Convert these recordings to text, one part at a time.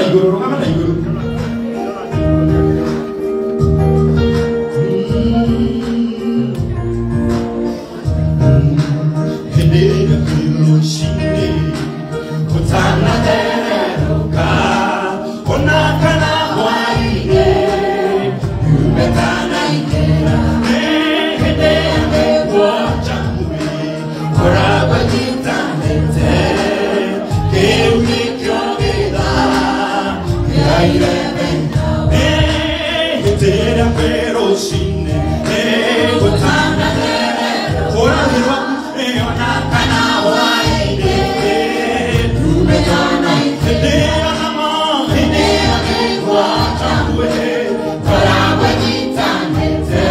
igũrũ, rũgama na igũrũ. Hĩndĩ ĩrĩa kwĩ rũcinĩ gũtanathererũka, ona kana hwaĩ-inĩ yume kana ingĩra, hĩndĩ ĩyo nĩguo njamũri ngoragwo nyitanĩte. Kĩu nĩkĩo gĩthaa kĩa 11. Hĩndĩ ĩrĩa kwĩ rũcinĩ gũtanathererũka, kũrathi rwaku, ona kana hwaĩ-inĩ yume kana hĩndĩ ĩyo namo, hĩndĩ ĩyo nĩguo njamũri ngoragwo nyitanĩte.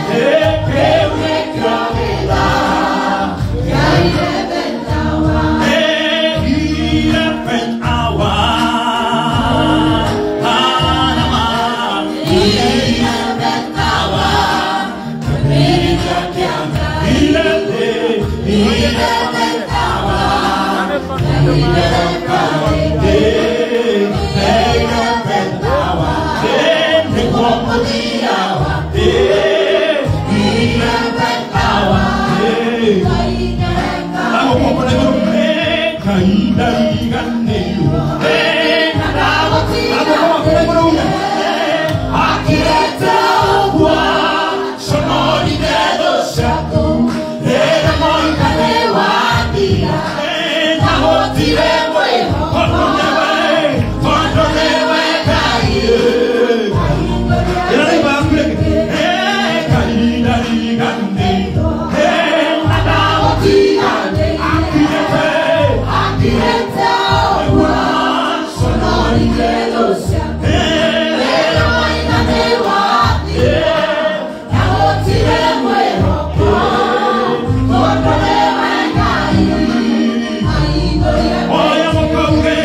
Kĩu nĩkĩo gĩthaa kĩa 11 hour. 11 hour. Anama. 11 hour. Kĩambĩrĩria kĩa Ngai. 11 hour. Ngai 11 hour. Nĩguo mũthia wa 11 hour. Ngai nĩareka. Kahinda riganĩirwo. Akirete ũguo conorire thũ ciaku rĩrĩa moiga nĩ wathira, na gũtirĩ mwĩhoko, tondũ nĩwe Ngai. Ĩra neighbor yaku rĩngĩ. Kahinda riganĩirwo na ndagũtiganĩirie. Akirete Akirete ũguo conorire thũ ciaku rĩrĩa moiga nĩ wathira, na gũtirĩ mwĩhoko, tondũ nĩwe Ngai. Aihũria Oya mũkauge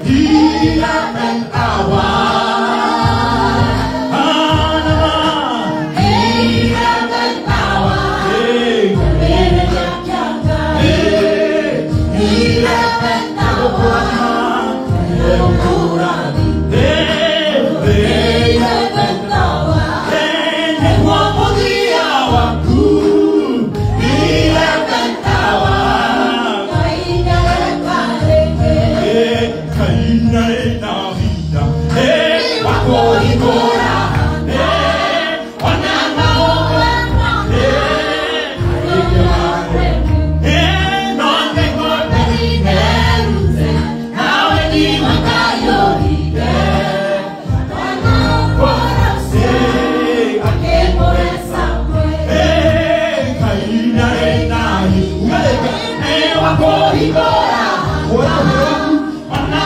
11 hour. Anama. 11 hour. Kĩambĩrĩria kĩa Ngai. 11 hour. Nĩũkũrathima. 11 hour. Nĩguo mũthia waku 11 hour. Ngai nĩareka rĩngĩ. Kaina na hinya wa kũhingũra, ona no nĩngũthiĩ nawe niwe Ngai ũhinge. Kaina na hinya wa kũhingũra, ona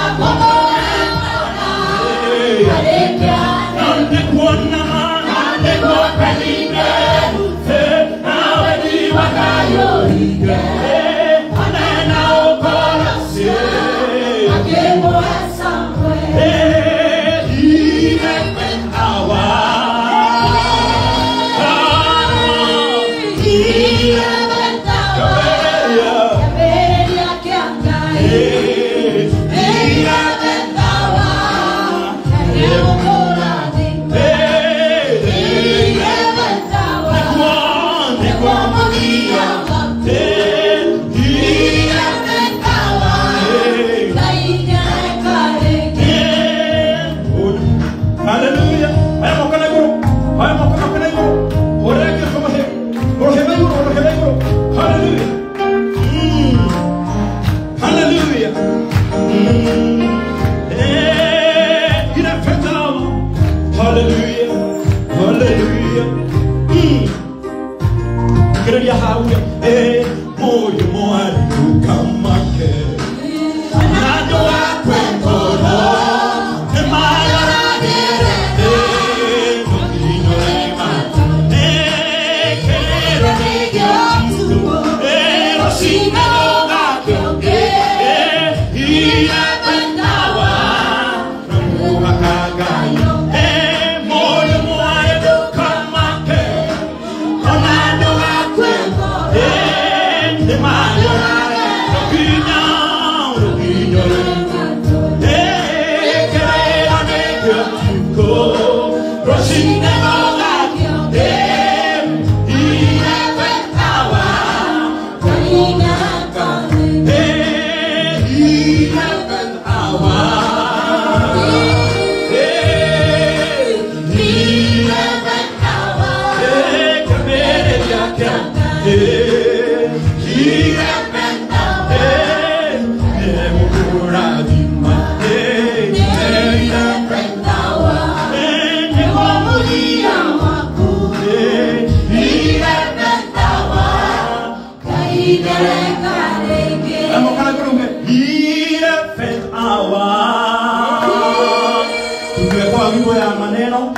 wimbo ya maneno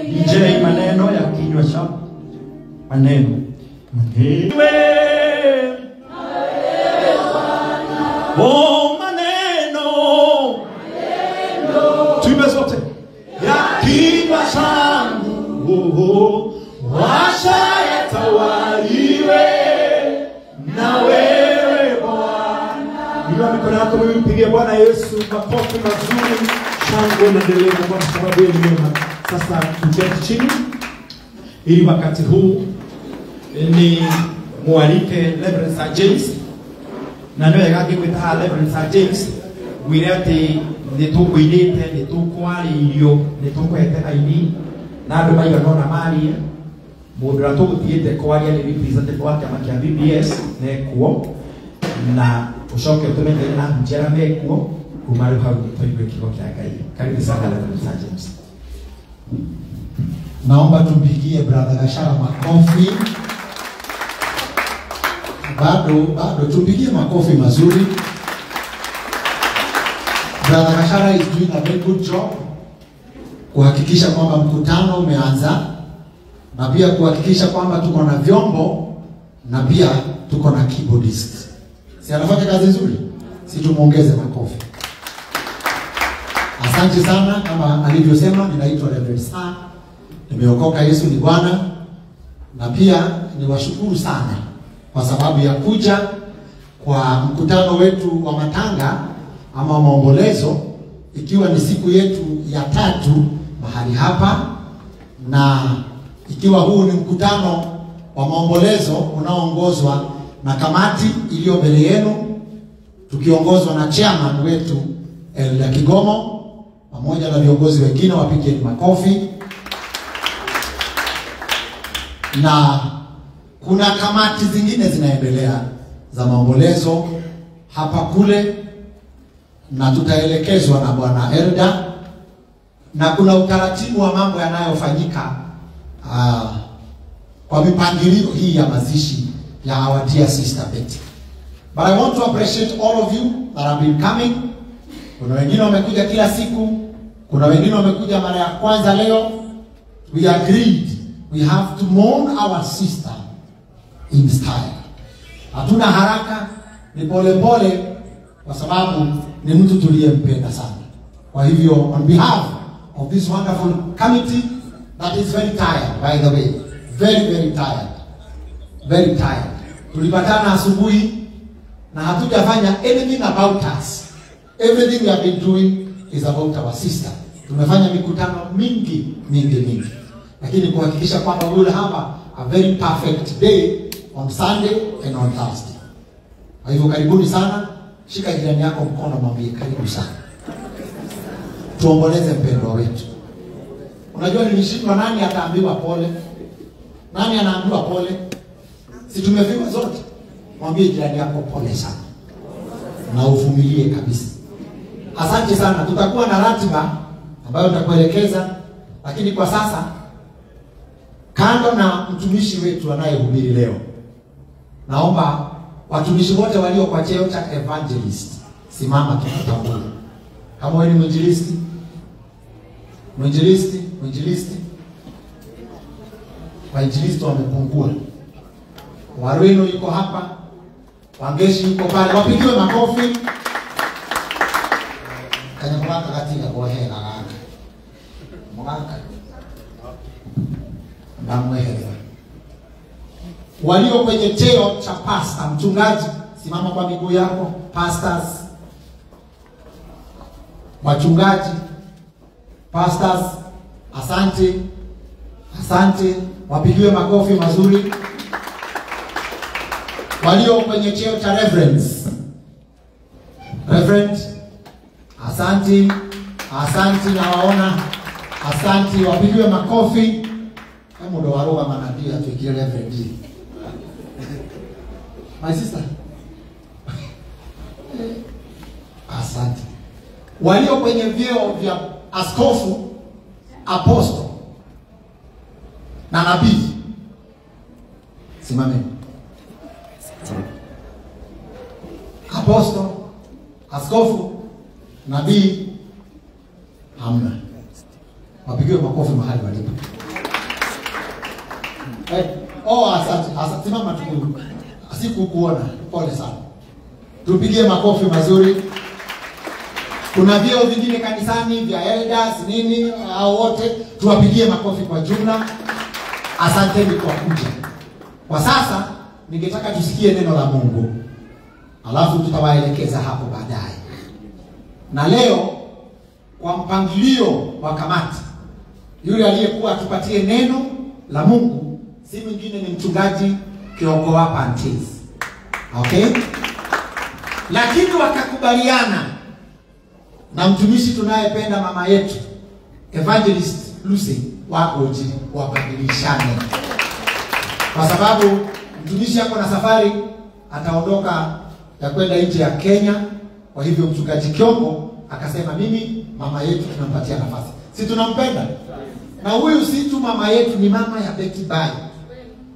DJ maneno ya kinywa cha maneno. Oh, maneno tuimbe sote ya kinywa changu, wacha yatawaliwe na wewe Bwana. Inua mikono yako mimi, mpigie Bwana Yesu makofi mazuri, shangwe na nderemo kwa sababu yeye ni mwema. Sasa tuketi chini ili wakati huu ni mualike Reverend Sir James na nĩ wega ngĩgwĩta Reverend Sir James ngwĩre atĩ nĩ tũkũinĩte, nĩ tũkwarĩirio, nĩ tũkũhete aini na andũ maigana ũna marie. Mũndũ ũrĩa tũgũtigĩte kwaria nĩ representative wa kĩama kĩa BBS mekuo, na ũcoke ũtũmenyere na hunjia arĩa mekuo kuma rĩu hau tũigue kiugo kĩa Ngai. Karibu sana Reverend Sir James. Naomba tumpigie Brother Gashara makofi. Bado tumpigie makofi mazuri. Brother Gashara is doing a very good job kuhakikisha kwamba mkutano umeanza, na pia kuhakikisha kwamba tuko na vyombo na pia tuko na keyboardist. Si anafanya kazi nzuri? Si tumuongeze makofi. Asante sana. Kama alivyosema, ninaitwa Reverend Sir. Nimeokoka, Yesu ni Bwana. Na pia niwashukuru sana kwa sababu ya kuja kwa mkutano wetu wa matanga ama maombolezo, ikiwa ni siku yetu ya tatu mahali hapa, na ikiwa huu ni mkutano wa maombolezo unaoongozwa na kamati iliyo mbele yenu, tukiongozwa na chairman wetu Elda Kigomo pamoja na viongozi wengine, wapigeni makofi. Na kuna kamati zingine zinaendelea za maombolezo hapa kule, na tutaelekezwa na Bwana Elda, na kuna utaratibu wa mambo yanayofanyika kwa mipangilio hii ya mazishi ya our dear sister Betty. But I want to appreciate all of you that have been coming. Kuna wengine wamekuja kila siku, kuna wengine wamekuja mara ya kwanza leo. We agreed we have to mourn our sister in style. Hatuna haraka, ni pole pole, kwa sababu ni mtu tuliyempenda sana. Kwa hivyo, on behalf of this wonderful committee that is very tired, by the way, very very tired, very tired. Tulipatana asubuhi na hatujafanya anything about us. Everything we have been doing is about our sister. Tumefanya mikutano mingi mingi mingi, lakini kuhakikisha kwamba we will have a very perfect day on Sunday and on Thursday. Kwa hivyo karibuni sana. Shika jirani yako mkono, mwambie karibu sana. Tuomboleze mpendwa wetu. Unajua nilishindwa, nani ataambiwa pole? Nani anaambiwa pole? Si tumefiwa zote. Mwambie jirani yako pole sana na uvumilie kabisa. Asante sana. Tutakuwa na ratiba ambayo nitakuelekeza, lakini kwa sasa, kando na mtumishi wetu anayehubiri leo, naomba watumishi wote walio kwa cheo cha evangelist, simama tukutambue. Kama wewe ni mwinjilisti, mwinjilisti, mwinjilisti, wainjilisti wamepungua. Warwino yuko hapa, Wangeshi yuko pale, wapigiwe makofi. Kanyamulaka katika kuwahela gaka. Mugaka. Ndamwehela. Walio kwenye cheo cha pastor, mchungaji, simama kwa miguu yako. Pastors, wachungaji, pastors, asante, asante, wapigiwe makofi mazuri. Walio kwenye cheo cha reverends, reverend, asante, asante, nawaona, asante, wapigiwe makofi. Kama ndo waroba manabii atuikie reverend. My sister. Asante. Walio kwenye vyeo vya askofu, apostle na nabii, simameni. Apostle, askofu, nabii, hamna. Wapigiwe makofi mahali walipo. Oh, asante. Asante. Simama tu. Sikukuona. Pole sana. Tupigie makofi mazuri. Kuna vyeo vingine kanisani vya elders nini, hao wote tuwapigie makofi kwa jumla. Asanteni kwa kuja. Kwa sasa ningetaka tusikie neno la Mungu, alafu tutawaelekeza hapo baadaye. Na leo kwa mpangilio wa kamati, yule aliyekuwa atupatie neno la Mungu si mwingine ni mchungaji Kioko wa Pantis. Okay? Lakini wakakubaliana na mtumishi tunayependa mama yetu Evangelist Lucy Wagoji wabadilishane, kwa sababu mtumishi yako na safari ataondoka ya kwenda nje ya Kenya. Kwa hivyo mchungaji Kioko akasema mimi mama yetu tunampatia nafasi. Si tunampenda? Na huyu si tu mama yetu, ni mama ya Betty Bai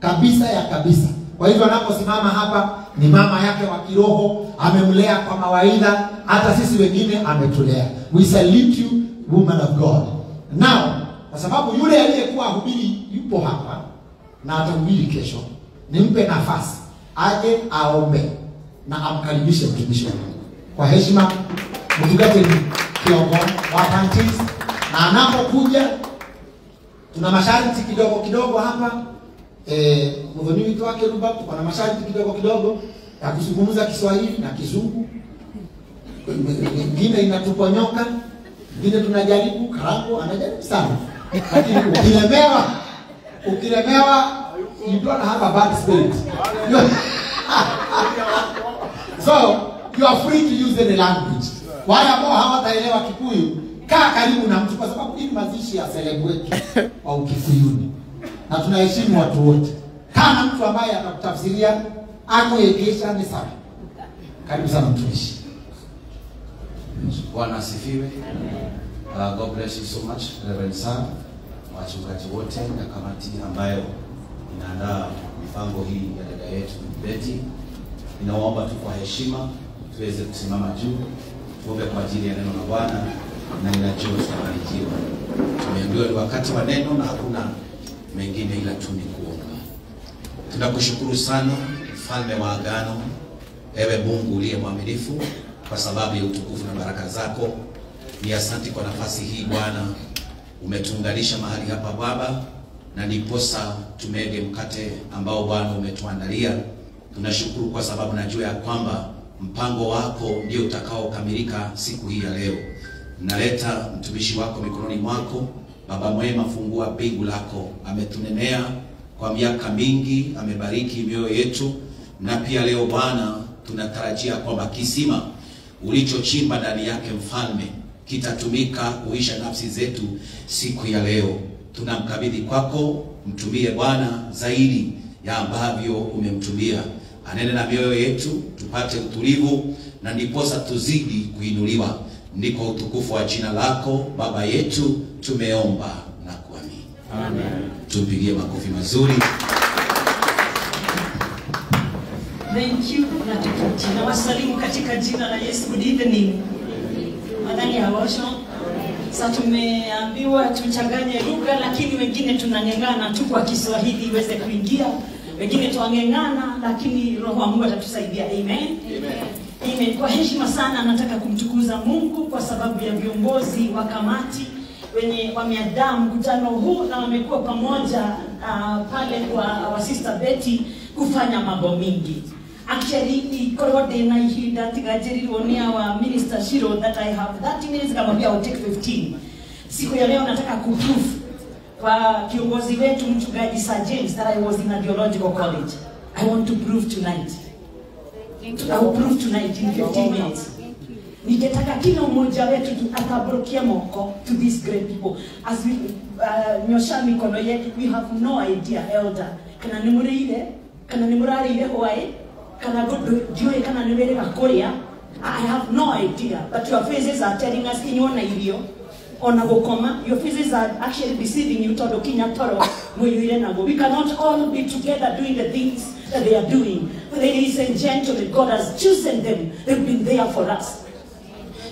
kabisa ya kabisa. Kwa hivyo anaposimama hapa ni mama yake wa kiroho, amemlea kwa mawaidha, hata sisi wengine ametulea. We salute you, woman of God. Now, kwa sababu yule aliyekuwa hubiri yupo hapa na atahubiri kesho, nimpe nafasi aje aombe na amkaribishe mtumishi wa Mungu. Kwa heshima, mchungaji Kioko wa Pantis, na anapokuja tuna masharti kidogo kidogo hapa. Mudhoni wetu wake Ruba, tuko na masharti kidogo kidogo ya kuzungumza Kiswahili na Kizungu. Ingine inatuponyoka, ingine tunajaribu, Karango anajaribu sana. Lakini ukilemewa you don't have a bad spirit. So, you are free to use any language. Wale ambao hawataelewa Kikuyu, kaa karibu na mtu, kwa sababu hii mazishi ya selebu wetu wa Ukikuyuni. Na tunaheshimu watu wote. Kaa na mtu ambaye atakutafsiria, akuelekeza ni sawa. Karibu sana mtumishi. Bwana asifiwe. God bless you so much, Reverend Sam, wachungaji wote na kamati ambayo inaandaa mipango hii ya dada yetu Betty. Ninawaomba tu kwa heshima tuweze kusimama juu, tuombe kwa ajili ya neno la Bwana, na ninajua tutabarikiwa. Tumeambiwa ni wakati wa neno na hakuna mengine ila tu ni kuomba. Tunakushukuru sana Mfalme wa Agano, ewe Mungu uliye mwaminifu, kwa sababu ya utukufu na baraka zako. Ni asante kwa nafasi hii Bwana, umetuunganisha mahali hapa Baba, na ndiposa tumege mkate ambao Bwana umetuandalia. Tunashukuru kwa sababu najua ya kwamba mpango wako ndio utakaokamilika siku hii ya leo. Naleta mtumishi wako mikononi mwako Baba mwema, fungua mbingu lako. Ametunenea kwa miaka mingi, amebariki mioyo yetu, na pia leo Bwana tunatarajia kwamba kisima ulichochimba ndani yake Mfalme kitatumika kuisha nafsi zetu siku ya leo. Tunamkabidhi kwako, mtumie Bwana zaidi ya ambavyo umemtumia. Anene na mioyo yetu tupate utulivu, na ndiposa tuzidi kuinuliwa. Ni kwa utukufu wa jina lako Baba yetu tumeomba na kuamini. Amen. Tupigie makofi mazuri. Thank you. Na wasalimu katika jina la Yesu. Good evening. Madhani ya washo. Sasa tumeambiwa tuchanganye lugha, lakini wengine tunang'ang'ana tu kwa Kiswahili iweze kuingia. Wengine tuang'ang'ana, lakini Roho wa Mungu atatusaidia. Amen. Amen. Amen. Kwa heshima sana nataka kumtukuza Mungu kwa sababu ya viongozi wa kamati wenye wameandaa mkutano huu na wamekuwa pamoja pale kwa our sister Betty kufanya mambo mingi. Actually, ikorode na ihinda tigajerirwo ni our minister Shiro that I have 30 minutes, kama I will take 15. Siku ya leo nataka kuprove kwa kiongozi wetu mchungaji Sir James that I was in a theological college. I want to prove tonight. I will prove tonight in 15 minutes. Ningetaka kila mmoja wetu atabrokia moko to these great people. As we nyosha mikono yetu, we have no idea, elder. Kana nimurire, kana nimurarire hoai, Kana ndiũĩ kana nĩ wĩrĩga kũrĩa. I have no idea, but your faces are telling us inyuona irio ona gũkoma. Your faces are actually deceiving you tondũ kinya toro mũiyũire naguo. We cannot all be together doing the things that they are doing. But ladies and gentlemen, God has chosen them. They've been there for us.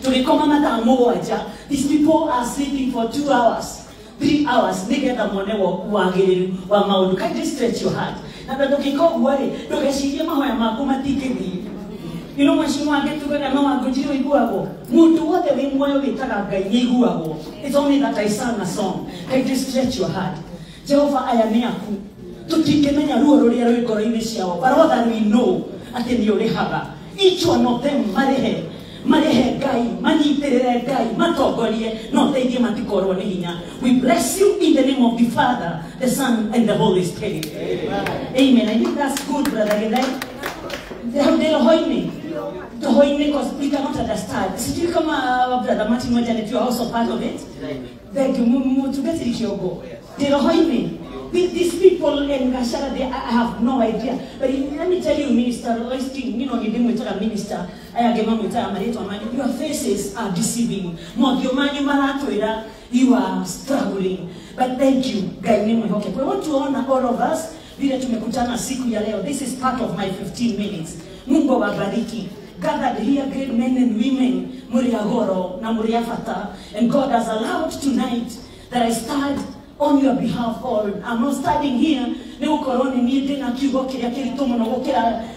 Tũgĩkoma mathaa mũgwanja, these people are sleeping for 2 hours, 3 hours nĩgetha mone wagĩrĩru wa maũndũ. Kindly stretch your heart. Na ndũgĩka ũguo rĩ, ndũgecirie mahoya maku matingĩthiĩ. You know, mheshimiwa angetugaga no angũnjire ũiguagwo. Mũndũ wothe wĩ muoyo wĩtaga Ngai nĩ aiguagwo. It's only that I sang a song. Kindly stretch your heart. Jehova aya nĩ aku. Tũtingĩmenya ruo rũrĩa rwĩ ngoro-inĩ ciao, but all that we know atĩ nĩ ũrĩhaga. Each one of them marĩhe. Marĩhe Ngai, manyitĩrĩre Ngai, matongorie, no teithie matikorwo nĩ hinya. We bless you in the name of the Father, the Son, and the Holy Spirit. Amen. Amen. I think that's good, Brother Githai. Roho-inĩ, because we cannot understand. Sijui kama Brother Martin Wajanet, you are also part of it. Thank you. Mutubetiri kiogo. The roho-inĩ. These people in Gashara, I have no idea. But let me tell you, Minister Royston, you know, you didn't tell a minister, your faces are deceiving. You are struggling. But thank you, Ngai nĩ mwĩhokeku. I want to honor all of us. Vile tumekutana siku ya leo. This is part of my 15 minutes. Mungu awabariki. Gathered here, great men and women, mũrĩ a goro na mũrĩ a bata. And God has allowed tonight that I start on your behalf all. I'm not standing here nĩ gũkorwo nĩ niĩ ndĩna kiugo kĩrĩa kĩritũ mũno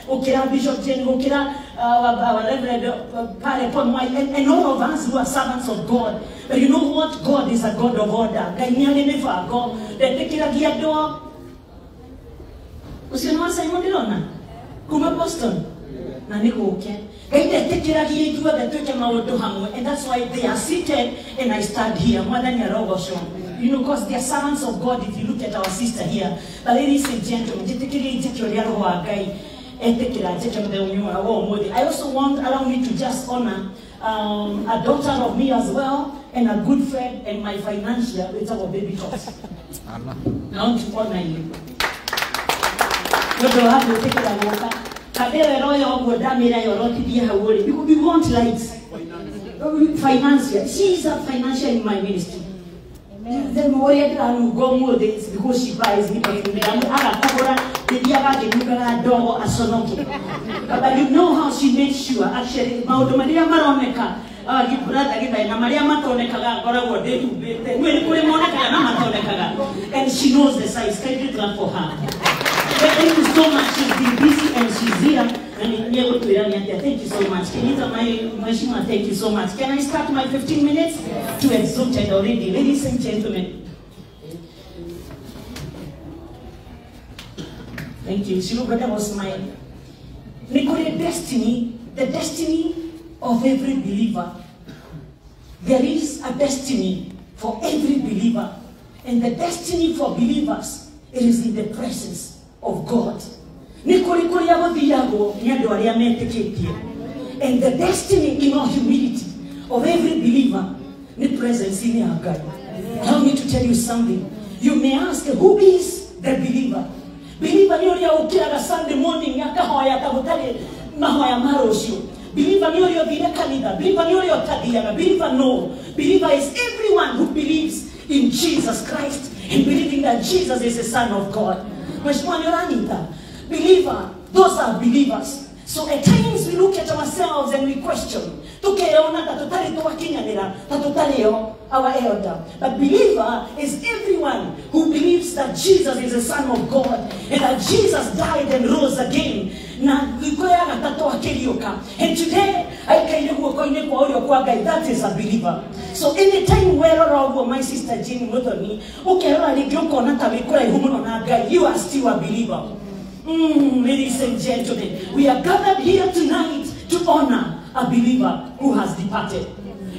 gũkĩra Bishop Jane, gũkĩra our Reverend Pale Paul Mwai, and all of us who are servants of God. But you know what? God is a God of order. Ngai nĩ arĩ mĩbango. Ndetĩkĩragia andũ ũcio nĩ wa Simon ndĩrona kuma Boston na nĩ gũke. Ngai ndetĩkĩragia ithuothe twĩke maũndũ hamwe, and that's why they are seated and I stand here. Mwathani arogocwo. You know, because they are servants of God. If you look at our sister here. But ladies and gentlemen, I also want, allow me to just honor a daughter of me as well, and a good friend, and my financier, it's our baby talks. I want to honor you. We want lights. Financier. She is a financier in my ministry. Then because she buys me perfume. But you know how she made sure actually maũndũ marĩa maroneka brother Githai na marĩa matonekaga ngoragwo ndĩhumbĩte nĩ kũrĩ monekaga na matonekaga, and she knows the size. Kindly clap for her. Thank you so much. She's been busy and she's here. And thank you so much. Kenita, my mheshimiwa, thank you so much. Can I start my 15 minutes? To exalted already. Ladies and gentlemen. Thank you. Shilu brother was mine. Nikore destiny, the destiny of every believer. There is a destiny for every believer. And the destiny for believers, it is in the presence of God. And the destiny in all humility of every believer, the presence in our God. Allow me to tell you something. You may ask, who is the believer? Believer ni ũrĩa ũkĩraga Sunday morning akahoya ta gũtarĩ mahoya ma rũciũ. Believer ni ũrĩa ũthire kanitha. Believer ni ũrĩa ũtathiaga. Believer no. Believer is everyone who believes in Jesus Christ and believing that Jesus is the Son of God. Mheshimiwa ni ũranyita? Believer, those are believers. So at times we look at ourselves and we question. Tukeona ta tũtarĩ twakinyanĩra, ta tũtarĩ o our elder. But believer is everyone who believes that Jesus is the Son of God and that Jesus died and rose again. Na thikũ ya gatatũ akĩriũka. And today, aikaire guoko-inĩ kwa ũrĩo kwa Ngai. That is a believer. So anytime werora ũguo, my sister Jane Muthoni, ũkerora rĩngĩ ũkona ta wĩ kũraihu mũno na Ngai, you are still a believer. Ladies and gentlemen, we are gathered here tonight to honor a believer who has departed.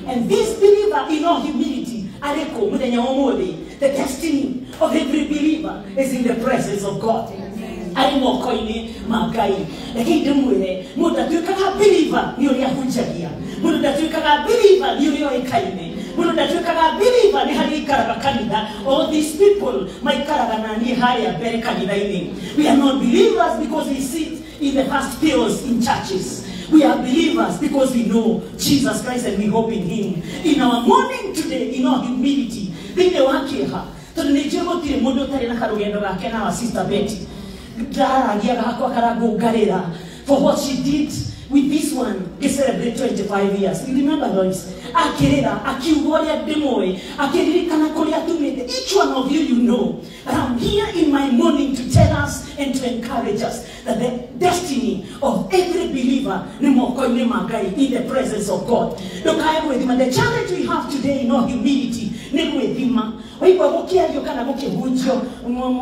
And this believer, in all humility, areko muthenya ũmũthĩ, the destiny of every believer is in the presence of God. Arĩ moko-inĩ ma Ngai. Reke ndĩmwĩre, mũndũ ndatuĩkaga believer nĩ ũrĩa ahunjagia. Mũndũ ndatuĩkaga believer nĩ ũrĩa oĩkaine. Mũndũ ndatuĩkaga believer nĩ harĩa aikaraga kanitha. All these people maikaraga na niĩ harĩa mbere kanitha-inĩ. We are not believers because we sit in the first pews in churches. We are believers because we know Jesus Christ and we hope in him. In our mourning today, in our humility, thĩinĩ wa kĩeha, tondũ nĩ njũĩ gũtirĩ mũndũ ũtarĩ na karũgendo gake na wa Sister Betty. Ndaragia gakwa karangũngarĩra for what she did with this one. They celebrate 25 years. You remember Lois? Akĩrĩra, akiuga ũrĩa ndĩmũĩ, akĩririkana kũrĩa tumĩte. Each one of you, you know. But I'm here in my morning to tell us and to encourage us that the destiny of every believer nĩ moko-inĩ ma Ngai, in the presence of God. Ndũkae gwĩthima. The challenge we have today in all humility nĩ gwĩthima. Waigua gũkĩario kana gũkĩhunjio,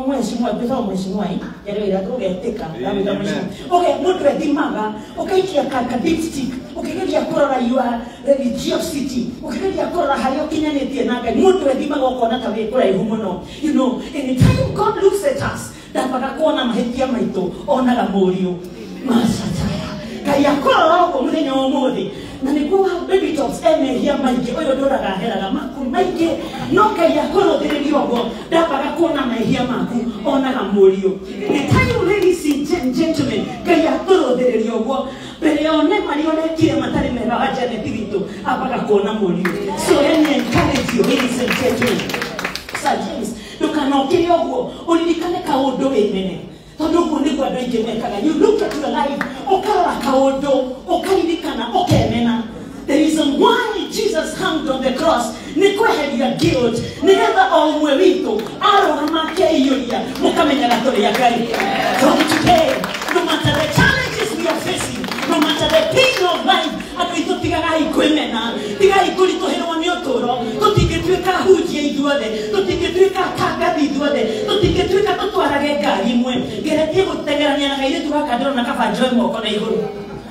mheshimiwa, gwĩtagwo mheshimiwa, yarĩra ũgetĩka, ndamwĩta mheshimiwa. Okay, mũndũ ethimaga, ũkaikia ka dipstick, ũkĩgeria kũrora your religiosity, ũkĩgeria kũrora harĩa ũkinyanĩtie na Ngai. Mũndũ ethimaga ũkona ta wĩ kũraihu mũno. You know, anytime God looks at us, ndambaga kuona mahĩtia maitũ, onaga mũriũ. Macataya. Ngai akũrora ũguo mũthenya wa ũmũthĩ. Na nĩguo Baby Tops emehia maingĩ, ũyũ ndũraga heraga maku maingĩ, no Ngai akũrũthĩrĩria ũguo, ndambaga kuona mehia maku, onaga mũriũ. Anytime, ladies and gentlemen, Ngai akũrũthĩrĩria ũguo, mbere ya one marĩa ũrekire matarĩ mega wa Janet witũ, ambaga kuona mũriũ. So let me encourage you, ladies and gentlemen. Sir James, ndũkanokĩre ũguo, ũririkane kaũndũ wĩmene. Tondũ ũguo nĩguo andũ aingĩ mekaga. You look at your life, ũkarora kaũndũ, ũkaririkana, ũkemena. The reason why Jesus hung on the cross nĩ kweheria guilt, nĩgetha o ũmwe witũ arũgama akĩiyũria, mũkamenyaga tũrĩ a Ngai. From today, no matter the challenges we are facing, no matter the pain of life, andũ aitũ tigagai kwĩmena, tigai kũritũhĩrwo nĩ ũtũũro. Tũtingĩtuĩka hunjia ithuothe, tũtingĩtuĩka atangathi ithuothe, tũtingĩtuĩka tũtwarage ngari ĩmwe. Ngeretie gũteng'erania na kairĩtu gaka ndĩrona kaba njoe moko na igũrũ.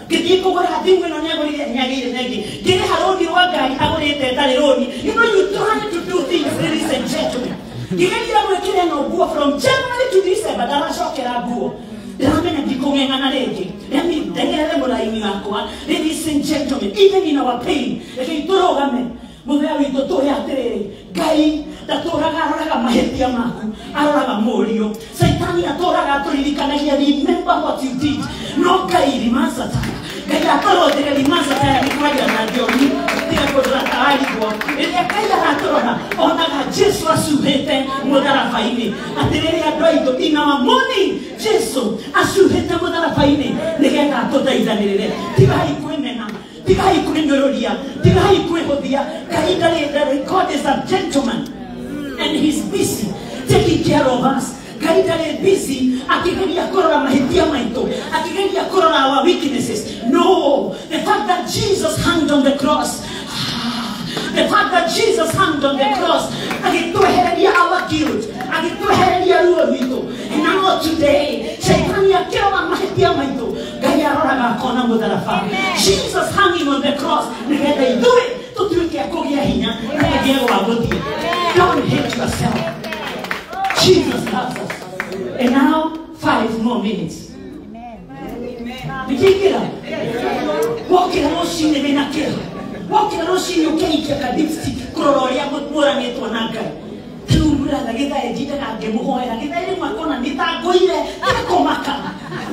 Ngĩthiĩ kũgũra thimũ ĩno nĩagũrire, nĩagĩire na ĩngĩ. Ngĩrĩha rũni rwa ngari agũrĩte ĩtarĩ rũni. You know, you try to do things, ladies and gentlemen. Ngĩgeria gwĩkĩra ĩno nguo from January to December, ndaracokera nguo. Ndĩramenya ndikũng'eng'ana rĩngĩ. Let me ndeng'erere mũraini wakwa. Ladies and gentlemen, even in our pain, rekei tũrũgame. Mũthenya witũ tũhe atĩrĩrĩ, Ngai ndatũraga aroraga mahĩtia maku, aroraga mũriũ. Caitani atũraga atũririkanagia, remember what you did. No Ngai rimasataya. Ngai akũrũthĩre rimasataya nĩ kwaria na thiomi, tiga kũrora ta warigwo. Rĩrĩa Ngai aratũrora, onaga Jesu acuhĩte mũtharaba-inĩ. Atĩrĩrĩ andũ aitũ, in our morning, Jesu acuhĩte mũtharaba-inĩ nĩgetha atũthaithanĩrĩre. Tigai kwĩmena, tigai kwĩnyũrũria, tigai kwĩhũthia. Ngai ndarĩ ndarĩ. God is a gentleman and he's busy taking care of us. Ngai ndarĩ busy akĩgeria kũrora mahĩtia maitũ, akĩgeria kũrora our weaknesses. No, the fact that Jesus hung on the cross, the fact that Jesus hung on the cross, agĩtwehereria our guilt, agĩtwehereria ruo rwitũ. And now today, Shaitani akĩrora mahĩtia maitũ, Ngai aroraga akona mũtharaba. Jesus hanging on the cross nĩgetha ithuĩ tũtuĩke a kũgĩa hinya na tũgĩe gwa gũthiĩ. Don't hate yourself. Jesus loves us. And now, 5 more minutes. Nĩkĩingĩra? Wokĩra rũcinĩ wĩna kĩeha, wokĩra rũcinĩ ũkĩikia ka dipstick kũrora ũrĩa mũranĩtwo na Ngai. Rĩu mũratha gĩthaĩ njindaga ngĩmũhoera gĩthaĩ rĩmwe akona nĩ ta ngũire, tiga kũmaka.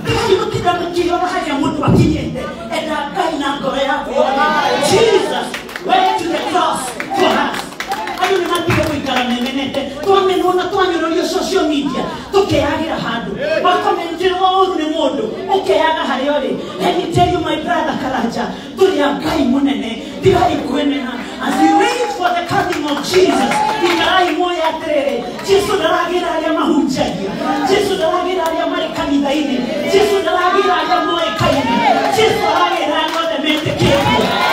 Tigai gũtinda mũkĩrora harĩa mũndũ akinyĩte. Enda Ngai na ngoro yaku yothe. Jesus went to the cross for us. Andũ nĩ matige gũikara memenete, twamenwo na twanyũrũrio social media, tũkeagĩra handũ. Wakomenterwo ũru nĩ mũndũ, ũkeaga harĩa ũrĩ. Let me tell you, my brother Karanja, tũrĩ a Ngai mũnene, tigai kwĩmena. As we wait for the coming of Jesus, ikarai muoyo atĩrĩrĩ, Jesu ndaragĩra arĩa mahunjagia, Jesu ndaragĩra arĩa marĩ kanitha-inĩ, Jesu ndaragĩra arĩa moĩkaine, Jesu aragĩra arĩa othe metĩkĩtie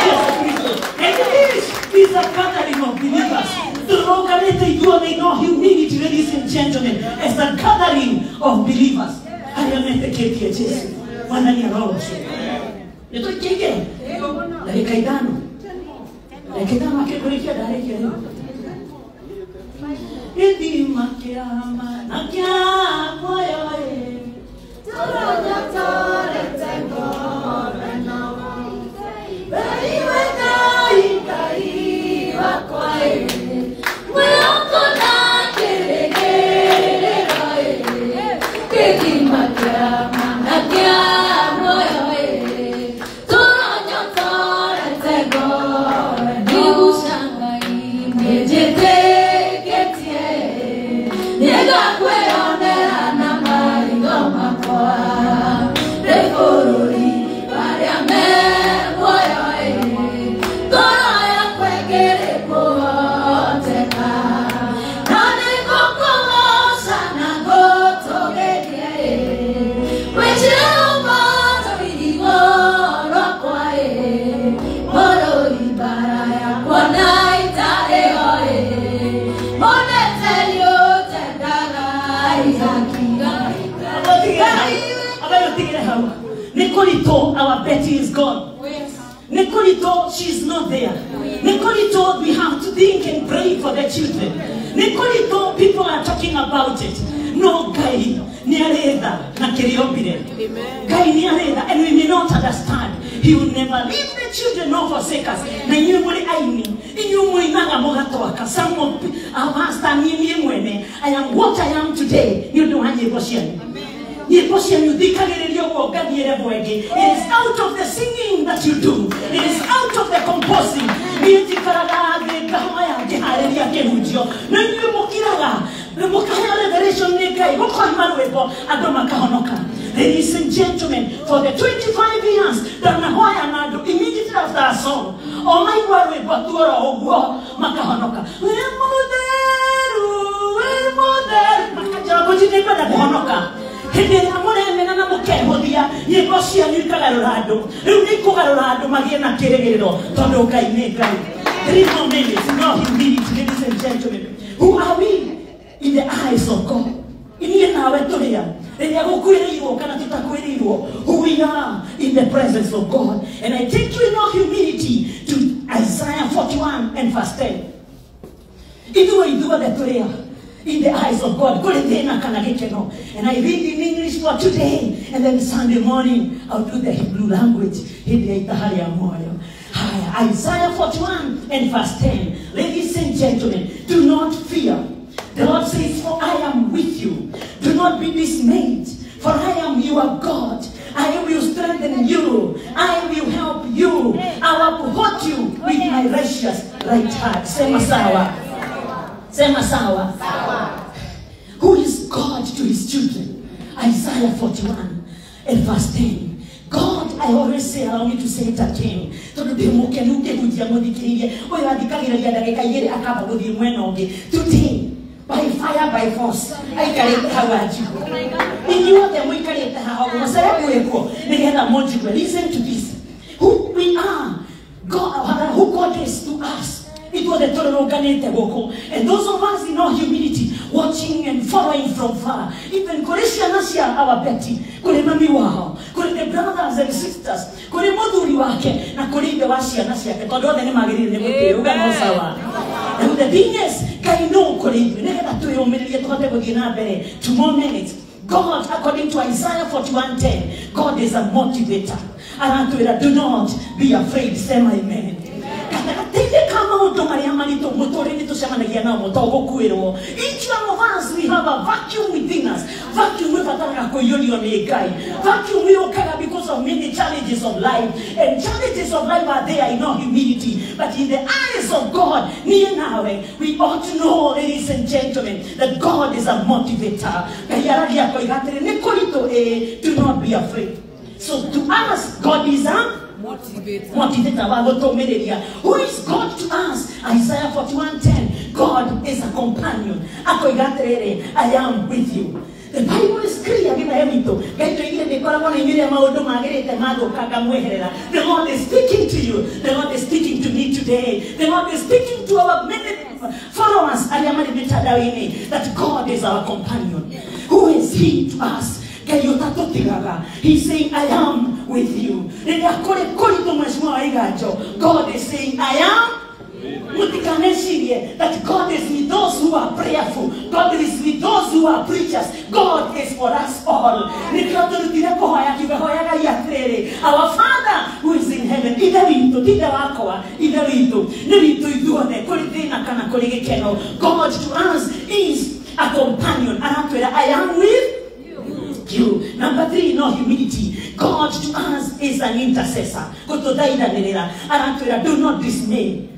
Jesu Kristo. And this is a gathering of believers. Tũrũgamĩte ithuothe in all humility, ladies and gentlemen, as a gathering of believers. Arĩa metĩkĩtie Jesu. Mwathani arogocwo. Nĩ tũikĩingĩra? Ndagĩka ithano. Ndagĩka ithano akĩkũrĩkia ndarĩkia rĩu. Gĩthima kĩa ma na kĩa muoyo ĩ. Tũronyotorete ngoro ĩno. Ngai we Ngai, Ngai wakwa ĩ. Mwĩhoko na kĩrĩgĩrĩro ĩ. Gĩthima kĩa ma na kĩa Ndigire hau. Nikolito, our Betty is gone. Nikolito, she's not there. Nikolito, we have to think and pray for the children. Nikolito, people are talking about it. No Ngai niaretha na kiriombire. Ngai niaretha, and we may not understand. He will never leave the children nor forsake us. Na inyuĩ mũrĩ aini, inyuĩ mũinaga mũgatwaka. Some of our master niĩ mwene, I am what I am today nĩ ũndũ wa nyĩmbo cianyu. Nyĩmbo cianyu thikagĩrĩria ũguo ngathiĩ level ĩngĩ. It is out of the singing that you do. It is out of the composing. Niĩ njikaraga thĩ ngahoya ngĩharĩria kĩhunjio. Na inyuĩ mũkiraga mũkaheo revelation nĩ Ngai, mũkoima rwĩmbo andũ makahonoka. Ladies and gentlemen, for the 25 years ndanahoya na andũ immediately after a song, o maigua rwĩmbo tu oro ũguo makahonoka. Wĩ mũtheru, wĩ mũtheru, makanjĩra ngũnjithie ngwenda kũhonoka. Hĩndĩ ĩrĩa mũremena na mũkehũthia, nyĩmbo cianyu ikagarũra andũ. Rĩu nĩ ikũgarũra andũ magĩe na kĩrĩgĩrĩro, tondũ Ngai nĩ Ngai. 3 more minutes, no humility, ladies and gentlemen. Who are we in the eyes of God? Inyuĩ nawe tũrĩ a? Rĩrĩa gũkuĩrĩirwo kana tũtakuĩrĩirwo, who we are in the presence of God. And I take you in all humility to Isaiah 41 and verse 10. Ithuĩ ithuothe tũrĩ a in the eyes of God. Kũrĩ thĩna kana gĩkeno. And I read in English for today, and then Sunday morning I'll do the Hebrew language. Hĩndĩ ya itaha rĩa muoyo. Haya, Isaiah 41 and verse 10. Ladies and gentlemen, do not fear. The Lord says, for I am with you. Do not be dismayed, for I am your God. I will strengthen you. I will help you. I will uphold you with my righteous right hand. Sema sawa. Sema sawa. Who is God to his children? Isaiah 41 and verse 10. God, I always say, allow me to say it again. Tondũ ndĩ mũkenu ngĩhunjia mũthikĩrĩrie. Ũyũ athikagĩrĩria ndagĩka igĩrĩ akamba gũthiĩ mwena ũngĩ. Today, by fire, by force, aikarĩte hau anjigue. Inyuothe mũikarĩte haha ũguo, mũcere mwĩkuo, nĩgetha mũnjigue. Listen to this. Who we are, God, who God is to us. Ithuothe tũrũrũnganĩte gũkũ. And those of us in all humility, watching and following from far. Even kũrĩ ciana cia our Betty, kũrĩ mami wao, kũrĩ the brothers and sisters, kũrĩ mũthuri wake, na kũrĩ ithe wa ciana ciake, tondũ othe nĩ magĩrĩire nĩ gũtĩĩo. Uga no sawa. And the thing is, Ngai no kũrĩ ithuĩ, nĩgetha twĩyũmĩrĩrie tũhote gũthiĩ na mbere. 2 more minutes. God, according to Isaiah 41:10, God is a motivator. Aratwĩra, do not be afraid. Sema amen. Gatagatĩ-inĩ ka maũndũ marĩa maritũ mũtũrĩre tũcemanagia namo to gũkuĩrwo. Each one of us, we have a vacuum within us. Vacuum ĩbataraga kũiyũrio nĩ Ngai. Vacuum yũkaga because of many challenges of life. And challenges of life are there in all humility. But in the eyes of God, niĩ nawe, we ought to know, ladies and gentlemen, that God is a motivator. Ngai aragia akoiga atĩrĩ, nĩ kũritũ, ĩĩ, do not be afraid. So to us, God is a motivator. Wa gũtũmĩrĩria. Who is God to us? Isaiah 41:10. God is a companion. Akoiga atĩrĩrĩ, I am with you. The Bible is clear. Gĩthayo witũ. Ngai tũigire ndĩkoragwo na inyuĩ rĩrĩa maũndũ magĩrĩte mathũka ngamweherera. The Lord is speaking to you. The Lord is speaking to me today. The Lord is speaking to our many followers arĩa marĩ mĩtandao-inĩ that God is our companion. Who is he to us? Ngai ũtatũtigaga. He's saying, I am with you. Rĩrĩa kũrĩ kũritũ mheshimiwa wa Iganjo, God is saying, I am. Mũtikanecirie that God is with those who are prayerful. God is with those who are preachers. God is for us all. Nĩkĩo tũrutire kũhoya kiuga hoyagai atĩrĩrĩ, Our Father who is in heaven, Ithe witũ, ti ithe wakwa, Ithe witũ, nĩ witũ ithuothe, kũrĩ thĩna kana kũrĩ gĩkeno. God to us is a companion. Aratwĩra, I am with you. Number 3, no humility. God to us is an intercessor. Gũtũthaithanĩrĩra. Aratwĩra, do not dismay.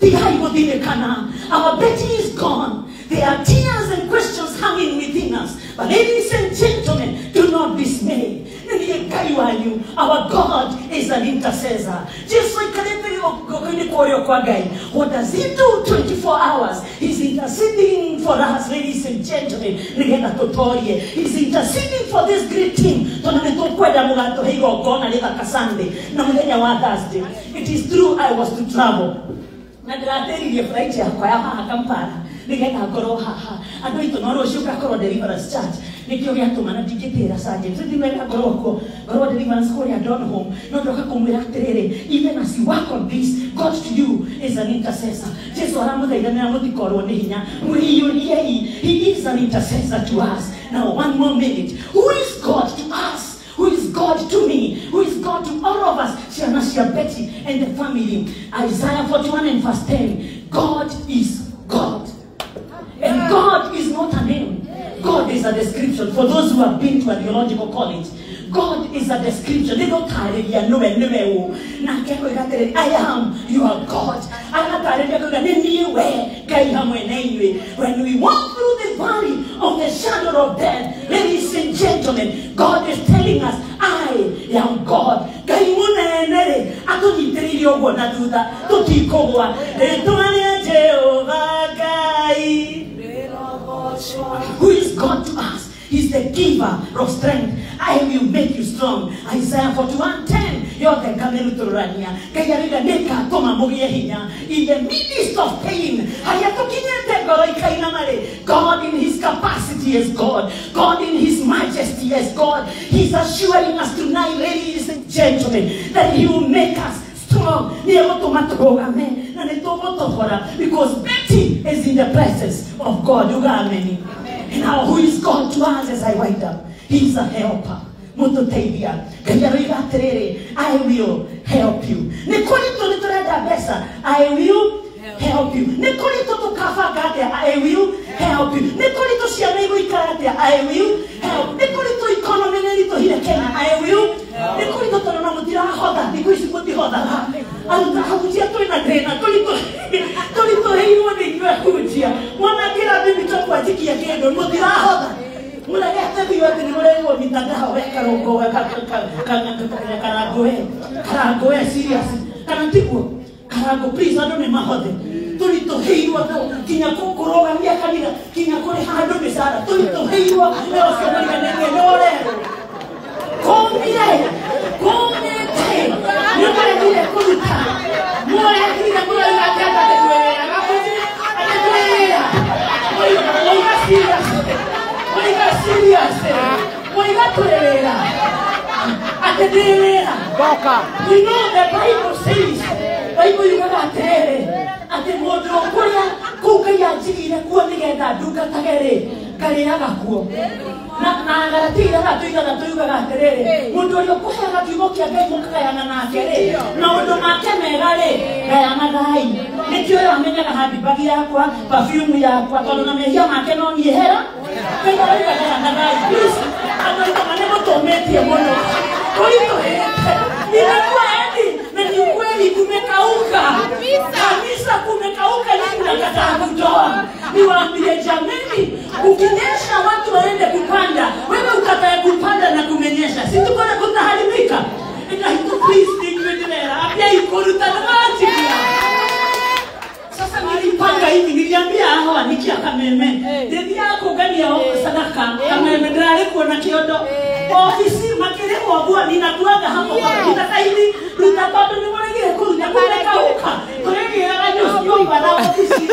Tigai gũthirĩkana. Our Betty is gone. There are tears and questions hanging within us. But ladies and gentlemen, do not dismay. Nĩ Ngai wanyu. Our God is an intercessor. Jesu aikarĩte guoko-inĩ kwa ũrĩo kwa Ngai. What does he do 24 hours? He's interceding for us, ladies and gentlemen. Nĩgetha tũtorie. He's interceding for this great team. Tondũ nĩ tũkwenda mũgatũhe igongona rĩthaka Sunday na mũthenya wa Thursday. It is true I was to travel. Na ndĩratĩririe flight yakwa ya haha Kampala. Nĩgetha ngorwo haha. Andũ aitũ no rũciũ ngakorwo Deliverance Church. Nĩkĩo gĩatũma na ndingĩtĩra Sergeant. Ndimwega ngorwo kuo. Ngorwo Deliverance kũrĩa Donholm. No ndoka kũmwĩra atĩrĩrĩ, even as you work on this, God to you is an intercessor. Jesu aramũthaithanĩra mũtikorwo nĩ hinya. Mwĩiyũriei. He is an intercessor to us. Now, one more minute. Who is God to us? Who is God to me? Who is God to all of us? Ciana cia Betty and the family. Isaiah 41 and verse 10. God is God. And God is not a name. God is a description. For those who have been to a theological college, God is a description. They don't carry no. I am your God. When we walk through the valley of the shadow of death, ladies and gentlemen, God is telling us, I am God. Ngai munene atũnyitĩrĩire ũguo na thutha tũtikũgwa. Rĩtwa rĩa Jehova Ngai. Who is God to us? He's the giver of strength. I will make you strong. Isaiah 41:10. Yothe ngamerutũrũrania. Ngai arauga nĩngatũma mũgĩe hinya. In the midst of pain, harĩa tũkinyĩte ngoro ikainama-rĩ, God in his capacity as God, God in his majesty as God, he's assuring us tonight, ladies and gentlemen, that he will make us strong. Nĩegũtũma tũrũgame na nĩtũgũtohora, because Betty is in the presence of God. Uga amen. And now, who is God to us as I wind up? He is a helper. Mũtũteithia. Ngai aroiga atĩrĩrĩ, I will help you. Nĩ kũritũ nĩ tũrenda mbeca. I will help you. Nĩ kũritũ tũkabanga atĩa? I will help you. Nĩ kũritũ ciana igũikara atĩa? I will help. Nĩ kũritũ economy nĩ ĩritũhire Kenya? I will. Nĩ kũritũ tondũ no mũtirahotha, thikũ ici mũtihothaga. Ahunjia twĩna thĩna, tũritũhĩirwo nĩ inyuĩ ahunjia. Mwana kĩrathi nĩ tũkwanjikia kĩndũ, mũtirahotha. Mũregete biũ atĩ nĩ mũrerwo mitandao we karũngo we karango we karango we serious kana tiguo karango please andũ nĩ mahothe. Tũritũhĩirwo kinya kũrũgamia kanitha kinya kũrĩha andũ mĩcara tũritũhĩirwo nĩ ũcio mũriganĩrie nĩ ũrerwo kũmire kũmĩte nĩ mũregire kũruta mũregire mũrauga atĩ andũ atĩtwĩrĩra atĩtwĩrĩra mũiga serious mũiga serious mũiga twĩrĩra atĩtwĩrĩra. You know the Bible says, Bible yugaga atĩrĩrĩ atĩ mũndũ ũkũrĩa kũu Ngai anjigire kuo nĩgetha ndungatage rĩ ngarĩaga kuo. Na Galatia ithathatũ ithathatũ yugaga atĩrĩrĩ mũndũ ũrĩa ũkũheaga kiugo kĩa Ngai mũkagayana nake rĩ maũndũ make mega rĩ gayanagai. Nĩkĩo ũyũ amenyaga handbag yakwa perfume yakwa tondũ na mehia make no niĩ hera. Ngai arauga gayanagai. Please andũ aitũ nĩ mũtũmĩtie mũno kũritũhĩte nimekuwa edi na ni ukweli kumekauka kabisa, kumekauka. Ni mnakataa kutoa. Niwaambie jameni, ukinyesha watu waende kupanda, wewe ukatae kupanda na kumenyesha, si tuko na kutaharibika. Ina please ningwendelea apia ikoruta na maji. Sasa nilipanga hivi, niliambia hawa nikia kameme dedi yako gani ya sadaka kameme ndare kuona kiondo ofisi makere wagua ninatuaga hapo kwa kitaka hivi rutatoto ni mwanegire kuruta kumekauka turegera nyo sio na ofisi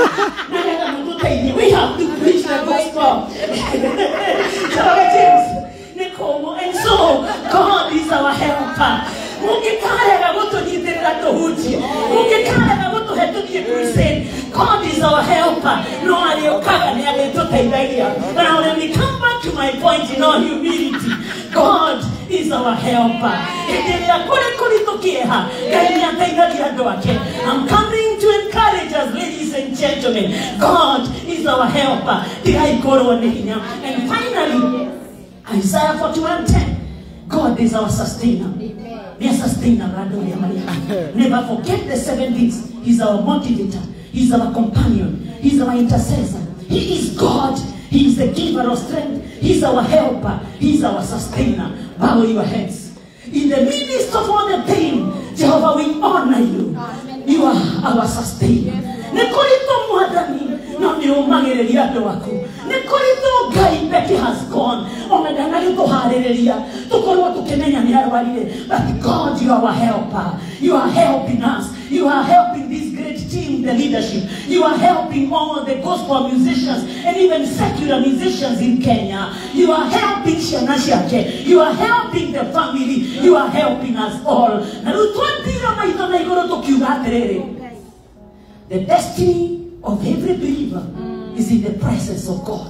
na nenda mtuteithie. We have to preach the gospel. So it is Nikomo, and so God is our helper. Mũngĩkarega gũtũnyitĩrĩra tũhunjie, mũngĩkarega gũtũhe tũthiĩ crusade, God is our helper. No arĩũkaga nĩ arĩtũteithagia. Now let me come back to my point in all humility. God is our helper. Hĩndĩ ĩrĩa kũrĩ kũritũ kĩeha, Ngai nĩ ateithagia andũ ake. I'm coming to encourage us, ladies and gentlemen. God is our helper. Tigai kũrwo nĩ hinya. And finally, Isaiah 41:10. God is our sustainer. Sustainer. Never forget the 7 things. He's our motivator. He's our companion. He's our intercessor. He is God. He is the giver of strength. He's our helper. He's our sustainer. Bow your heads. In the midst of all the pain, Jehovah, we honor you. You are our sustainer. Nĩ kũritũ Mwathani, no nĩ ũmagĩrĩria andũ aku. Nĩ kũritũ Ngai, Betty has gone. Ona ndanagĩtũharĩrĩria tũkorwo tũkĩmenya nĩ arwarire. But God, you are our helper. You are helping us. You are helping this great team, the leadership. You are helping all the gospel musicians and even secular musicians in Kenya. You are helping ciana ciake. You are helping the family. You are helping us all. Na rĩu twatira maitho na igũrũ tũkiuga atĩrĩrĩ, the destiny of every believer is in the presence of God.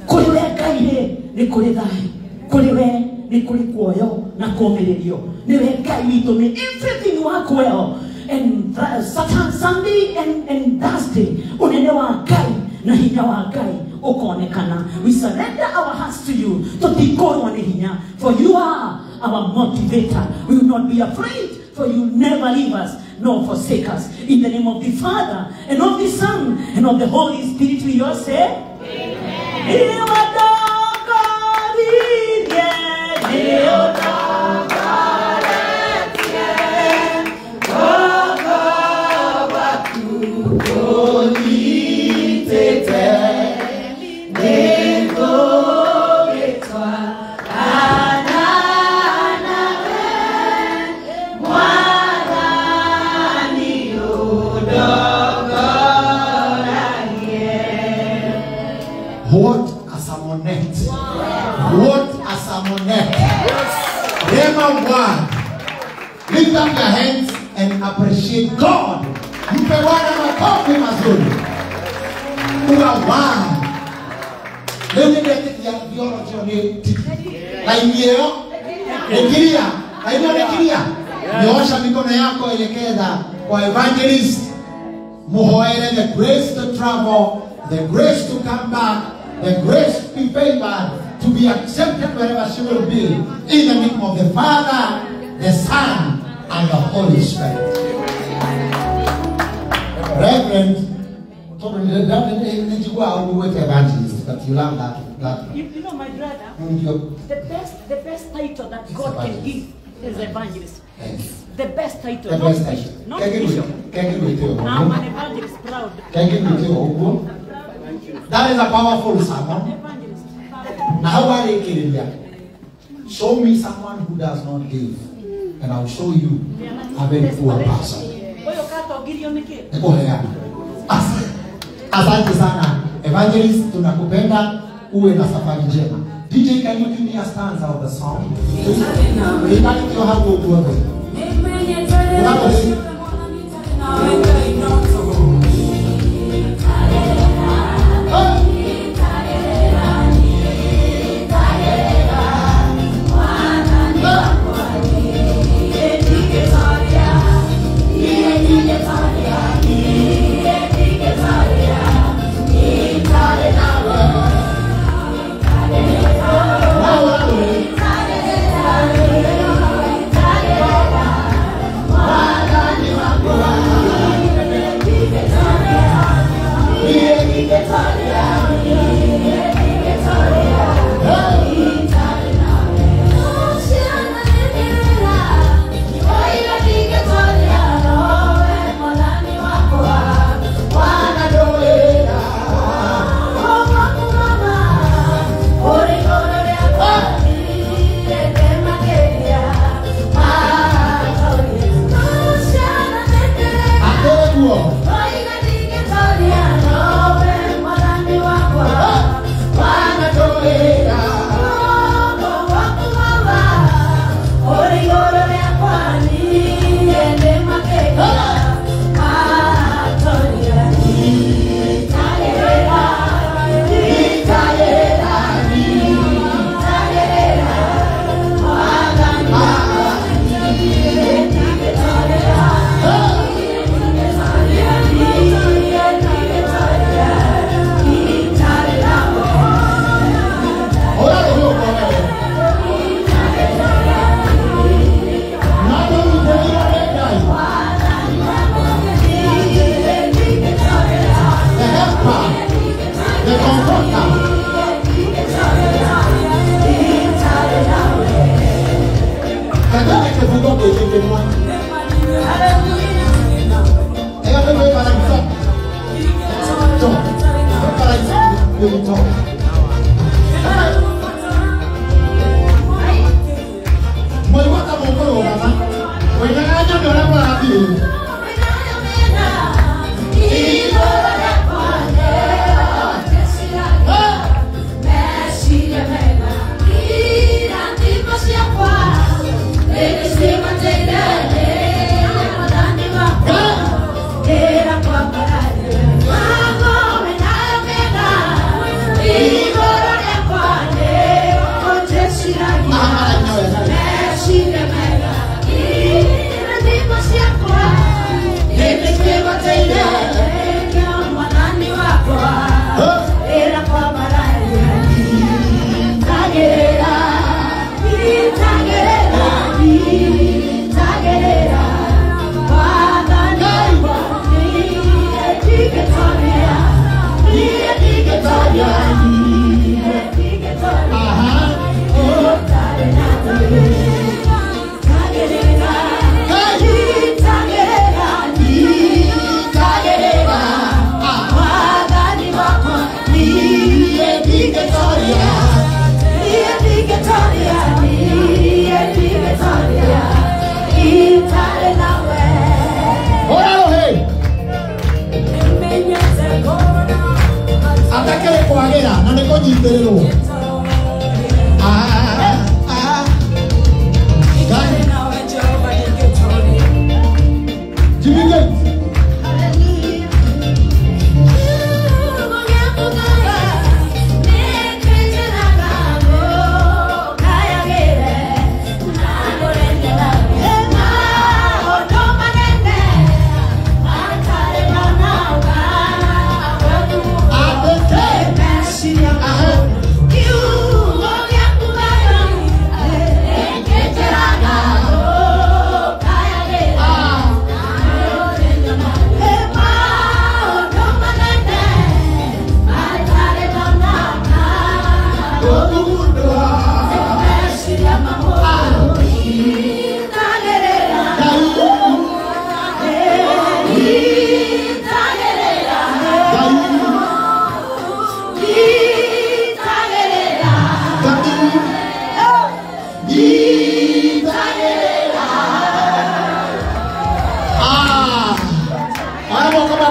Kũrĩ we Ngai rĩ, nĩ kũrĩ thayũ. Kũrĩ we nĩ kũrĩ kuoyo na kũũmĩrĩrio. Nĩ we Ngai witũ. May everything work well. And Saturday, Sunday and Thursday, unene wa Ngai na hinya wa Ngai ukonekana. We surrender our hearts to you. Tũtikorwo nĩ hinya, for you are our motivator. We will not be afraid, for you never leave us nor forsake us. In the name of the Father, and of the Son, and of the Holy Spirit, we all say, Amen. What a sermonette. What a sermonette. Rema word. Lift up your hands and appreciate God. Mpe Bwana makofi mazuri. Uwa word. Leo ndio theology ni laini yeo. Nikiria. Laini nikiria. Nyoosha mikono yako, elekeza kwa evangelist. Muhoere the grace to travel, the grace to come back, the grace to be favored, to be accepted wherever she will be. In the name of the Father, the Son, and the Holy Spirit. Reverend, evangelist, but you love that. You know, my brother, the best title that God can give is evangelist. Thank you. The best title. The best title. Not bishop. I'm an evangelist, proud. That is a powerful sermon. Now, show me someone who does not give, and I'll show you a very poor person. Asante sana evangelist, tunakupenda, uwe na safari njema. DJ, can you give me a stanza of the song?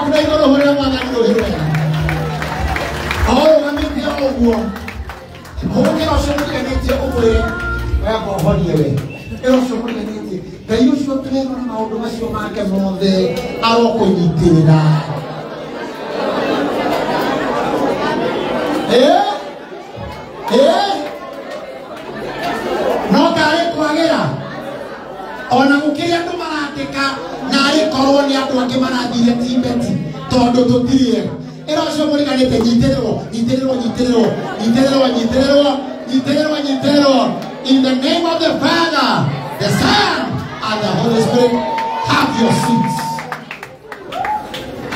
Mikono yaku na igũrũ hũrĩra Mwathani rũhĩ rwega. Ũrũgamĩte o ũguo. Hũrũkĩra ũcio mũriganĩtie ũmwĩre we ngohorie we. Ĩra ũcio mũriganĩtie Ngai ũcio tũrerwo na maũndũ macio make mothe arokũnyitĩrĩra. No tarĩ kwagĩra ona gũkĩrĩ andũ maratĩka narĩ korwo nĩ andũ angĩ marathire ti Betty tondũ tũtirĩ ega. Ĩra ũcio mũriganĩte nyitĩrĩrwo nyitĩrĩrwo nyitĩrĩrwo nyitĩrĩrwo nyitĩrĩrwo nyitĩrĩrwo nyitĩrĩrwo. In the name of the Father, the Son, and the Holy Spirit, have your seats.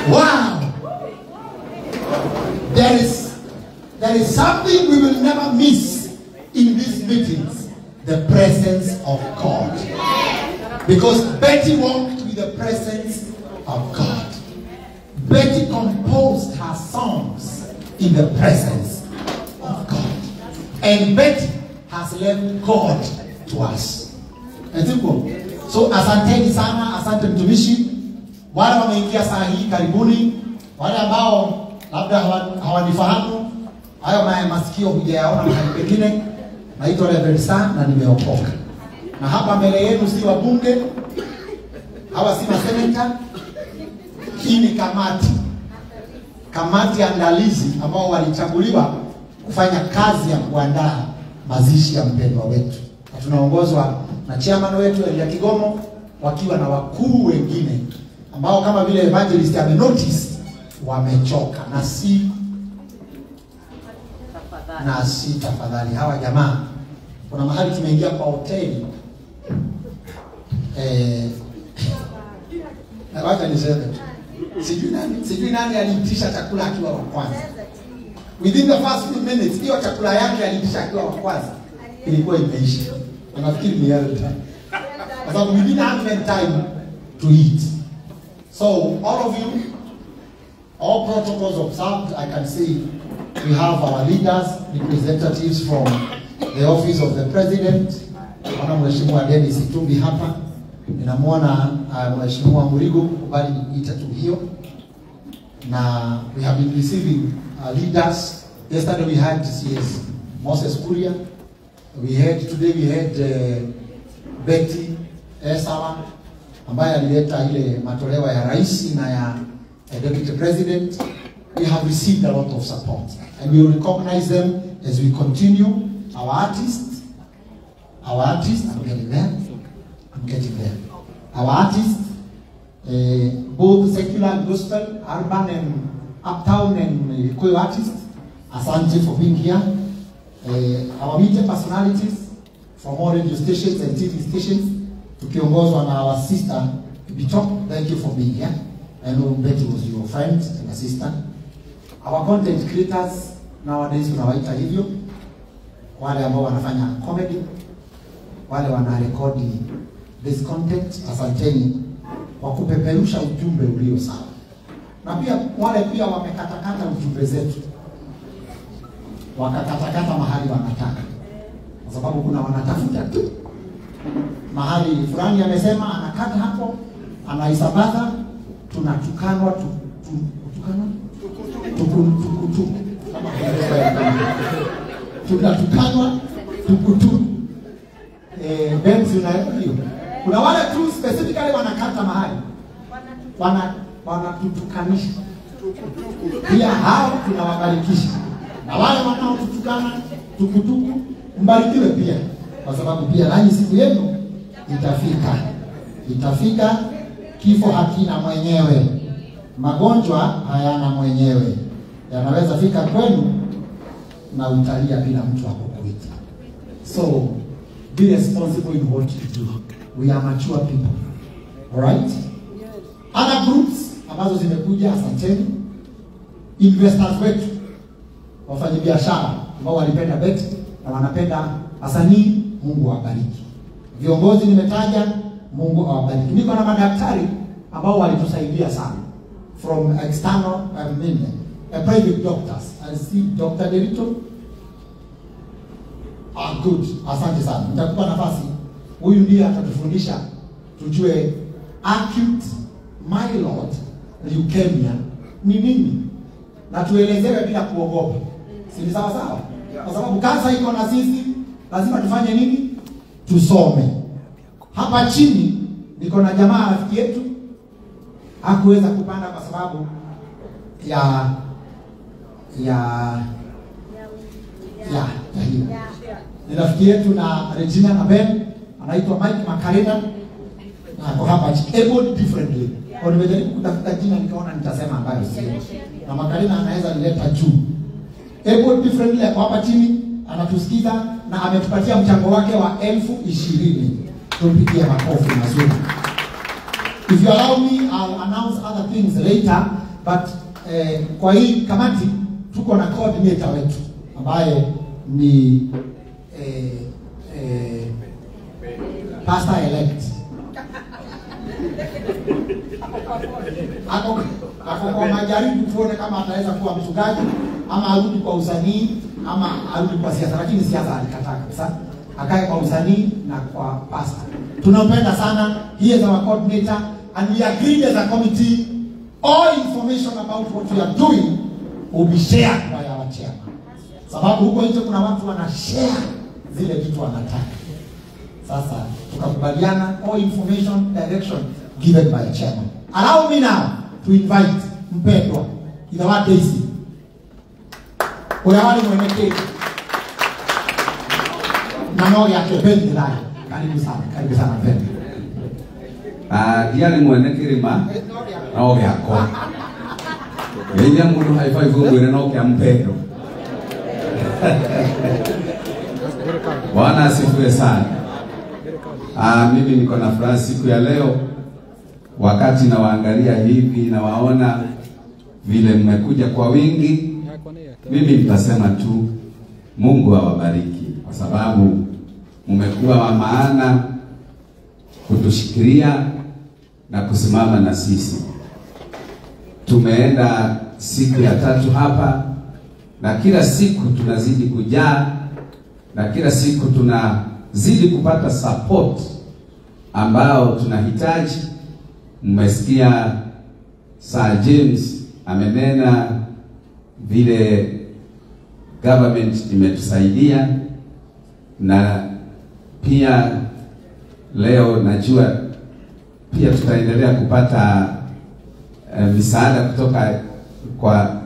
Wow. There is something we will never miss in these meetings: the presence of God. Because Betty walked with the presence of God. Betty composed her songs in the presence of God. And Betty has left God to us. So asanteni sana, asante mtumishi. Wale wameingia saa hii karibuni, wale ambao labda hawanifahamu, hayo masikio hujayaona mahali pengine. Naitwa Reverend Sam na nimeokoka. Na hapa mbele yenu si wabunge, hawa si maseneta. Hii ni kamati andalizi ambao walichaguliwa kufanya kazi ya kuandaa mazishi ya mpendwa wetu. Na tunaongozwa na chairman wetu Elia Kigomo, wakiwa na wakuu wengine ambao kama vile evangelist ame notice wamechoka. Na si tafadhali hawa jamaa, kuna mahali tumeingia kwa hoteli wacha niseme tu, sijui nani aliitisha chakula akiwa wa kwanza. Within the first few minutes hiyo chakula yake aliitisha akiwa wa kwanza ilikuwa imeisha. Nafikiri ni elder, kwa sababu we didn't have time to eat. So all of you, all protocols observed. I can see we have our leaders, representatives from the office of the president. Naona Mheshimiwa Dennis Itumbi hapa. Ninamwona Mheshimiwa Murigo, kubali nikuita tu hiyo. Na we have been receiving leaders. Yesterday we had CS Moses Kuria. Today we had Betty Esawa ambaye alileta ile matolewa ya rais na ya deputy president. We have received a lot of support and we will recognize them as we continue. Our artists, I'm getting there. Our artists, both secular and gospel, urban and uptown and Kikuyu artists, asante for being here. Our media personalities from all radio stations and TV stations, tukiongozwa na our sister Bitok, thank you for being here. I know Betty was your friend and a sister. Our content creators, nowadays tunawaita hivyo, wale ambao wanafanya comedy, wale wanarekodi this content, asanteni kwa kupeperusha ujumbe ulio sawa. Na pia wale pia wamekatakata ujumbe zetu, wakakatakata mahali wanataka, kwa sababu kuna wanatafuta tu mahali fulani amesema, anakata hapo, anaisambaza, tunatukanwa tukutuku, tunatukanwa tukutuku. Benzi unaelewa hiyo? Kuna wale tu specifically wanakata mahali, wanatutukanisha. Pia hao tunawabarikisha, na wale wanaotutukana tukutuku mbarikiwe pia, kwa sababu pia nanyi siku yenu itafika. Itafika. Kifo hakina mwenyewe, magonjwa hayana mwenyewe, yanaweza fika kwenu na utalia bila mtu akukuita. So be responsible in what you do. We are mature people. Alright? Other groups ambazo zimekuja, asanteni. Investors wetu, wafanyabiashara ambao walipenda Betty na wanapenda wasanii, Mungu awabariki. Viongozi nimetaja, Mungu awabariki. Niko na madaktari ambao walitusaidia sana from external, private doctors. I see Dr. Derito. Ah, good. Asante sana. Nitakupa nafasi. Huyu ndiye atatufundisha tujue acute myeloid leukemia ni nini, na tuelezewe bila kuogopa. Si ni sawa sawa? Kwa sababu kansa iko na sisi, lazima tufanye nini? Tusome. Hapa chini niko na jamaa rafiki yetu hakuweza kupanda kwa sababu ya hiyo. Ni rafiki yetu na Regina na Ben, anaitwa Mike Makarina, na ako hapa chini. Able differently. Kwa nimejaribu kutafuta jina nikaona nitasema ambayo sio. Na Makarina anaweza nileta juu. Able differently ako hapa chini, anatusikiza na ametupatia mchango wake wa 20,000. Tumpigie makofi mazuri. If you allow me, I'll announce other things later, but kwa hii kamati tuko na coordinator wetu ambaye ni pastor elect. Ako kwa majaribu tuone kama ataweza kuwa mchungaji ama arudi kwa usanii ama arudi kwa siasa, lakini siasa alikataa kabisa. Akae kwa usanii na kwa pastor. Tunampenda sana. He is our coordinator and we agreed as a committee all information about what we are doing will be shared by our chairman. Sababu huko nje kuna watu wana share zile vitu wanataka. Sasa tukakubaliana all information direction given by chairman. Allow me now to invite mpendwa Ithawa Daisy. Ule wali mwenye na no yake Ben Lai. Karibu sana, karibu sana Ben. Ndiarĩ mwene kĩrĩma no gĩakwa. Geithia mũndũ high five ũmwĩre no kĩa mpendo. Bwana asifiwe sana. Mimi niko na furaha siku ya leo wakati nawaangalia hivi na waona vile mmekuja kwa wingi. Mimi nitasema tu Mungu awabariki kwa sababu mmekuwa wa maana kutushikilia na kusimama na sisi. Tumeenda siku ya tatu hapa na kila siku tunazidi kujaa na kila siku tunazidi kupata support ambao tunahitaji. Mmesikia Sir James amenena vile government imetusaidia, na pia leo najua pia tutaendelea kupata misaada kutoka kwa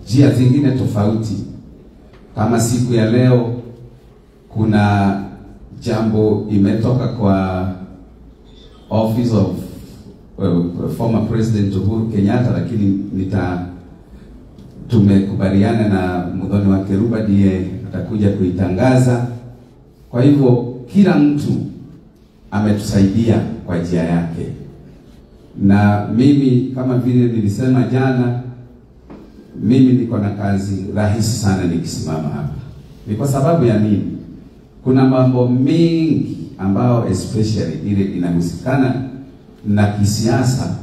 njia zingine tofauti. Kama siku ya leo kuna jambo imetoka kwa Office of former President Uhuru Kenyatta, lakini tumekubaliana na Muthoni wa Keruba ndiye atakuja kuitangaza. Kwa hivyo kila mtu ametusaidia kwa njia yake. Na mimi kama vile nilisema jana, mimi niko na kazi rahisi sana nikisimama hapa. Ni kwa sababu ya nini? Kuna mambo mengi ambao especially ile inahusikana na kisiasa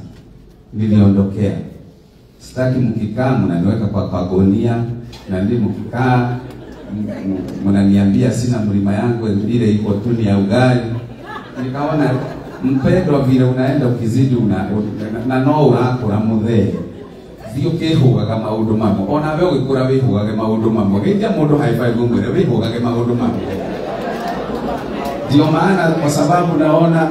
niliondokea. Sitaki mkikaa mnaniweka kwa kagonia, na ndi mkikaa mnaniambia sina mlima yangu ile iko tu ni ya ugali. Nikaona mpendwa vile unaenda ukizidi una na no urakura muthe thiĩ ũkĩhũgaga maũndũ mamwe ona we ũgĩkũra wĩhũgage maũndũ mamwe geithia mũndũ high five ũmwĩre wĩhũgage maũndũ mamwe. Ndio maana kwa sababu naona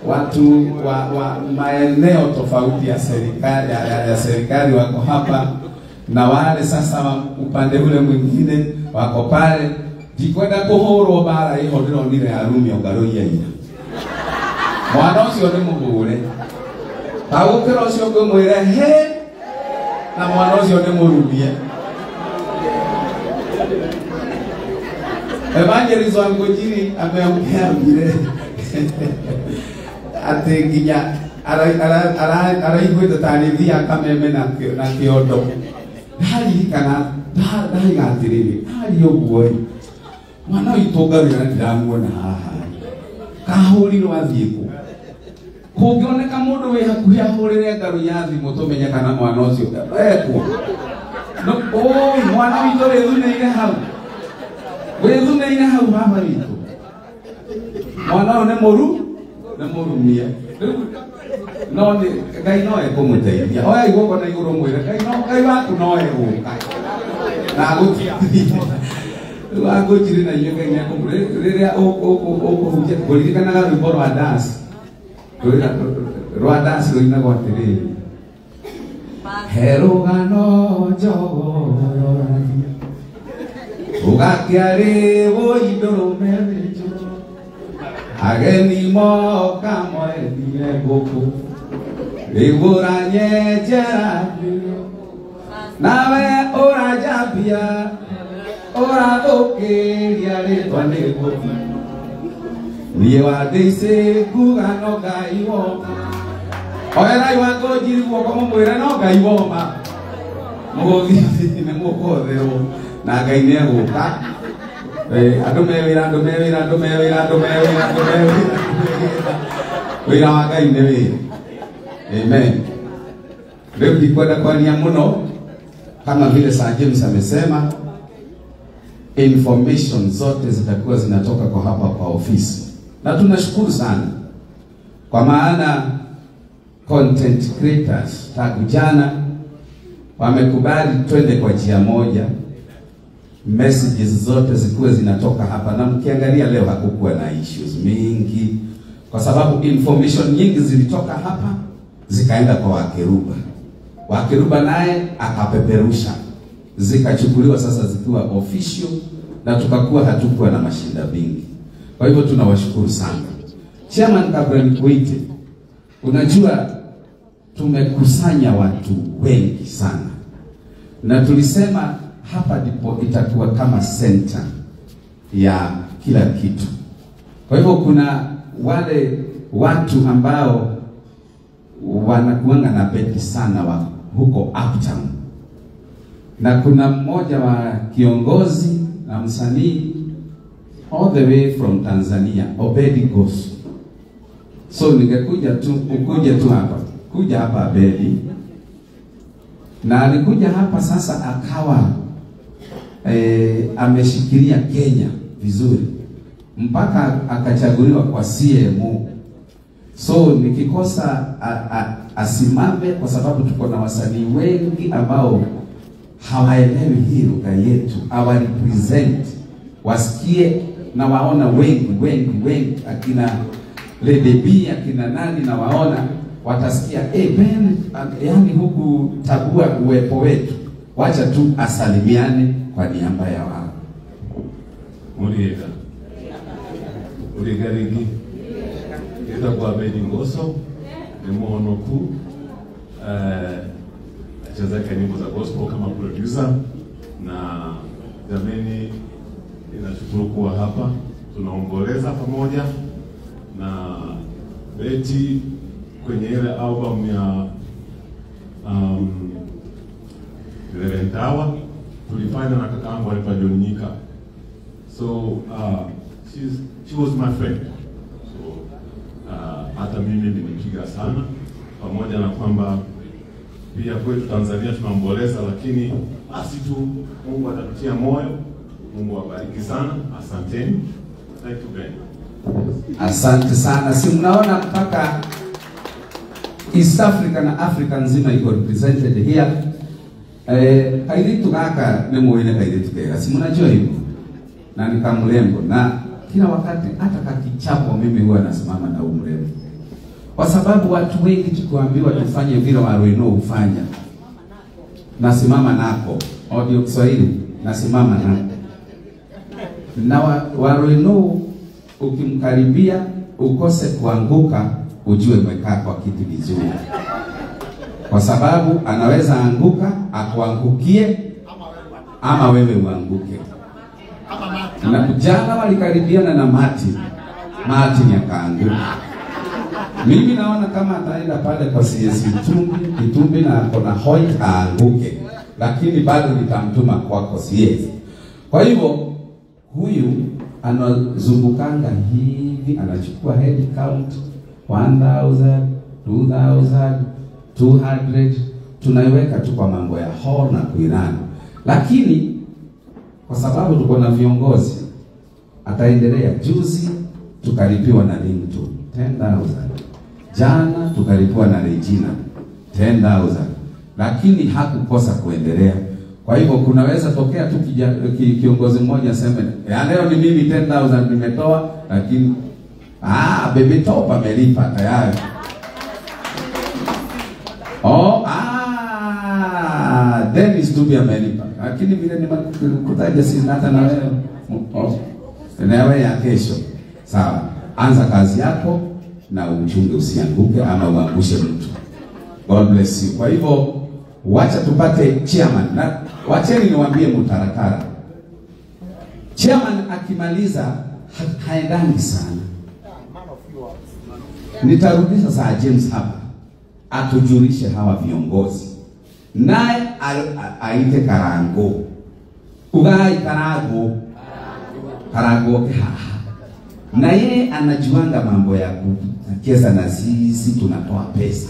watu wa maeneo tofauti ya serikali ya serikali wako hapa, na wale sasa wa upande ule mwingine wako pale. Ndikwenda kũhũrwo bara iho ndĩronire arumi ongarũria ira mwana ũcio nĩ mũhũre tagũkĩra ũcio ngũmwĩre he na mwana ũcio nĩ mũrumie. Evangelist wa Ngũnjiri ameongea vile atĩ nginya araiguĩte tarĩ thiaga kameme na kĩondo. Ndaririkana ndaiga atĩrĩrĩ harĩ ũguo ĩ mwana witũ ngarũra ndĩramuona haha kahũrirwo athiĩ kũ kũngĩoneka mũndũ wĩ hakuhĩ ahũrĩre ngarũ ya thimũ tũmenye kana mwana ũcio ekwo. Oi mwana witũ wĩthunĩire hau wĩthunĩire hau baba witũ mwana ũyũ nĩ mũru nĩ mũrumie. No nĩ Ngai no ekũmũteithia. Oya igũkũ na igũrũ mwĩre Ngai no Ngai waku no egũka. Na agũteithie. Rĩu angũnjiri na inyuĩ Ngai nĩekũmũre rĩrĩa ũkũhunjia kũririkanaga rwĩmbo rwa dance. Rwa dance rũinagwo atĩrĩrĩ. He rũgano njogororagia ũgakĩarĩ wũindũrũme mĩnjũ ageni moka mwendire ngũkũ rĩu ũranyenjera nawe ũranjambia ũrathũkĩria rĩtwa nĩ ngũkũ niĩ wandĩicĩ nguga no Ngai woma. Oerai wangũnjiri guoko mũmwĩre no Ngai woma. Mũgũthiĩ nĩ mũkũhũthĩrwo na Ngai nĩ egũka. Andũ me wĩra, andũ me wĩra, andũ me wĩra, andũ me wĩra, andũ me wĩra. Wĩra wa Ngai nĩ wĩra. Amen. Rĩu ndikwenda kwaria mũno, kama vile Sir James amesema, information zote zitakuwa zinatoka kwa hapa kwa ofisi. Na tunashukuru sana kwa maana content creators tangu jana wamekubali twende kwa njia moja, messages zote zikuwe zinatoka hapa. Na mkiangalia leo hakukuwa na issues mingi kwa sababu information nyingi zilitoka hapa zikaenda kwa Wakeruba. Wakeruba naye akapeperusha, zikachukuliwa sasa zikiwa official, na tukakuwa hatukuwa na mashinda mingi. Kwa hivyo tunawashukuru sana. Chairman, kabla nikuite, unajua tumekusanya watu wengi sana, na tulisema hapa ndipo itakuwa kama center ya kila kitu. Kwa hivyo kuna wale watu ambao wanakuanga na beti sana wa huko Uptown, na kuna mmoja wa kiongozi na msanii all the way from Tanzania, Obedi Gosu. So ningekuja tu, ukuje tu hapa. Kuja hapa Abedi. Na alikuja hapa sasa akawa ameshikilia Kenya vizuri mpaka akachaguliwa kwa CMO. So nikikosa asimame kwa sababu tuko na wasanii wengi ambao hawaelewi hii lugha yetu, hawa represent, wasikie na waona wengi wengi wengi, akina Lady B, akina nani, na waona watasikia Ben, yani huku tabua uwepo wetu, wacha tu asalimiane kwa niaba ya wao. Muriega Muriega rĩngĩ ĩtagwo Abedi Ngoso, ni muhonoku, achezeka nyimbo za gospel kama producer. Na jameni, ninashukuru kuwa hapa, tunaomboleza pamoja na Betty kwenye ile album ya Reverend Tawa tulifanya na kakaangu anaitwa John Nyika. So she was my friend. So hata mimi nilipiga sana, pamoja na kwamba pia kwetu Tanzania tunaomboleza, lakini basi tu Mungu atatutia moyo. Mungu awabariki sana. Asanteni. Thank you Ben. Asante sana. Si mnaona mpaka East Africa na Africa nzima iko represented here. Kairitu kaka ni muine kairitu kega. Si mnajua hivyo. Na ni kamrembo, na kila wakati hata kakichapo mimi huwa nasimama na umrembo. Kwa sababu watu wengi tukiambiwa tufanye vile Waruino hufanya, nasimama nako. Audio Kiswahili, nasimama nako. Na Waruino ukimkaribia ukose kuanguka, ujue umekaa kwa kiti vizuri. Kwa sababu anaweza anguka, akuangukie ama wewe uanguke. Na jana walikaribiana na Martin. Martin akaanguka. Mimi naona kama ataenda pale kwa CS Kitumbi na kona Hoyt aanguke. Lakini bado nitamtuma kwako CS. Kwa hivyo huyu anazungukanga hivi, anachukua head count 1000, 2000, 200, tunaiweka tu kwa mambo ya hall na kuirani. Lakini kwa sababu tuko na viongozi ataendelea. Juzi tukalipiwa na Ringtone 10,000. Jana tukalipwa na Regina 10,000, lakini hakukosa kuendelea. Kwa hivyo kunaweza tokea tu kiongozi mmoja aseme ya leo ni mimi 10,000 nimetoa, lakini Baby Top amelipa tayari. Oh, Dennis Dubi amelipa. Lakini vile nimekutaja sisi hata na wewe. Na wewe ya kesho. Sawa. Anza kazi yako na uchunge usianguke ama uangushe mtu. God bless you. Kwa hivyo wacha tupate chairman. Na wacheni niwaambie mtaratara. Chairman akimaliza haendani sana. Nitarudisha saa James hapa atujulishe hawa viongozi. Naye aite Karango. Ugai Karango. Karango haha. Na yeye anajuanga mambo ya kucheza na sisi tunatoa pesa.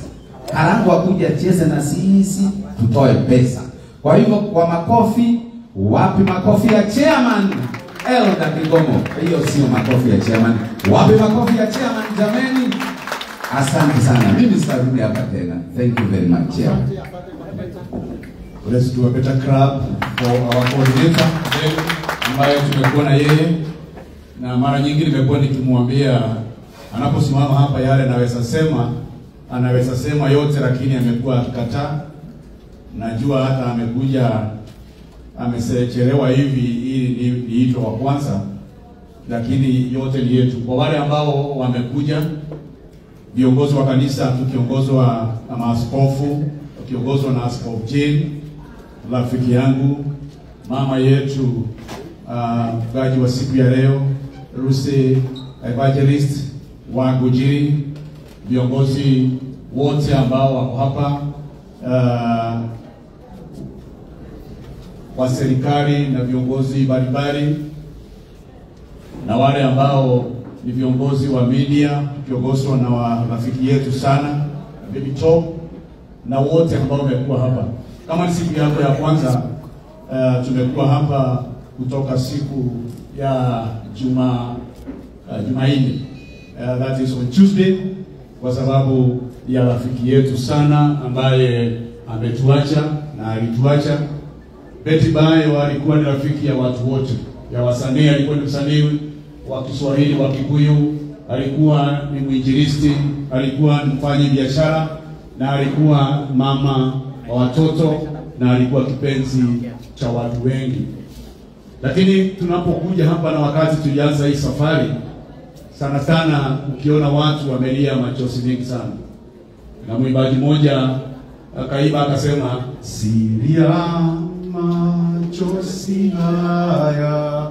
Karango akuja cheza na sisi tutoe pesa. Kwa hivyo kwa makofi, wapi makofi ya chairman Elder Kigomo? Hiyo sio makofi ya chairman. Wapi makofi ya chairman jameni? Asante sana. Mimi sitarudi hapa tena. Thank you very much, chairman. Let's do a better clap for our coordinator ambaye tumekuwa na yeye, na mara nyingi nimekuwa nikimwambia anaposimama hapa yale anaweza sema yote, lakini amekuwa akikataa. Najua hata amekuja amesechelewa hivi ili niitwe wa kwanza, lakini yote ni yetu. Kwa wale ambao wamekuja, viongozi wa kanisa tukiongozwa na maaskofu, tukiongozwa na Askofu Jane, rafiki yangu, mama yetu mchungaji wa siku ya leo, Rusi Evangelist wa Ngujiri, viongozi wote ambao wako hapa wa serikali na viongozi mbalimbali, na wale ambao ni viongozi wa media tukiongozwa na rafiki yetu sana Baby Top, na wote ambao wamekuwa hapa. Kama ni siku yako ya kwanza, tumekuwa hapa kutoka siku ya Jumanne, that is on Tuesday, kwa sababu ya rafiki yetu sana ambaye ametuacha na alituacha. Betty Bayo alikuwa ni rafiki ya watu wote, ya wasanii. Alikuwa ni msanii wa Kiswahili, wa Kikuyu, alikuwa ni mwinjilisti, alikuwa ni mfanyi biashara, na alikuwa mama wa watoto, na alikuwa kipenzi cha watu wengi. Lakini tunapokuja hapa na wakati tulianza hii safari, sana sana ukiona watu wamelia machozi mengi sana. Na mwimbaji mmoja akaiba akasema, silia machozi haya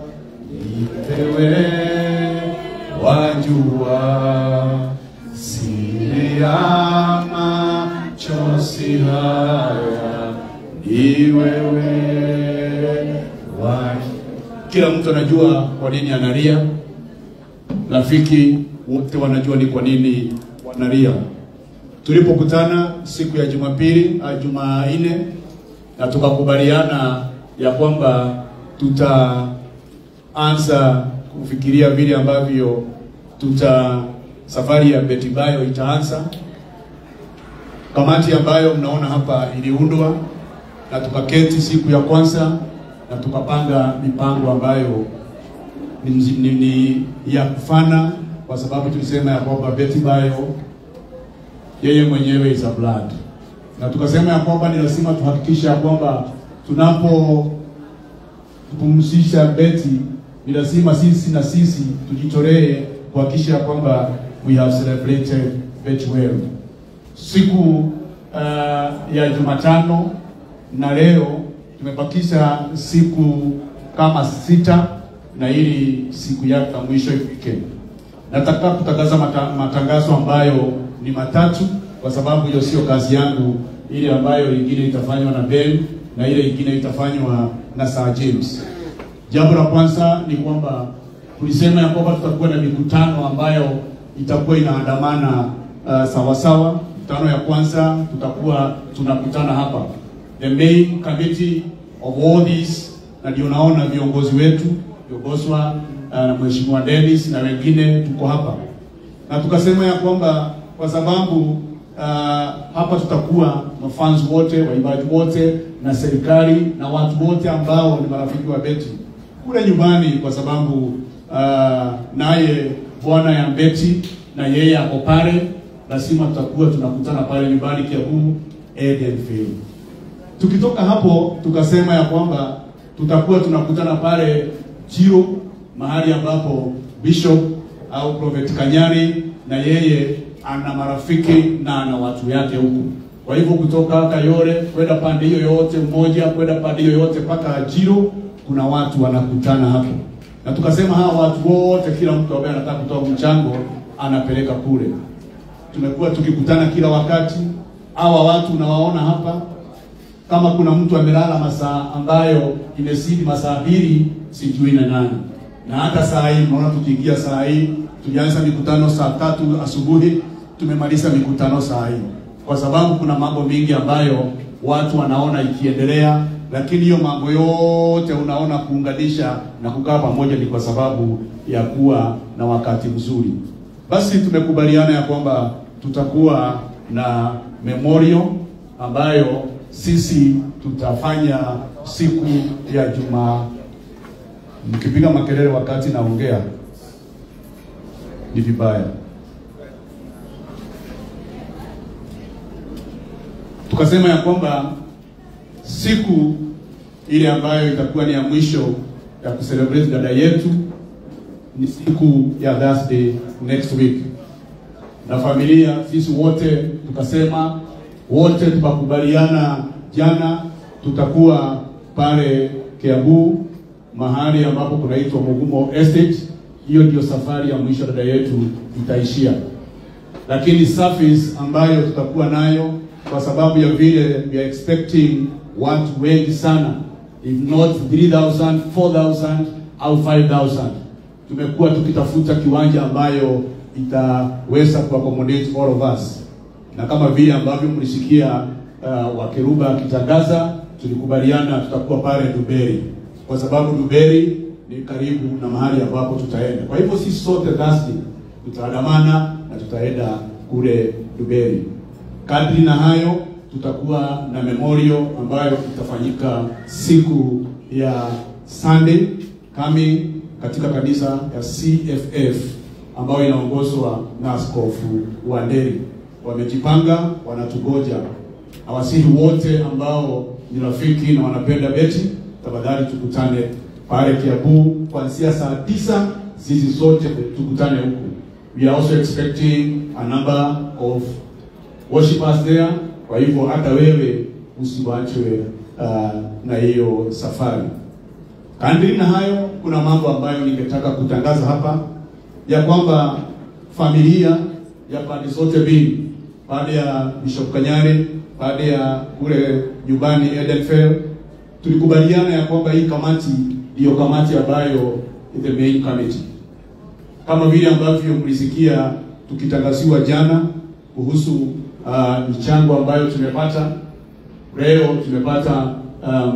nipewe wajua, silia machozi haya ni wewe wajua. Kila mtu anajua kwa nini analia. Rafiki wote wanajua ni kwa nini wanalia. Tulipokutana siku ya Jumapili, Jumanne, na tukakubaliana ya kwamba tutaanza kufikiria vile ambavyo safari ya Betty Bayo itaanza. Kamati ambayo mnaona hapa iliundwa, na tukaketi siku ya kwanza na tukapanga mipango ambayo ni ya kufana, kwa sababu tulisema ya kwamba Betty Bayo yeye mwenyewe is a blood. Na tukasema ya kwamba ni lazima tuhakikishe ya kwamba tunapo kupumzisha Betty ni lazima sisi na sisi tujitolee kuhakikisha ya kwamba we have celebrated Betty well. Siku ya Jumatano na leo tumebakisha siku kama 6 na ili siku yake ya mwisho ifike. Nataka kutangaza matangazo ambayo ni matatu, kwa sababu hiyo sio kazi yangu. Ile ambayo ingine itafanywa na Ben na ile ingine itafanywa na Sir James. Jambo la kwanza ni kwamba tulisema ya kwamba tutakuwa na mikutano ambayo itakuwa inaandamana sawa sawa. Mkutano ya kwanza tutakuwa tunakutana hapa, the main committee of all these, na ndio naona viongozi wetu viongozwa na Mheshimiwa Dennis na wengine tuko hapa. Na tukasema ya kwamba kwa sababu hapa tutakuwa mafans wote, waimbaji wote na serikali na watu wote ambao ni marafiki wa Betty. Kule nyumbani kwa sababu naye bwana ya Betty na yeye ako pale, lazima tutakuwa tunakutana pale nyumbani Kiambu Edenfield. Tukitoka hapo tukasema ya kwamba tutakuwa tunakutana pale Chiro, mahali ambapo Bishop au Prophet Kanyari na yeye ana marafiki na ana watu yake huku. Kwa hivyo kutoka Kayole kwenda pande hiyo yote mmoja kwenda pande hiyo yote mpaka Jiro kuna watu wanakutana hapo. Na tukasema hawa watu wote, kila mtu ambaye anataka kutoa mchango anapeleka kule. Tumekuwa tukikutana kila wakati. Hawa watu unawaona hapa, kama kuna mtu amelala masaa ambayo imezidi masaa 2 sijui na nani. Na hata saa hii unaona tukiingia saa hii, tulianza mikutano saa 3 asubuhi, tumemaliza mikutano saa hii. Kwa sababu kuna mambo mingi ambayo watu wanaona ikiendelea, lakini hiyo mambo yote unaona kuunganisha na kukaa pamoja ni kwa sababu ya kuwa na wakati mzuri. Basi tumekubaliana ya kwamba tutakuwa na memorial ambayo sisi tutafanya siku ya Jumaa. Mkipiga makelele wakati naongea ni vibaya. Tukasema ya kwamba siku ile ambayo itakuwa ni ya mwisho ya kucelebrate dada yetu ni siku ya Thursday next week. Na familia sisi wote tukasema, wote tukakubaliana jana tutakuwa pale Kiambu mahali ambapo kunaitwa Mugumo Estate. Hiyo ndio safari ya mwisho dada yetu itaishia. Lakini service ambayo tutakuwa nayo, kwa sababu ya vile we are expecting watu wengi sana, if not 3,000, 4,000 au 5,000. Tumekuwa tukitafuta kiwanja ambayo itaweza ku accommodate all of us. Na kama vile ambavyo mlisikia Wakeruba akitangaza, tulikubaliana tutakuwa pale Duberi, kwa sababu Duberi ni karibu na mahali ambapo tutaenda. Kwa hivyo sisi sote Thursday tutaandamana na tutaenda kule Duberi. Kadri na hayo tutakuwa na memorial ambayo itafanyika siku ya Sunday coming katika kanisa ya CFF ambayo inaongozwa na Askofu Wanderi. Wamejipanga, wanatugoja. Awasihi wote ambao ni rafiki na wanapenda Betty, tafadhali tukutane pale Kiambu kuanzia saa 9, sisi sote tukutane huku. We are also expecting a number of worshipers there. Kwa hivyo hata wewe usiwachwe na hiyo safari. Kadri na hayo, kuna mambo ambayo ningetaka kutangaza hapa, ya kwamba familia ya pande zote mbili, baada ya Bishop Kanyari, baada ya kule nyumbani Edenfield, tulikubaliana ya kwamba hii kamati ndiyo kamati ambayo the main committee. Kama vile ambavyo mlisikia tukitangaziwa jana kuhusu michango ambayo tumepata leo, tumepata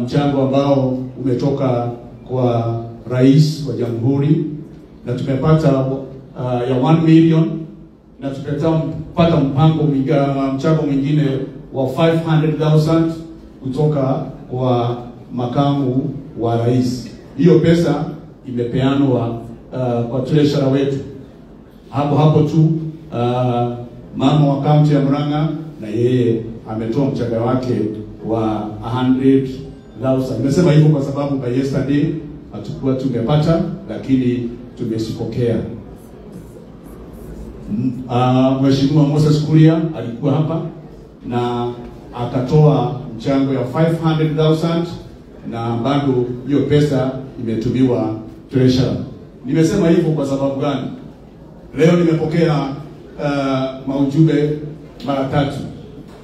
mchango ambao umetoka kwa rais wa jamhuri, na tumepata ya 1 million, na tumepata mpango mchango mwingine wa 500,000 kutoka kwa makamu wa rais. Hiyo pesa imepeanwa kwa treasurer wetu. Hapo hapo tu mama wa kaunti ya Murang'a na yeye ametoa mchango wake wa 100,000. Nimesema hivyo kwa sababu by yesterday hatukuwa tumepata, lakini tumesipokea. Mheshimiwa Moses Kuria alikuwa hapa na akatoa mchango ya 500,000 na bado hiyo pesa imetumiwa treasurer. Nimesema hivyo kwa sababu gani? Leo nimepokea maujumbe mara 3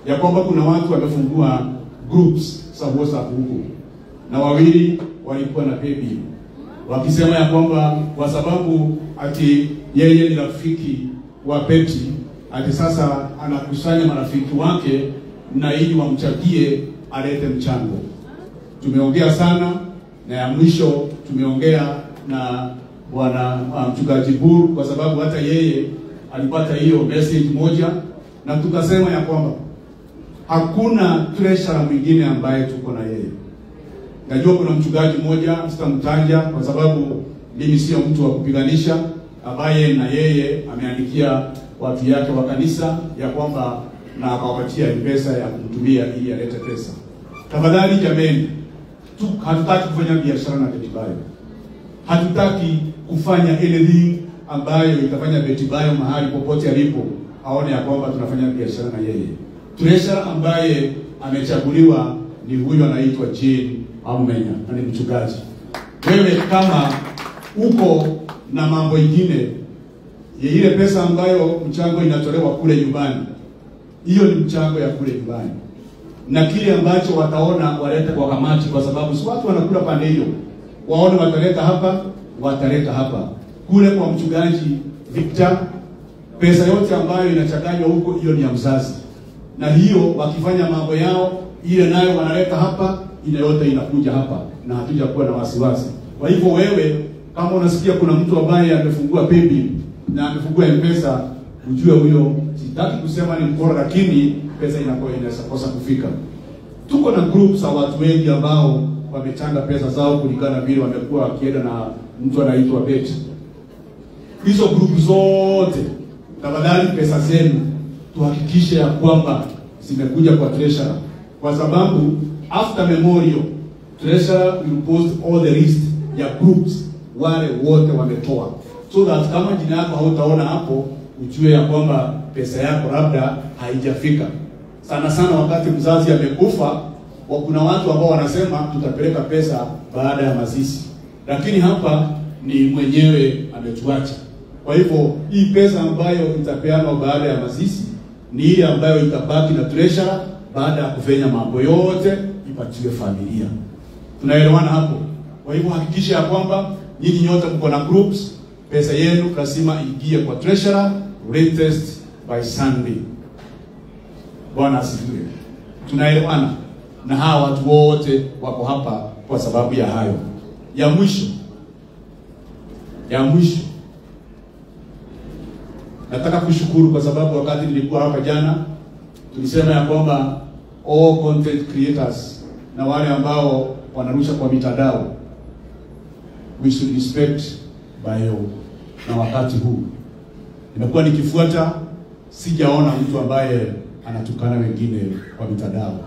ya kwamba kuna watu wamefungua groups za WhatsApp huko, na wawili walikuwa na baby wakisema ya kwamba kwa sababu ati yeye ni rafiki wa Betty, ati sasa anakusanya marafiki wake na ili wamchagie alete mchango. Tumeongea sana, na ya mwisho tumeongea na bwana mchungaji Buru, kwa sababu hata yeye alipata hiyo message moja Na tukasema ya kwamba hakuna treasurer mwingine ambaye tuko na yeye. Najua kuna mchungaji mmoja sitamtaja kwa sababu mimi sio mtu wa kupiganisha, ambaye na yeye ameandikia watu yake wa kanisa ya kwamba na akawapatia pesa ya kumtumia ili alete pesa. Tafadhali jameni, hatutaki kufanya biashara na Betty Bayo. Hatutaki kufanya anything ambayo itafanya Betty Bayo mahali popote alipo aone ya kwamba tunafanya biashara na yeye. Treasurer ambaye amechaguliwa ni huyu anaitwa Jane Amenya, na ni mchungaji. Wewe kama uko na mambo ingine ya ile pesa ambayo mchango inatolewa kule nyumbani, hiyo ni mchango ya kule nyumbani, na kile ambacho wataona walete kwa kamati, kwa sababu si watu wanakula pande hiyo, waone wataleta hapa, wataleta hapa. Kule kwa mchungaji Victor, pesa yote ambayo inachanganywa huko, hiyo ni ya mzazi, na hiyo wakifanya mambo yao ile nayo wanaleta hapa, ile yote inakuja hapa, na hatujakuwa na wasiwasi. Kwa hivyo wewe kama unasikia kuna mtu ambaye amefungua paybill na amefungua M-Pesa, ujue huyo, sitaki kusema ni mkora, lakini pesa inakuwa inakosa kufika. Tuko na groups za watu wengi ambao wamechanga pesa zao kulingana vile wamekuwa wakienda na mtu anaitwa Betty. Hizo group zote, tafadhali pesa zenu tuhakikishe ya kwamba zimekuja kwa treasurer, kwa sababu after memorial treasurer will post all the list ya groups wale wote wametoa, so that kama jina yako hautaona hapo, ujue ya kwamba pesa yako labda haijafika. Sana sana wakati mzazi amekufa, kuna watu ambao wanasema tutapeleka pesa baada ya mazishi, lakini hapa ni mwenyewe ametuacha. Kwa hivyo hii pesa ambayo itapeanwa baada ya mazishi ni ile ambayo itabaki na treasurer baada ya kufanya mambo yote, ipatiwe familia. Tunaelewana hapo? Kwa hivyo hakikisha ya kwamba nyinyi nyote mko na groups, pesa yenu lazima ingie kwa treasurer latest by Sunday. Bwana asifiwe. Tunaelewana? Na hawa watu wote wako hapa kwa sababu ya hayo. Ya mwisho, nataka kushukuru kwa sababu wakati nilikuwa hapa jana tulisema ya kwamba all content creators na wale ambao wanarusha kwa mitandao, we should respect Bayo. Na wakati huu nimekuwa nikifuata, sijaona mtu ambaye anatukana wengine kwa mitandao.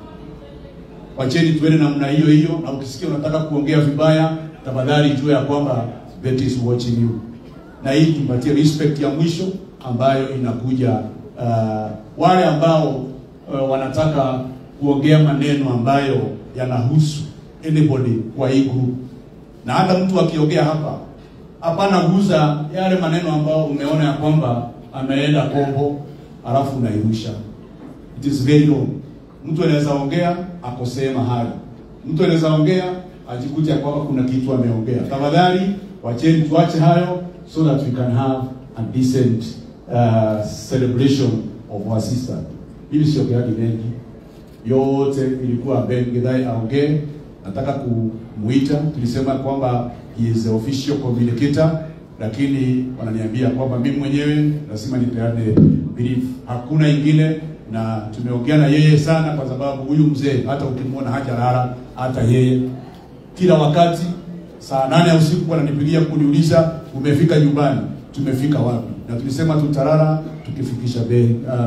Wacheni tuende namna hiyo hiyo, na ukisikia unataka kuongea vibaya, tafadhali jua ya kwamba Betty is watching you. Na hii tumpatie respect ya mwisho ambayo inakuja wale ambao wanataka kuongea maneno ambayo yanahusu anybody kwa hii group. Na hata mtu akiongea hapa, hapana guza yale maneno ambayo umeona ya kwamba ameenda kombo alafu unairusha. It is very wrong. Mtu anaweza ongea akosee mahali. Mtu anaweza ongea ajikute ya kwamba kuna kitu ameongea. Tafadhali wacheni tuache hayo so that we can have a decent celebration of our sister. Mimi siongeagi mengi. Yote ilikuwa Ben Githae aongee. Nataka kumuita, tulisema kwamba he is the official communicator, lakini wananiambia kwamba mimi mwenyewe lazima nipeane brief. Hakuna ingine, na tumeongea na yeye sana kwa sababu huyu mzee hata ukimwona hajalala, hata yeye kila wakati saa 8 ya usiku ananipigia kuniuliza umefika nyumbani, tumefika wapi? Na tulisema tutalala tukifikisha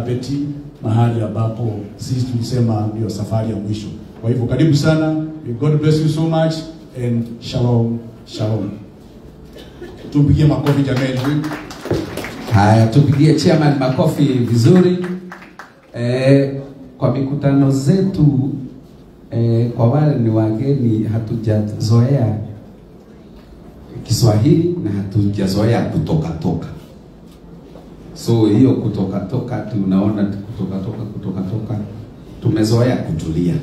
Betty mahali ambapo sisi tulisema ndio safari ya mwisho. Kwa hivyo karibu sana. May God bless you so much and shalom shalom. Tumpigie makofi jameni. Haya, tupigie chairman makofi vizuri. Kwa mikutano zetu, kwa wale ni wageni, hatujazoea Kiswahili na hatujazoea kutoka toka. So hiyo kutoka toka tunaona kutoka toka tumezoea kutulia.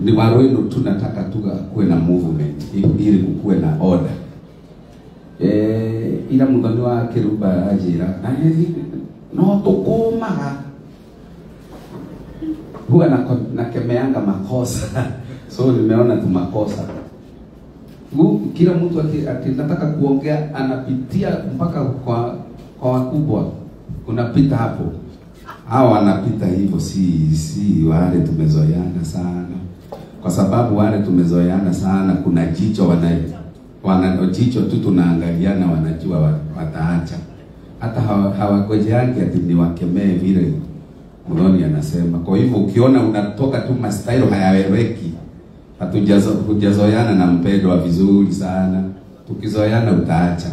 Ni wenu tunataka tu kuwe na movement ili kuwe na order. Ila muthoni wa Kiruba ajira no tukumaga huwa nakemeanga makosa. So nimeona tu makosa. Kila mtu akinataka kuongea anapitia mpaka kwa wakubwa, unapita hapo. Hawa wanapita hivyo, si wale tumezoeana sana. Kwa sababu wale tumezoeana sana, kuna jicho wana jicho tu tunaangaliana, wanajua wataacha. Hata hawagojeangi ati niwakemee vile Muthoni anasema. Kwa hivyo ukiona unatoka tu mastailo hayaeleweki, hatujazoeana na mpendwa vizuri sana. Tukizoeana utaacha.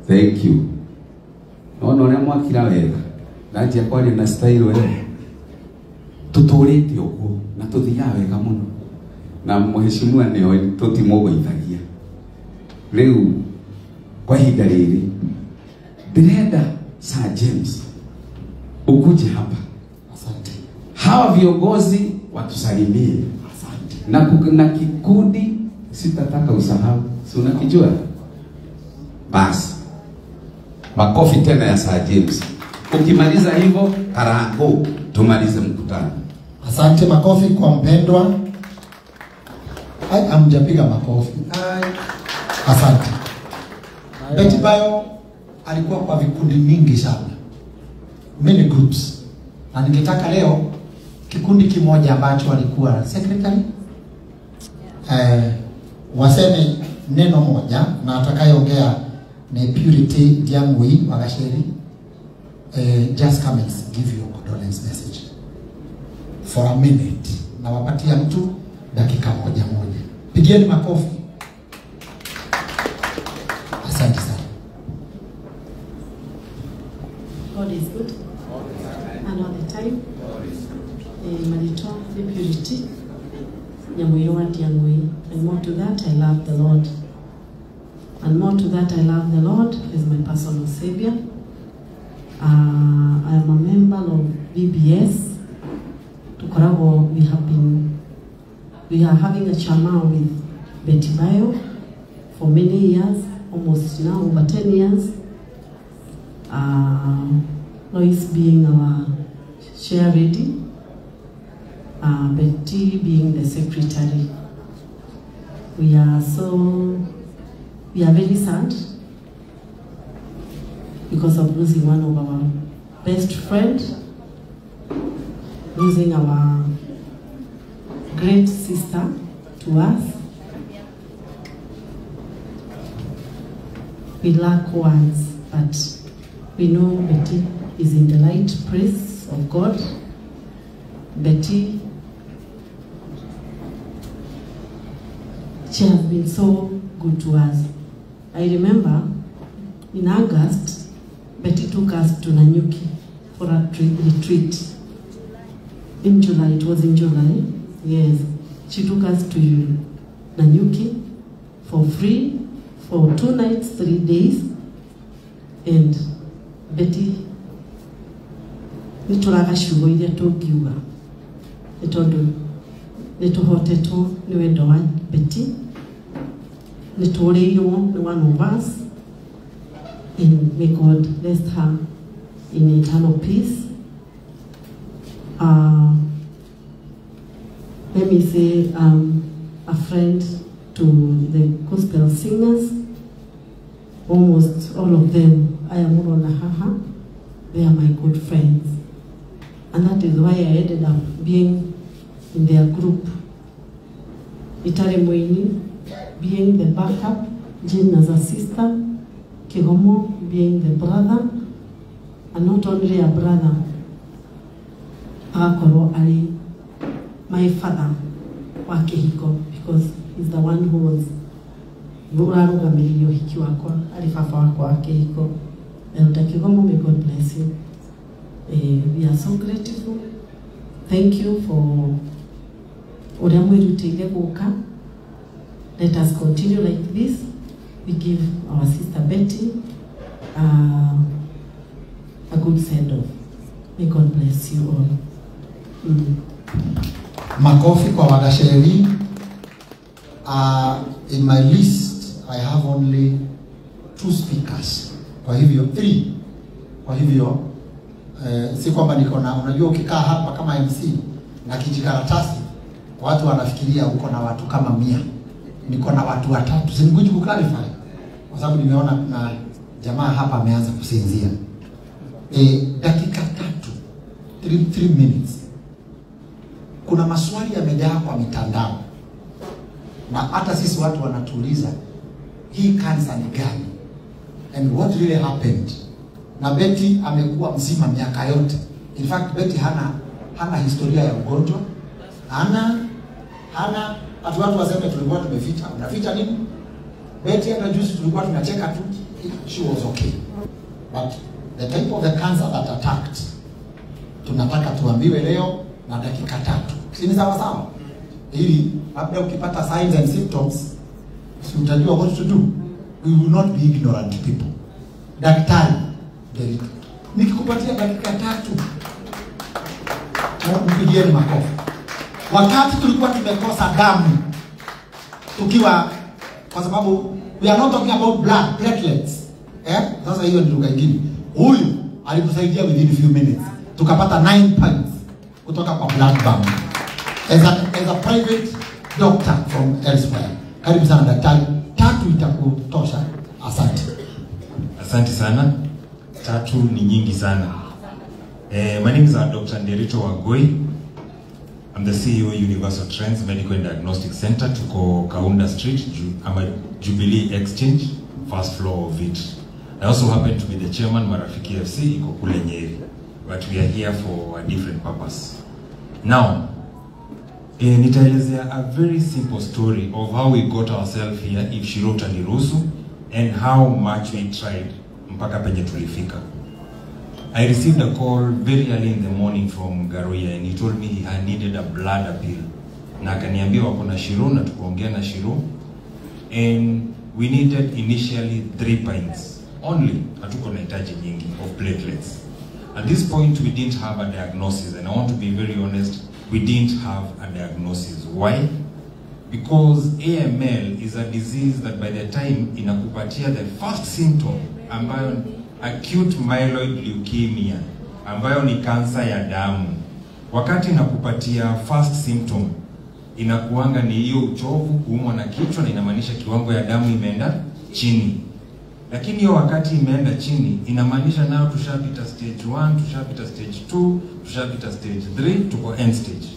Thank you. Naona ule mwakira wega. Ndaje kwari na style wewe. Tutũrĩte ũguo na tuthiaga wega mũno. Na mheshimiwa nĩoĩ tũtimũgũithagia. Rĩu kwa ihinda rĩrĩ ndĩrenda Sir James ukuje hapa. Asante. Hawa viongozi watusalimie. Asante. Na kikundi sitataka usahau. Si unakijua? Basi. Makofi tena ya Sir James. Ukimaliza hivyo, karango, tumalize mkutano. Asante, makofi kwa mpendwa. Ai, amjapiga makofi. Ai. Asante. Betty Bayo alikuwa kwa vikundi mingi sana. Many groups. Na ningetaka leo kikundi kimoja ambacho alikuwa secretary waseme neno moja, na atakayeongea ni Purity Ndiangui Wagasheri. Just come and give your condolence message for a minute. Na wapatia mtu dakika moja moja. Pigieni makofi. Asante sana. God is good and all the time. Marito ni Purity Nyamuiro Ndiangui. And more to that, I love the Lord. And more to that, I love the Lord as my personal savior. I am a member of VBS. Tukorago, we are having a chama with Betty Bayo for many years, almost now over 10 years. Lois being our chair lady, Betty being the secretary. We are very sad because of losing one of our best friend, losing our great sister to us. We lack words, but we know Betty is in the right place of God. Betty, she has been so good to us. I remember in August, Betty took us to Nanyuki for a retreat. In July, it was in July, yes. She took us to Nanyuki for free for 2 nights, 3 days. And Betty, nĩtũraga ciugo iria tũngiuga nĩ tondũ nĩtũhotetwo nĩ wendo wa Betty, nĩtũrĩirwo nĩ one of us, and may God rest her in eternal peace. Let me say, a friend to the gospel singers, almost all of them, I am Haha, they are my good friends. And that is why I ended up being in their group. Itare Moini being the backup, Jane as a sister, Kigomo being the brother, and not only a brother, Akoro Ali, my father, Wakehiko, because he's the one who was Urarugamiriyo hiki wakwa, alifafa wakwa Wakehiko. And Kigomo, may God bless you. We are so grateful. Thank you for ũrĩa mwĩrutĩire gũka. Let us continue like this. We give our sister Betty a good send-off. May God bless you all. Makofi kwa Wagasheri. In my list, I have only 2 speakers. Kwa hivyo 3. Kwa hivyo si kwamba niko na, unajua ukikaa hapa kama MC na kijikaratasi watu wanafikiria uko na watu kama 100. Niko na watu 3. Si nikuji ku clarify kwa sababu nimeona kuna jamaa hapa ameanza kusinzia. Dakika 3 3 minutes. Kuna maswali yamejaa kwa mitandao. Na hata sisi watu wanatuuliza, hii kansa ni gani? And what really happened? Na Betty amekuwa mzima miaka yote. In fact, Betty hana historia ya ugonjwa. Hana watu waseme tulikuwa tumeficha. Unaficha nini? Betty hata juzi tulikuwa tunacheka tu. She was okay. But the type of the cancer that attacked, tunataka tuambiwe leo na dakika 3. Si ni sawa sawa? Ili labda ukipata signs and symptoms, si utajua what to do. We will not be ignorant people. Daktari Derito, nikikupatia dakika 3, mpigieni makofi. Wakati tulikuwa tumekosa damu, tukiwa, kwa sababu we are not talking about blood, platelets. Sasa hiyo ni lugha nyingine. Huyu alitusaidia within few minutes. Tukapata 9 pints kutoka kwa blood bank. As a private doctor from elsewhere. Karibu sana daktari. 3 itakutosha. Asante. Asante sana. 3 ni nyingi sana. My name is Dr. Nderito Wangui. I'm the CEO Universal Trends Medical and Diagnostic Center. Tuko Kaunda Street, Jubilee Exchange, first floor of it. I also happen to be the chairman Marafiki FC iko kule Nyeri, but we are here for a different purpose. Now, nitaelezea a very simple story of how we got ourselves here, if Shiro utaniruhusu, and how much we tried mpaka penye tulifika. I received a call very early in the morning from Garoya, and he told me he had needed a blood appeal. Na akaniambia wako na Shiro na tukaongea na Shiro, and we needed initially 3 pints only. Hatuko na hitaji nyingi of platelets. At this point we didn't have a diagnosis, and I want to be very honest, we didn't have a diagnosis. Why? Because AML is a disease that by the time inakupatia the first symptom, ambayo acute myeloid leukemia, ambayo ni kansa ya damu. Wakati inakupatia first symptom, inakuanga ni hiyo uchovu, kuumwa na kichwa, na inamaanisha kiwango ya damu imeenda chini. Lakini hiyo wakati imeenda chini, inamaanisha nayo tushapita stage 1, tushapita stage 2, tushapita stage 3, tuko end stage.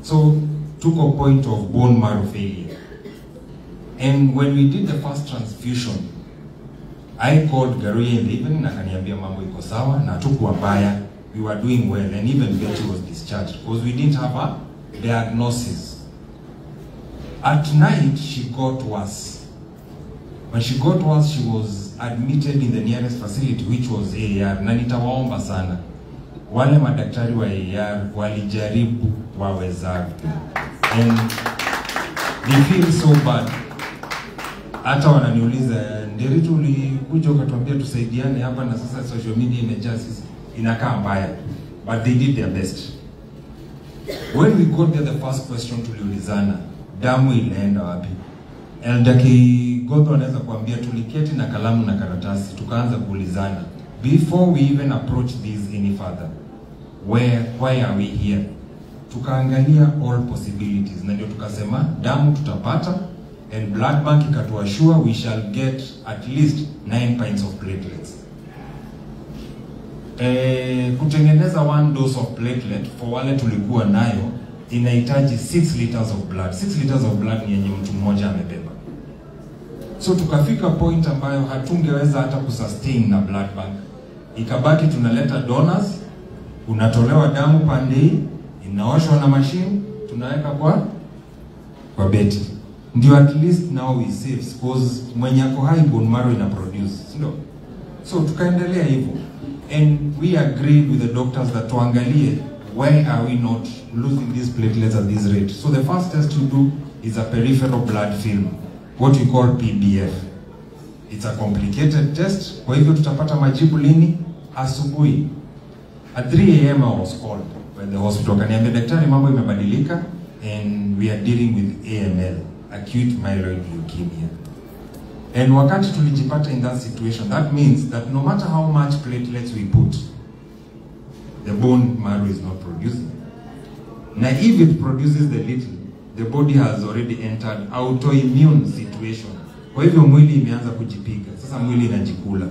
So, tuko point of bone marrow failure. And when we did the first transfusion, I called Garoya in the evening na akaniambia mambo iko sawa na hatukuwa mbaya. We were doing well, and even Betty was discharged because we didn't have a diagnosis. At night, she got worse. When she got worse, she was admitted in the nearest facility, which was AAR. Na nitawaomba sana, wale madaktari wa AAR walijaribu wawezavyo. And they feel so bad. Hata wananiuliza, Nderitu ulikuja ukatuambia tusaidiane hapa na sasa social media imejaa sisi. Inakaa mbaya. But they did their best. When we got there, the first question tuliulizana, damu inaenda wapi? Elder Kigodho anaweza kuambia tuliketi na kalamu na karatasi, tukaanza kuulizana. Before we even approach this any further, why are we here? Tukaangalia all possibilities, na ndio tukasema damu tutapata, and blood bank ikatuassure we shall get at least 9 pints of platelets. Kutengeneza 1 dose of platelet for wale tulikuwa nayo inahitaji 6 liters of blood. 6 liters of blood ni yenye mtu mmoja amebeba. So tukafika point ambayo hatungeweza hata kusustain na blood bank. Ikabaki tunaleta donors, unatolewa damu pande hii, inaoshwa na machine, tunaweka kwa Betty. Ndio at least now we save, because mwenye ako high bone marrow ina produce, ndio? So tukaendelea hivyo. And we agreed with the doctors that tuangalie why are we not losing these platelets at this rate. So the first test you do is a peripheral blood film, what we call PBF. It's a complicated test. Kwa hivyo tutapata majibu lini? Asubuhi. At 3 a.m. I was called by the hospital. Kaniambia daktari mambo imebadilika and we are dealing with AML, acute myeloid leukemia. And wakati tulijipata in that situation, that means that no matter how much platelets we put, the bone marrow is not producing. Now if it produces the little, the body has already entered autoimmune situation. Kwa hivyo mwili imeanza kujipiga. Sasa mwili inajikula.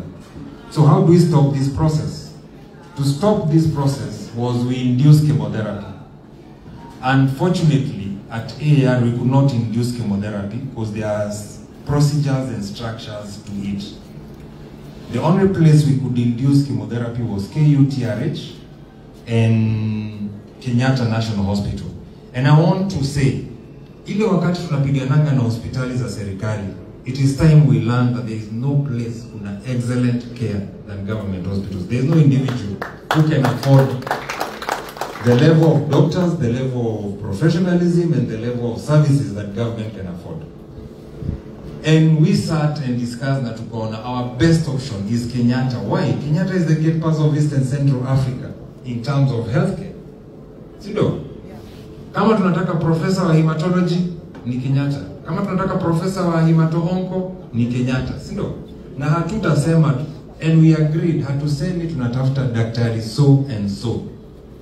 So how do we stop this process? to stop this process was we induced chemotherapy. Unfortunately, at AAR we could not induce chemotherapy because there are procedures and structures to it. The only place we could induce chemotherapy was KUTRH and Kenyatta National Hospital. And I want to say, ile wakati tunapigananga na hospitali za serikali, it is time we learn that there is no place kuna excellent care than government hospitals. There is no individual who can afford the level of doctors, the level of professionalism, and the level of services that government can afford. And we sat and discussed na tukaona our best option is Kenyatta. Why? Kenyatta is the gate pass of East and Central Africa in terms of healthcare. Sindo? Kama tunataka professor wa hematology ni Kenyatta. Kama tunataka professor wa hemato-onco ni Kenyatta, sindo? Na hatutasema, and we agreed, hatusemi tunatafuta daktari so and so.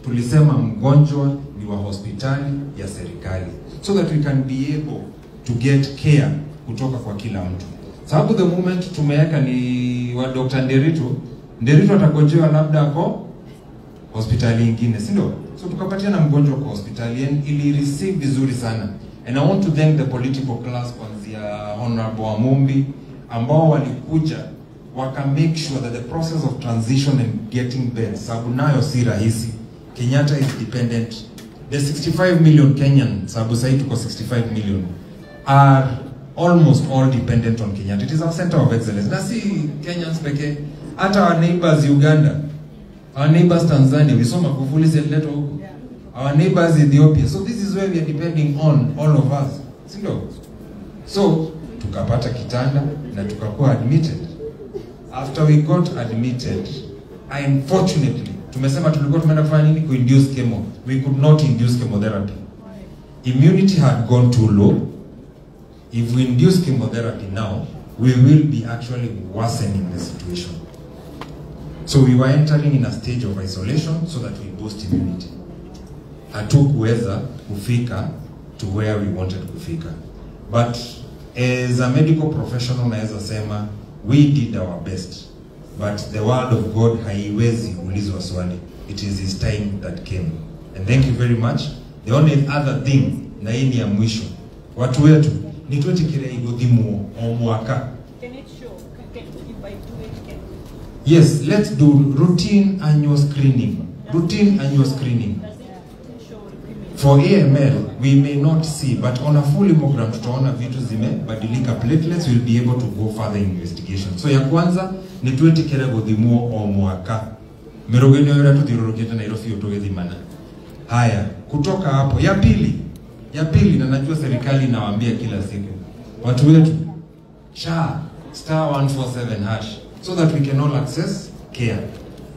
Tulisema mgonjwa ni wa hospitali ya serikali, so that we can be able to get care kutoka kwa kila mtu. Sababu the moment tumeweka ni wa Dr. Nderitu, Nderitu atagojewa labda ako hospitali ingine, si ndio? So tukapatia na mgonjwa kwa hospitali and ili receive vizuri sana. And I want to thank the political class kuanzia Honorable Amumbi ambao walikuja waka make sure that the process of transition and getting beds, sababu nayo si rahisi. Kenyatta is dependent. The 65 million Kenyan, sababu sasa tuko 65 million, are almost all dependent on Kenyatta. It is our center of excellence. Na si Kenyans pekee, hata our neighbors Uganda, our neighbors Tanzania, we saw Magufuli aliletwa huko. Our neighbors Ethiopia. So this is where we are depending on, all of us. Sindo? So tukapata kitanda na tukakuwa admitted. After we got admitted, unfortunately, tumesema tulikuwa tumeenda kufanya nini? Kuinduce chemo. We could not induce chemotherapy. Immunity had gone too low. If we induce chemotherapy now, we will be actually worsening the situation. So we were entering in a stage of isolation so that we boost immunity. Hatukuweza kufika to where we wanted kufika. But as a medical professional, naweza sema we did our best. But the word of God haiwezi ulizwa swali. It is his time that came. And thank you very much. The only other thing, na hii ni ya mwisho, watu wetu ni twetikire igodhimuo o mwaka. Can it show? Can, if I do it, can Yes, let's do routine annual screening. Routine annual screening. For AML, we may not see, but on a full hemogram, tutaona vitu zimebadilika. Platelets will be able to go further investigation. So ya kwanza ni twetikire gothimuo o mwaka. Mirogeni yora tuthirurukite Nairobi tugithimana. Haya, kutoka hapo ya pili, na najua serikali inawaambia kila siku, watu wetu SHA *147# so that we can all access care.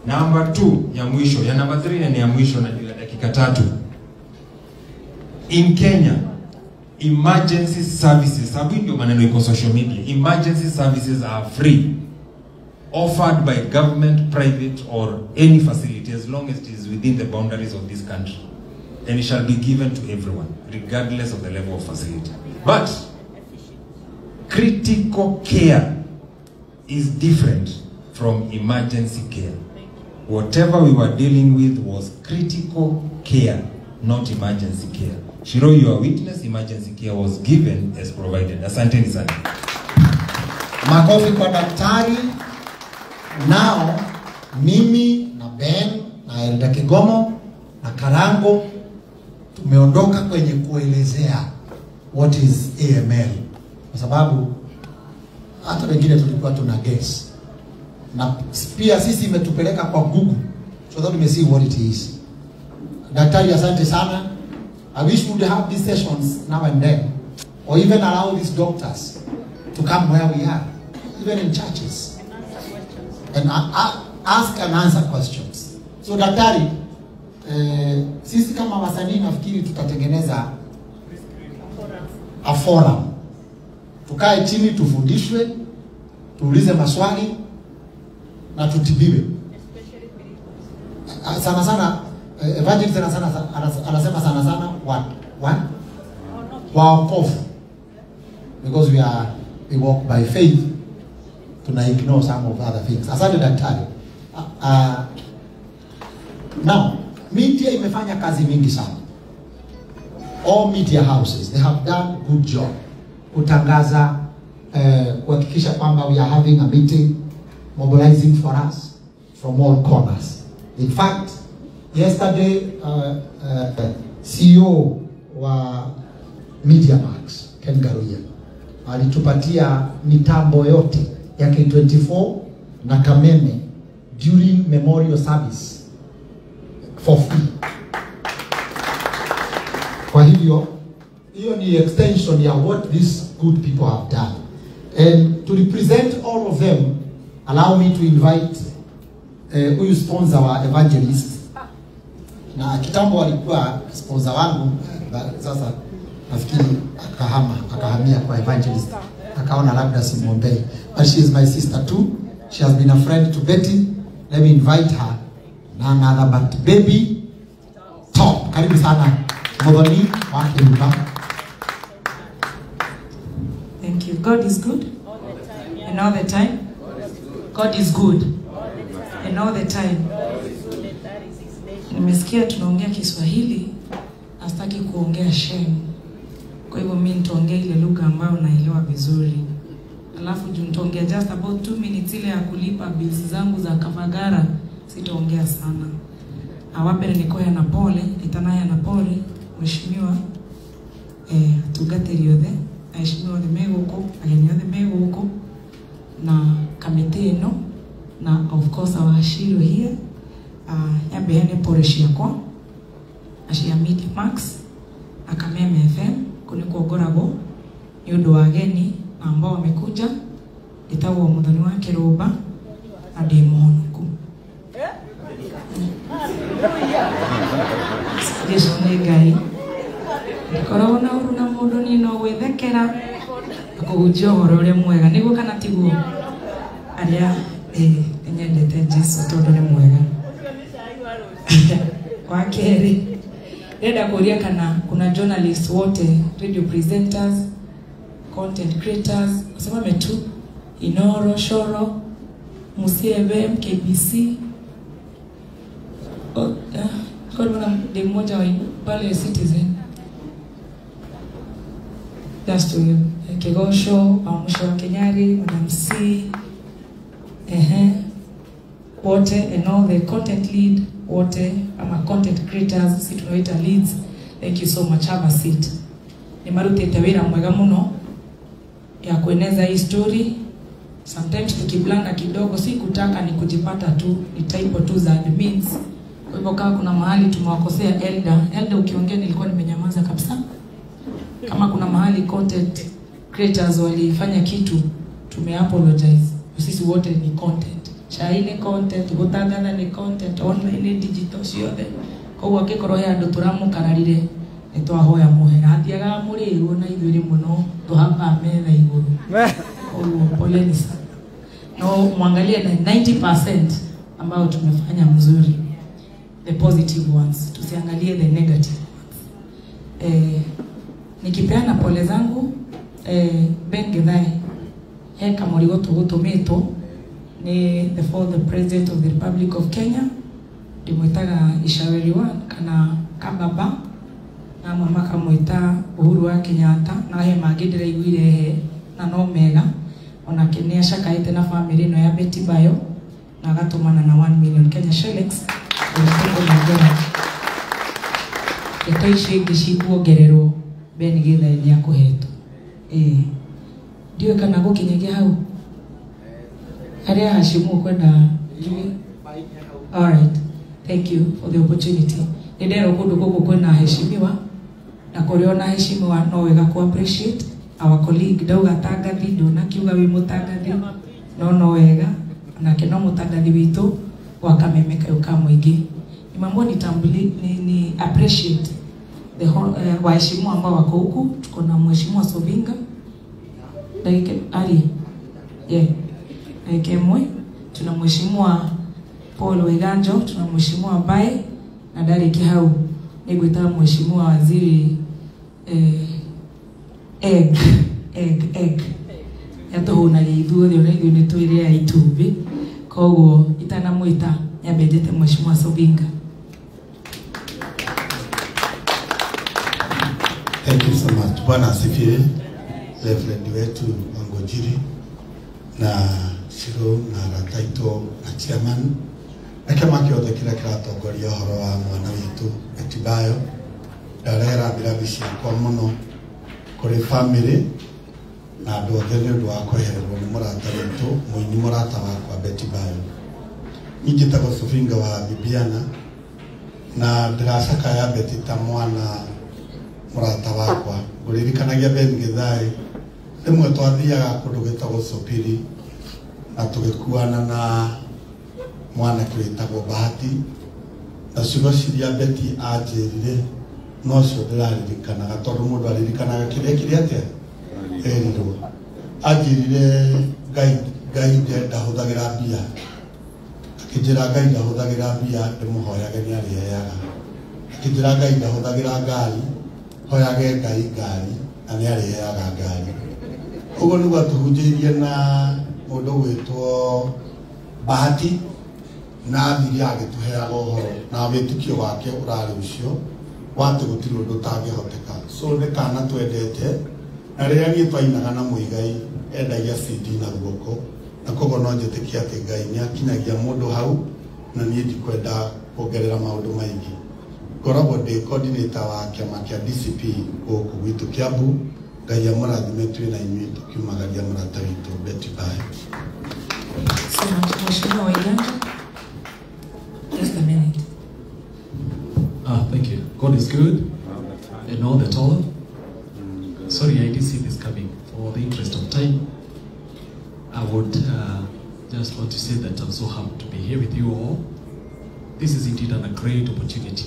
Number 2 ya mwisho, ya number 3 ni ya mwisho na ya dakika 3. In Kenya, emergency services, sababu ndio maneno iko social media, emergency services are free, offered by government, private or any facility as long as it is within the boundaries of this country. And it shall be given to everyone, regardless of the level of facility. But critical care is different from emergency care. Whatever we were dealing with was critical care, not emergency care. Shiro, you are witness, emergency care was given as provided. Asanteni sana. Makofi kwa daktari. Nao, mimi na Ben na Elda Kigomo na Karango tumeondoka kwenye kuelezea what is AML, kwa sababu hata wengine tulikuwa tuna guess, na pia sisi imetupeleka kwa Google so that we may see what it is. Daktari, asante sana. I wish we would have these sessions now and then, or even allow these doctors to come where we are, even in churches, and ask and answer questions. So daktari, sisi kama wasanii nafikiri tutatengeneza a forum. Tukae chini, tufundishwe, tuulize maswali na tutibiwe. Sana sana evangelist sana sana anasema sana sana waokovu, because we walk by faith, tuna ignore some of other things. Asante daktari. Now, media imefanya kazi mingi sana. All media houses, they have done good job kutangaza, kuhakikisha kwamba we are having a meeting, mobilizing for us from all corners. In fact, yesterday CEO wa Media Max, Ken Garuya, alitupatia mitambo yote ya K24 na Kameme during memorial service for free. Kwa hivyo, hiyo ni extension ya what these good people have done. And to represent all of them, allow me to invite huyu sponsor wa evangelist. Na kitambo alikuwa sponsor wangu, sasa nafikiri akahamia kwa evangelist. Akaona labda simuombei. But she is my sister too. She has been a friend to Betty. Let me invite her. None other but Baby Top. Karibu sana Muthoni wa Kiruba. Thank you. God is good. And all the time. God is good. And all the time. Nimesikia tunaongea Kiswahili, nasitaki kuongea shame. Kwa hivyo mimi nitaongea ile lugha ambayo naelewa vizuri. Alafu juu nitaongea just about 2 minutes ile ya kulipa bills zangu za Kavagara, sitaongea sana. Awapere nikoya na pole, itanaya na pole, mheshimiwa tugateri othe, aheshimiwa othe me guku, ageni othe me guku, na kamiti ino, na of course our Shiro here, nyambe pole ciakwa, acia Media Max, na Kameme FM, kunikuo ngoragwo ni undu wa ageni ambao wamekuja. Nditagwo Muthoni wa Kiruba na ndi muhonoku. Jesu nĩ Ngai. Ndikoragwo na ũru na mũndũ, niĩ no gwĩthekera na kũhunjia ũhoro ũrĩa mwega, nĩguo kana tiguo? Arĩa nyendete Jesu tondũ nĩ mwega. Wa kerĩ, ndĩrenda kũria kana kuna journalists wote, radio presenters, content creators, wasimame tu, Inoro, Shoro, Musiebe, MKBC. Kwa ndi mmoja wa pale Citizen. Just to Kigosho, wa mwisho wa Kenyari, Madam C, wote, and all the content lead wote, ama content creators, si tunaita leads. Thank you so much. Have a seat. Ni marutite wira mwega muno ya kueneza hii story. Sometimes tukiblanda kidogo, si kutaka, ni kujipata tu, ni typo tu za admins. Kwa hivyo kama kuna mahali tumewakosea elder ukiongea nilikuwa nimenyamaza kabisa. Kama kuna mahali content creators walifanya kitu, tume apologize. Sisi wote ni content. Chai ni content, gutangana ni content, online digital ciothe. Koguo angĩkorwo he andũ tũramũkararire, nĩ twahoya mũhera. Hatiagaga mũrĩrwo na ithuĩ rĩmwe no tũhambaga metha igũrũ. Koguo poleni sana. No muangalie na 90% ambao tumefanya mzuri. The positive ones, tusiangalie the negative ones. Nikipeana pole zangu, Ben Githai, he kamurigo tũgũtũmĩtwo ni the for the President of the Republic of Kenya, ndimwitaga Ishaweri wa kana Kababa, na amwe makamwita Uhuru wa Kenyatta, na he mangĩ ndĩraiguire he na no mega. Onake nĩ acakaĩte na family ĩno ya Betty Bayo na agatũmana na 1 million Kenya shillings. Ndeto icio ingĩ cikuongererwo Ben Githai nĩ akũhetwo. Ndiũĩ kana gũkinyagia hau harĩa Hashimu ũkwenda njuge. All right, thank you for the opportunity. Nĩ nderwo kũndũ gũkũ kwĩna heshimiwa, na kũrĩ ona heshimiwa no wega ku appreciate our colleague. Ndauga tangathi, ndũnakiuga wĩ mũtangathi, no wega onake no mũtangathi witũ wa Kameme kayũ ka mũingĩ. Nimambo ni appreciate the whole waheshimu ambao wako huku. Tuko na mheshimiwa Sovinga dakika ari dakika imwe, tuna mheshimiwa Paul Weganjo, tuna mheshimiwa Bae na Derek hau nĩngwĩta mheshimiwa waziri egg yatũhũnagia ithuothe, ona ithuĩ nĩ twĩrĩaga itumbĩ. Koguo itanamwĩta nyambe njĩte mheshimiwa Sovinga. Thank you so much. Bwana asifiwe. Reverend wetu Wangojiri na Shiro na Rataito na chairman na kĩama kĩothe kĩrĩa kĩratongoria ũhoro wa mwana witũ Betty Bayo. Ndarehera mbirathi ciakwa mũno kũrĩ family na andũ othe nĩ ũndũ wa kwehererwo nĩ mũrata witũ, mũini mũrata wakwa Betty Bayo. Niĩ njĩtagwo Sofinga wa Bibiana na ndĩracakaya Betty ta mwana mũrata wakwa. Ngũririkanagia Ben Githai rĩmwe twathiaga kũndũ gwĩtagwo Sopiri na tũgĩkuana na mwanake wĩtagwo Bahati, na ciugo ciria Betty anjĩrire nocio ndĩraririkanaga tondũ mũndũ aririkanaga kĩrĩa kĩrĩa atĩa erirwo. Anjĩrire Ngai ndahũthagĩra mbia, akĩnjĩra Ngai ndahũthagĩra mbia ndĩmũhoyage nĩ arĩheaga, akĩnjĩra Ngai ndahũthagĩra ngari hoyage Ngai ngari na nĩ arĩheaga ngari. Ũguo nĩguo atũhunjĩirie na mũndũ gwĩtwo Bahati na athire agĩtũheaga ũhoro na wĩtĩkio wake ũrarĩ ũcio wa atĩ gũtirĩ ũndũ ũtangĩhoteka. So nĩ kana twendete, na rĩrĩa niĩ twainaga na Mũigai endagia CD na guoko, na koguo no njĩtĩkie atĩ Ngai nĩ akinyagia mũndũ hau, na niĩ ndikwenda kuongerera maũndũ maingĩ. Ngoragwo ndĩ coordinator wa kĩama kĩa DCP gũkũ gwitũ Kiambu. Ngai amũrathime twĩ na inyuĩ tũkiumagaria mũrata witũ Betty Bayo. So much, Mheshimiwa Waiganja. Just a minute. Thank you. God is good and all the time. Sorry, I didn't see this coming. For the interest of time, I would just want to say that I'm so happy to be here with you all. This is indeed a great opportunity.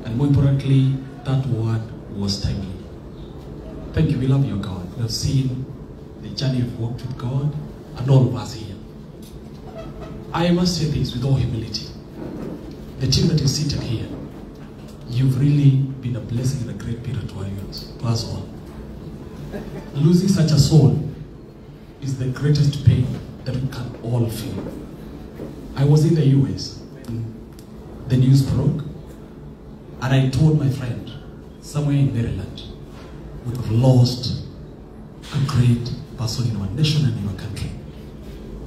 And more importantly, that word was timely. Thank you. We love your God. We have seen the journey you've walked with God and all of us here. I must say this with all humility. The team that is seated here, you've really been a blessing and a great pillar to us all. Losing such a soul is the greatest pain that we can all feel. I was in the US. The news broke, and I told my friend somewhere in Maryland, we have lost a great person in our nation and in our country.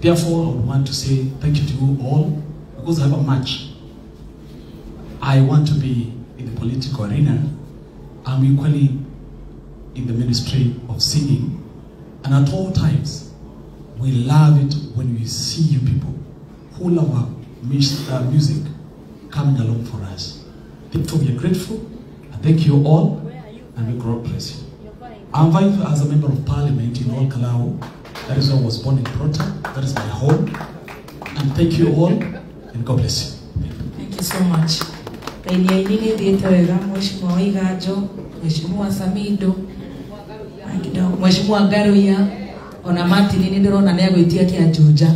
Therefore, I would want to say thank you to you all, because however much I want to be in the political arena, I'm equally in the ministry of singing, and at all times, we love it when we see you people who love our music coming along for us. Therefore, we are grateful, and thank you all, and may God bless you. I'm vying as a member of parliament in Ol Kalou. That is where I was born in Prota. That is my home. And thank you all, and God bless you. Thank you so much. Raini ya inini thiete wega, Mheshimiwa Waiganjo, Mheshimiwa Samido, Mheshimiwa Ngaruiya, ona Martin nĩ ndĩrona nĩ agwĩtia kĩa Juja.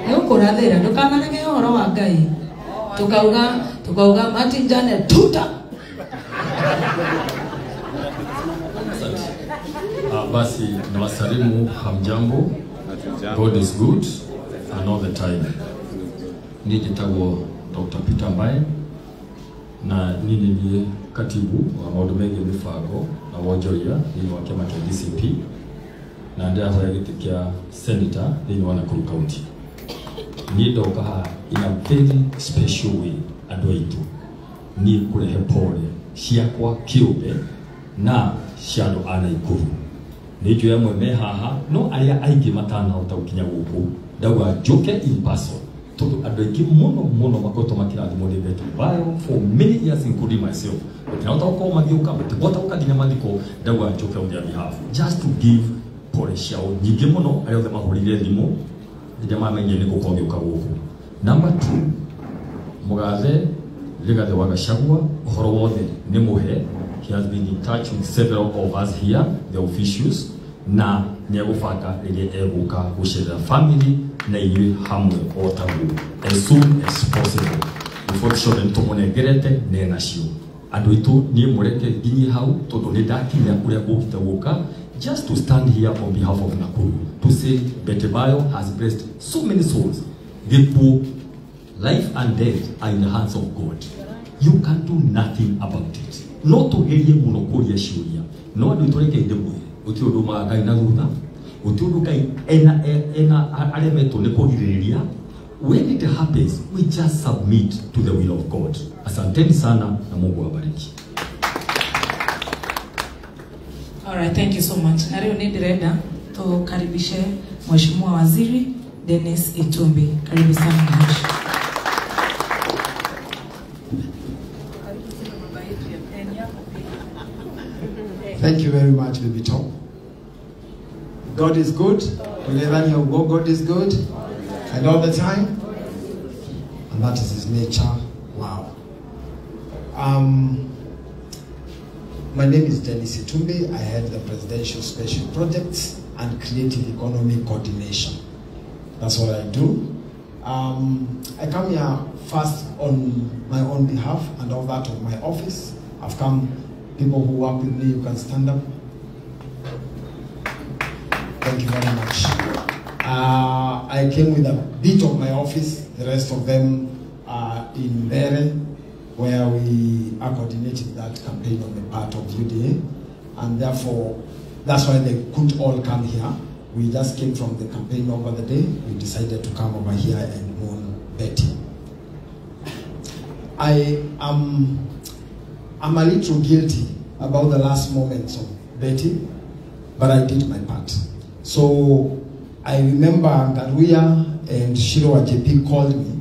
Nĩ ũkũrathĩra, ndũkanarege ũhoro wa Ngai. Tukauga Martin Janet tuta. Basi nawasalimu, hamjambo. God is good and all the time. Niĩ njĩtagwo Dr. Peter Mbae na niĩ nĩ niĩ katibu wa maũndũ megiĩ mĩbango na wonjoria thĩinĩ wa kĩama kĩa DCP, na ndĩrahoya gĩtĩ kĩa senator thĩinĩ wa Nakuru County. Niĩ ndoka haha in a very special way andũ aitũ, niĩ kũrehe pole ciakwa kĩũmbe na cia andũ a Nakuru. Nĩ njũĩ amwe me haha, no arĩa aingĩ matanahota gũkinya gũkũ, ndauga njũke in person tondũ andũ aingĩ mũno mũno makoretwo makĩrathimwo nĩ Betty Bayo for many years including myself. Matinahota gũkorwo magĩũka, matingĩhota gũka nginya mathiko, ndauga njũke on their behalf just to give pole ciao nyingĩ mũno arĩa othe mahũrire thimũ rĩrĩa mamenyire nĩ gũkorwo ngĩũka gũkũ. Number 2, mũgathe Rigathi wa Gachagua, ũhoro wothe nĩ mũhe. He has been in touch with several of us here, the officials, na nĩ egũbanga rĩrĩa egũka gũcerera family na inyuĩ hamwe o taguo as soon as possible. Report ciothe nĩ tũmũnengerete na enacio. Andũ aitũ niĩ mũreke nginyie hau tondũ nĩ ndakinya ũrĩa ngũkĩte gũka just to stand here on behalf of Nakuru to say Betty Bayo has blessed so many souls. Gĩkuũ Life and death are in the hands of God. You can do nothing about it. No tugerie muno kuria ciuria. No andu tureke ndimwire. Uti undu umaga Ngai na thutha. Uti undu Ngai ena aremetwo ni kugiririria. When it happens, we just submit to the will of God. Asanteni sana na Mungu awabariki. All right, thank you so much. Na leo ndirenda tukaribishe Mheshimiwa Waziri Dennis Itumbi. Karibu sana Mheshimiwa. Thank you very much, Baby Tom. God is good. Whenever you go, God is good. And all the time. And that is his nature. Wow. My name is Dennis Itumbi. I head the Presidential Special Projects and Creative Economy Coordination. That's what I do. I come here first on my own behalf and all that of my office. I've come, people who work with me, you can stand up. Thank you very much. I came with a bit of my office. The rest of them are in Mbere, where we are coordinating that campaign on the part of UDA. And therefore, that's why they couldn't all come here. We just came from the campaign over the day. We decided to come over here and mourn Betty. I'm a little guilty about the last moments of Betty, but I did my part. So I remember Ngaruya and Shiro JP called me.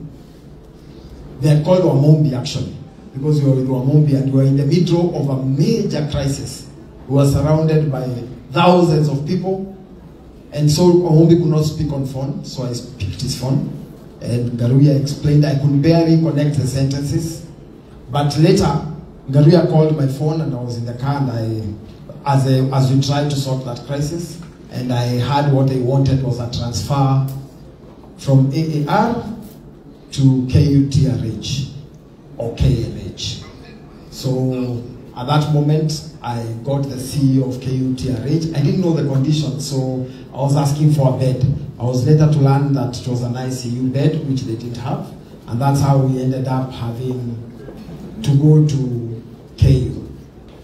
They had called Wamombi actually, because we were with Wamombi and we were in the middle of a major crisis. We were surrounded by thousands of people. And so Wamombi could not speak on phone, so I picked his phone. And Ngaruya explained, I could barely connect the sentences. But later, Ngaruya called my phone and I was in the car, and as we tried to sort that crisis, and I heard what they wanted was a transfer from AAR to KUTRH or KLH. So at that moment, I got the CEO of KUTRH. I didn't know the condition, so I was asking for a bed. I was later to learn that it was an ICU bed, which they didn't have. And that's how we ended up having to go to KU.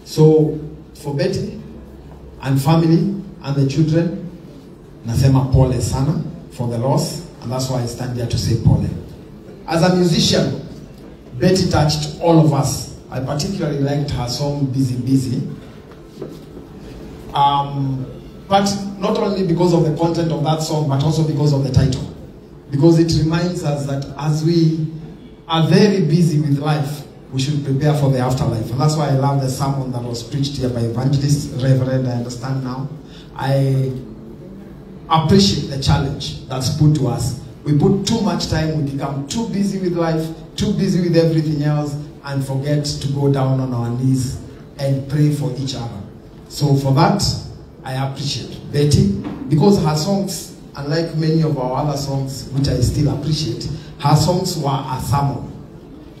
So for Betty and family and the children, nasema pole sana for the loss, and that's why I stand here to say pole. As a musician, Betty touched all of us. I particularly liked her song, Busy Busy. But not only because of the content of that song, but also because of the title. Because it reminds us that as we are very busy with life, we should prepare for the afterlife. And that's why I love the sermon that was preached here by Evangelist Reverend, I understand now. I appreciate the challenge that's put to us. We put too much time, we become too busy with life, too busy with everything else, and forget to go down on our knees and pray for each other. So for that, I appreciate Betty, because her songs, unlike many of our other songs, which I still appreciate, her songs were a sermon.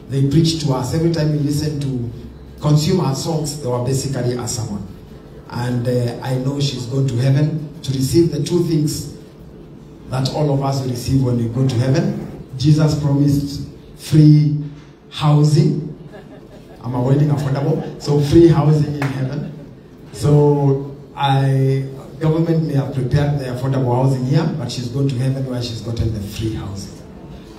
They preached to us. Every time we listened to consume her songs, they were basically a sermon. And I know she's going to heaven to receive the two things that all of us will receive when we go to heaven. Jesus promised free housing. I'm avoiding affordable. So free housing in heaven. So government may have prepared the affordable housing here, but she's going to heaven where she's gotten the free housing.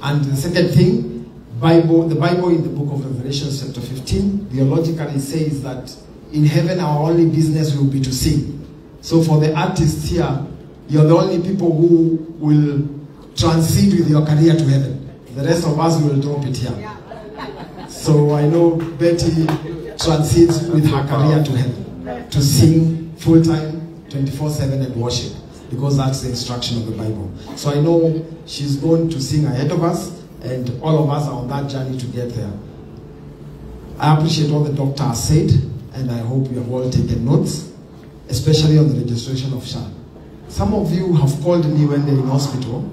And the second thing, the Bible in the book of Revelation chapter 15 theologically says that in heaven our only business will be to sing. So for the artists here, you're the only people who will transit with your career to heaven. The rest of us will drop it here. So I know Betty transits with her career to heaven, to sing full-time, 24/7 and worship, because that's the instruction of the Bible. So I know she's going to sing ahead of us, and all of us are on that journey to get there. I appreciate all the doctor has said, and I hope you have all taken notes, especially on the registration of SHA. Some of you have called me when they're in hospital,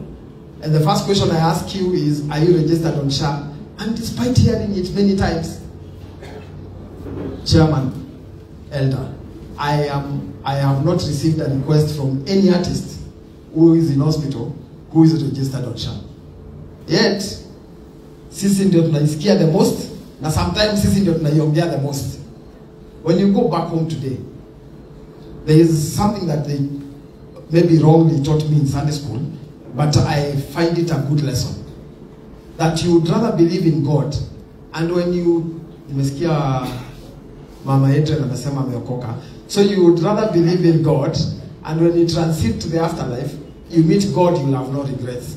and the first question I ask you is, are you registered on SHA? And despite hearing it many times, Chairman, Elder, I have not received a request from any artist who is in hospital who is registered on SHA. Yet, Sisi ndio tunaisikia the most, na sometimes sisi ndio tunaiongea the most. When you go back home today, there is something that they maybe wrongly taught me in Sunday school, but I find it a good lesson. That you would rather believe in God, and when you, nimesikia mama yetu anasema ameokoka, so you would rather believe in God, and when you transit to the afterlife, you meet God, you will have no regrets.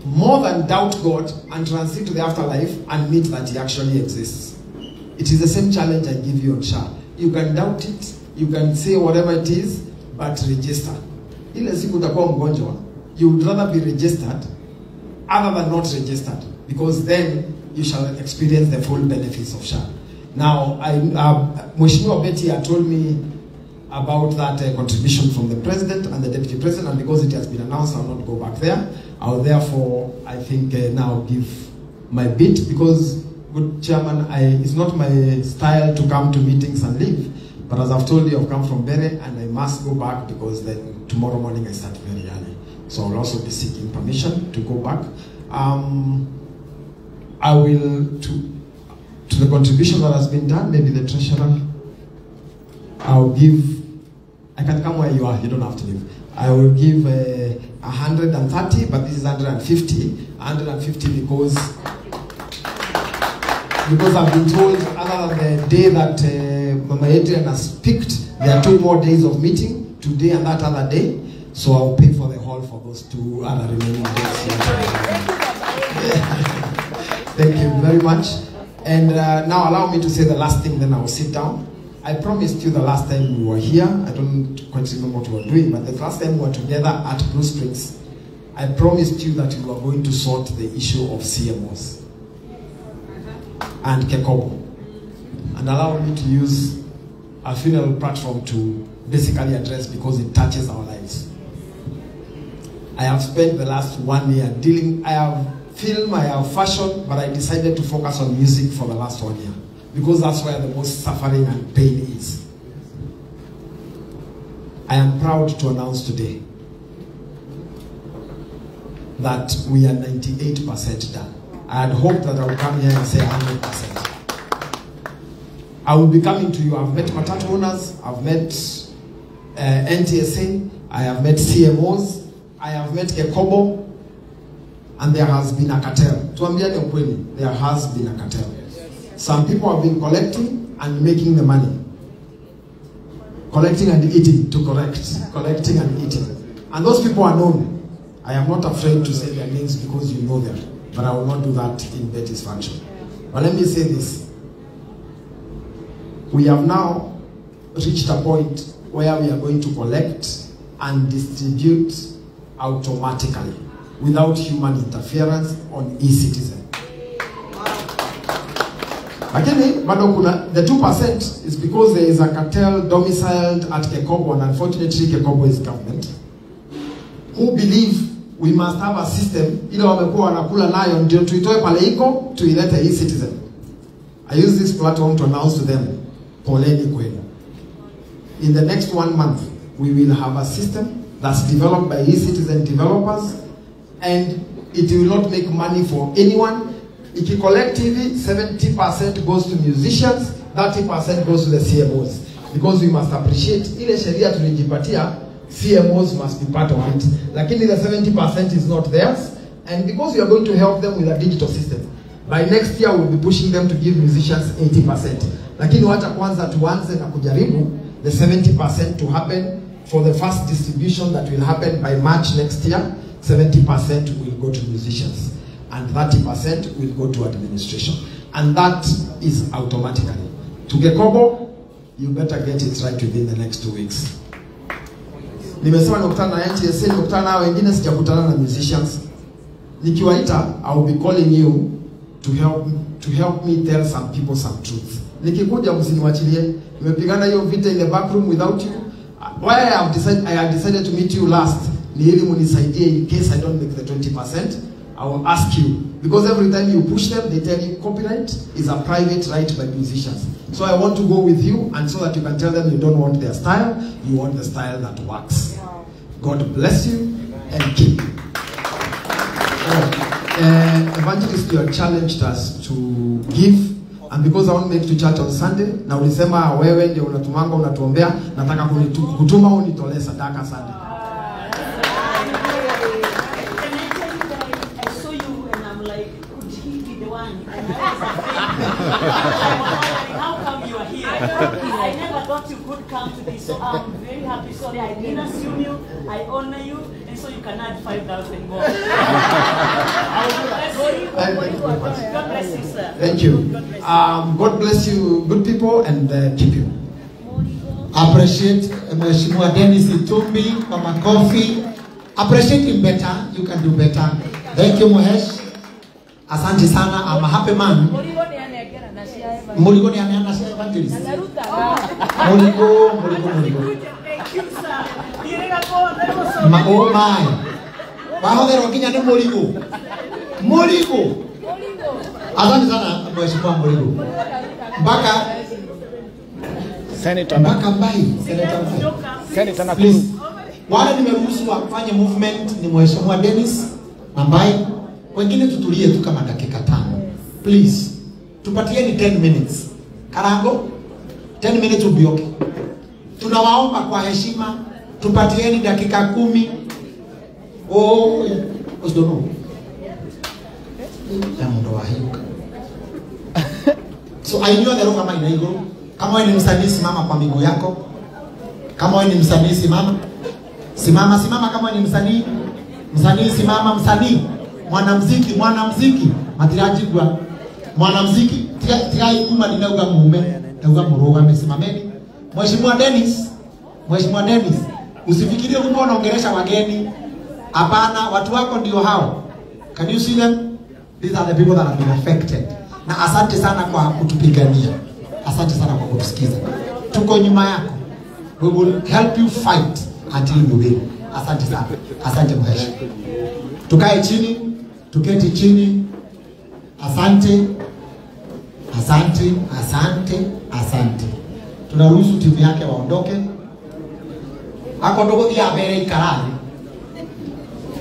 More than doubt God and transit to the afterlife and meet that he actually exists. It is the same challenge I give you on SHA. You can doubt it, you can say whatever it is, but register. Ile siku utakuwa mgonjwa, you would rather be registered other than not registered, because then you shall experience the full benefits of SHA. Now, Mheshimiwa Betty had told me about that contribution from the president and the deputy president, and because it has been announced, I will not go back there. I will therefore, I think, now give my bit, because, good chairman, it's not my style to come to meetings and leave, but as I've told you, I've come from Bere, and I must go back because then tomorrow morning I start very early. So I'll also be seeking permission to go back. I will, to the contribution that has been done, maybe the treasurer, I'll give, I can come where you are, you don't have to leave. I will give 130, but this is 150. 150 because I've been told, other than the day that Mama Adrian has picked, there are 2 more days of meeting, today and that other day. So I'll pay for the hall for those 2 other remaining days. Thank you very much. And now allow me to say the last thing, then I will sit down. I promised you the last time we were here, I don't quite remember what we were doing, but the last time we were together at Blue Springs, I promised you that we were going to sort the issue of CMOs and KECOBO. And allow me to use a funeral platform to basically address, because it touches our lives. I have spent the last 1 year dealing, I have film, I have fashion, but I decided to focus on music for the last 1 year, because that's where the most suffering and pain is. I am proud to announce today that we are 98% done. I had hoped that I would come here and say 100%. I will be coming to you. I've met Matatu owners, I've met NTSA, I have met CMOs, I have met KECOBO, and there has been a cartel. Tuambiane ukweli, there has been a cartel. Some people have been collecting and making the money. Collecting and eating, to correct. Collecting and eating. And those people are known. I am not afraid to say their names because you know them. But I will not do that in Betty's function. But let me say this. We have now reached a point where we are going to collect and distribute automatically without human interference on eCitizen. Lakini bado kuna the 2% is because there is a cartel domiciled at KECOBO, and unfortunately KECOBO is government, who believe we must have a system ile wamekuwa wanakula nayo ndio tuitoe pale iko tuilete eCitizen. I use this platform to announce to them, poleni kwenu. In the next 1 month, we will have a system that's developed by eCitizen developers, and it will not make money for anyone. If you collect TV, 70% goes to musicians, 30% goes to the CMOs. Because we must appreciate, ile sheria tulijipatia, CMOs must be part of it. Lakini the 70% is not theirs, and because we are going to help them with a digital system, by next year we'll be pushing them to give musicians 80%. Lakini wacha kwanza tuanze na kujaribu the 70% to happen for the first distribution that will happen by March next year. 70% will go to musicians and 30% will go to administration. And that is automatically. To KECOBO, you better get it right within the next 2 weeks. Nimesema nikutana na NTSA, nikutana na wengine, sijakutana na musicians. Nikiwaita, I will be calling you to help me tell some people some truth. Nikikuja msiniwachilie. Nimepigana hiyo vita in the back room without you. Why I have decided to meet you last ni ili munisaidie in case I don't make the 20%. I will ask you, because every time you push them, they tell you copyright is a private right by musicians. So I want to go with you, and so that you can tell them you don't want their style, you want the style that works. God bless you and keep you. Oh, Evangelist, you have challenged us to give, and because I won't make to church on Sunday, na ulisema wewe ndio unatumanga unatuombea, nataka kutuma unitolee sadaka Sunday. Can I tell you that I saw you and I'm like, could he be the one? And I was afraid. How come you are here? I never thought you could come to this, so I'm very happy. Sorry, I didn't assume you. I honor you, and so you can add 5,000 more. Thank you very much. God bless you, sir. Thank you. God bless you. God bless you, good people, and keep you. Appreciate Mheshimiwa Dennis Itumbi kwa makofi. Appreciate him better. You can do better. Thank you, Mohesh. Asante sana. I'm a happy man. Murigo ni aneana cia evangelist. Murigo, Murigo, Murigo. Thank you, sir. Ma, oh my. Wahotherwo nginya nĩ Murigo. Murigo. Asante sana Mheshimiwa Murigo. Mpaka Senator mpaka Mbai, Senator Mbai. Senator Nakuru. Please. Wale nimeruhusu wafanye movement ni Mheshimiwa Dennis na Mbai. Wengine tutulie tu kama dakika 5. Please. Tupatieni 10 minutes. Karango, 10 minutes will be okay. Tunawaomba kwa heshima, tupatieni dakika 10. Oh, usidono. Ya mundo wa hiyo. So I knew the roho kama inaiguru. Kama wewe ni msanii simama kwa miguu yako. Kama wewe ni msanii simama. Simama, simama kama wewe ni msanii. Msanii simama, msanii. Mwanamuziki, mwanamuziki. Matiraji kwa mwanamuziki tigai kuma ninauga mume, nauga muroga mesimameni. Mheshimiwa Dennis, Mheshimiwa Dennis, usifikirie kwamba unaongelesha wageni. Hapana, watu wako ndio hao. Can you see them? These are the people that have been affected. Na asante sana kwa kutupigania. Asante sana kwa kutusikiza. Tuko nyuma yako. We will help you fight until you win. Asante sana. Asante Mheshimiwa. Tukae chini, tuketi chini. Asante. Asante, asante, asante. Tunaruhusu timu yake waondoke. Ako ndogo ya mbere ikarari.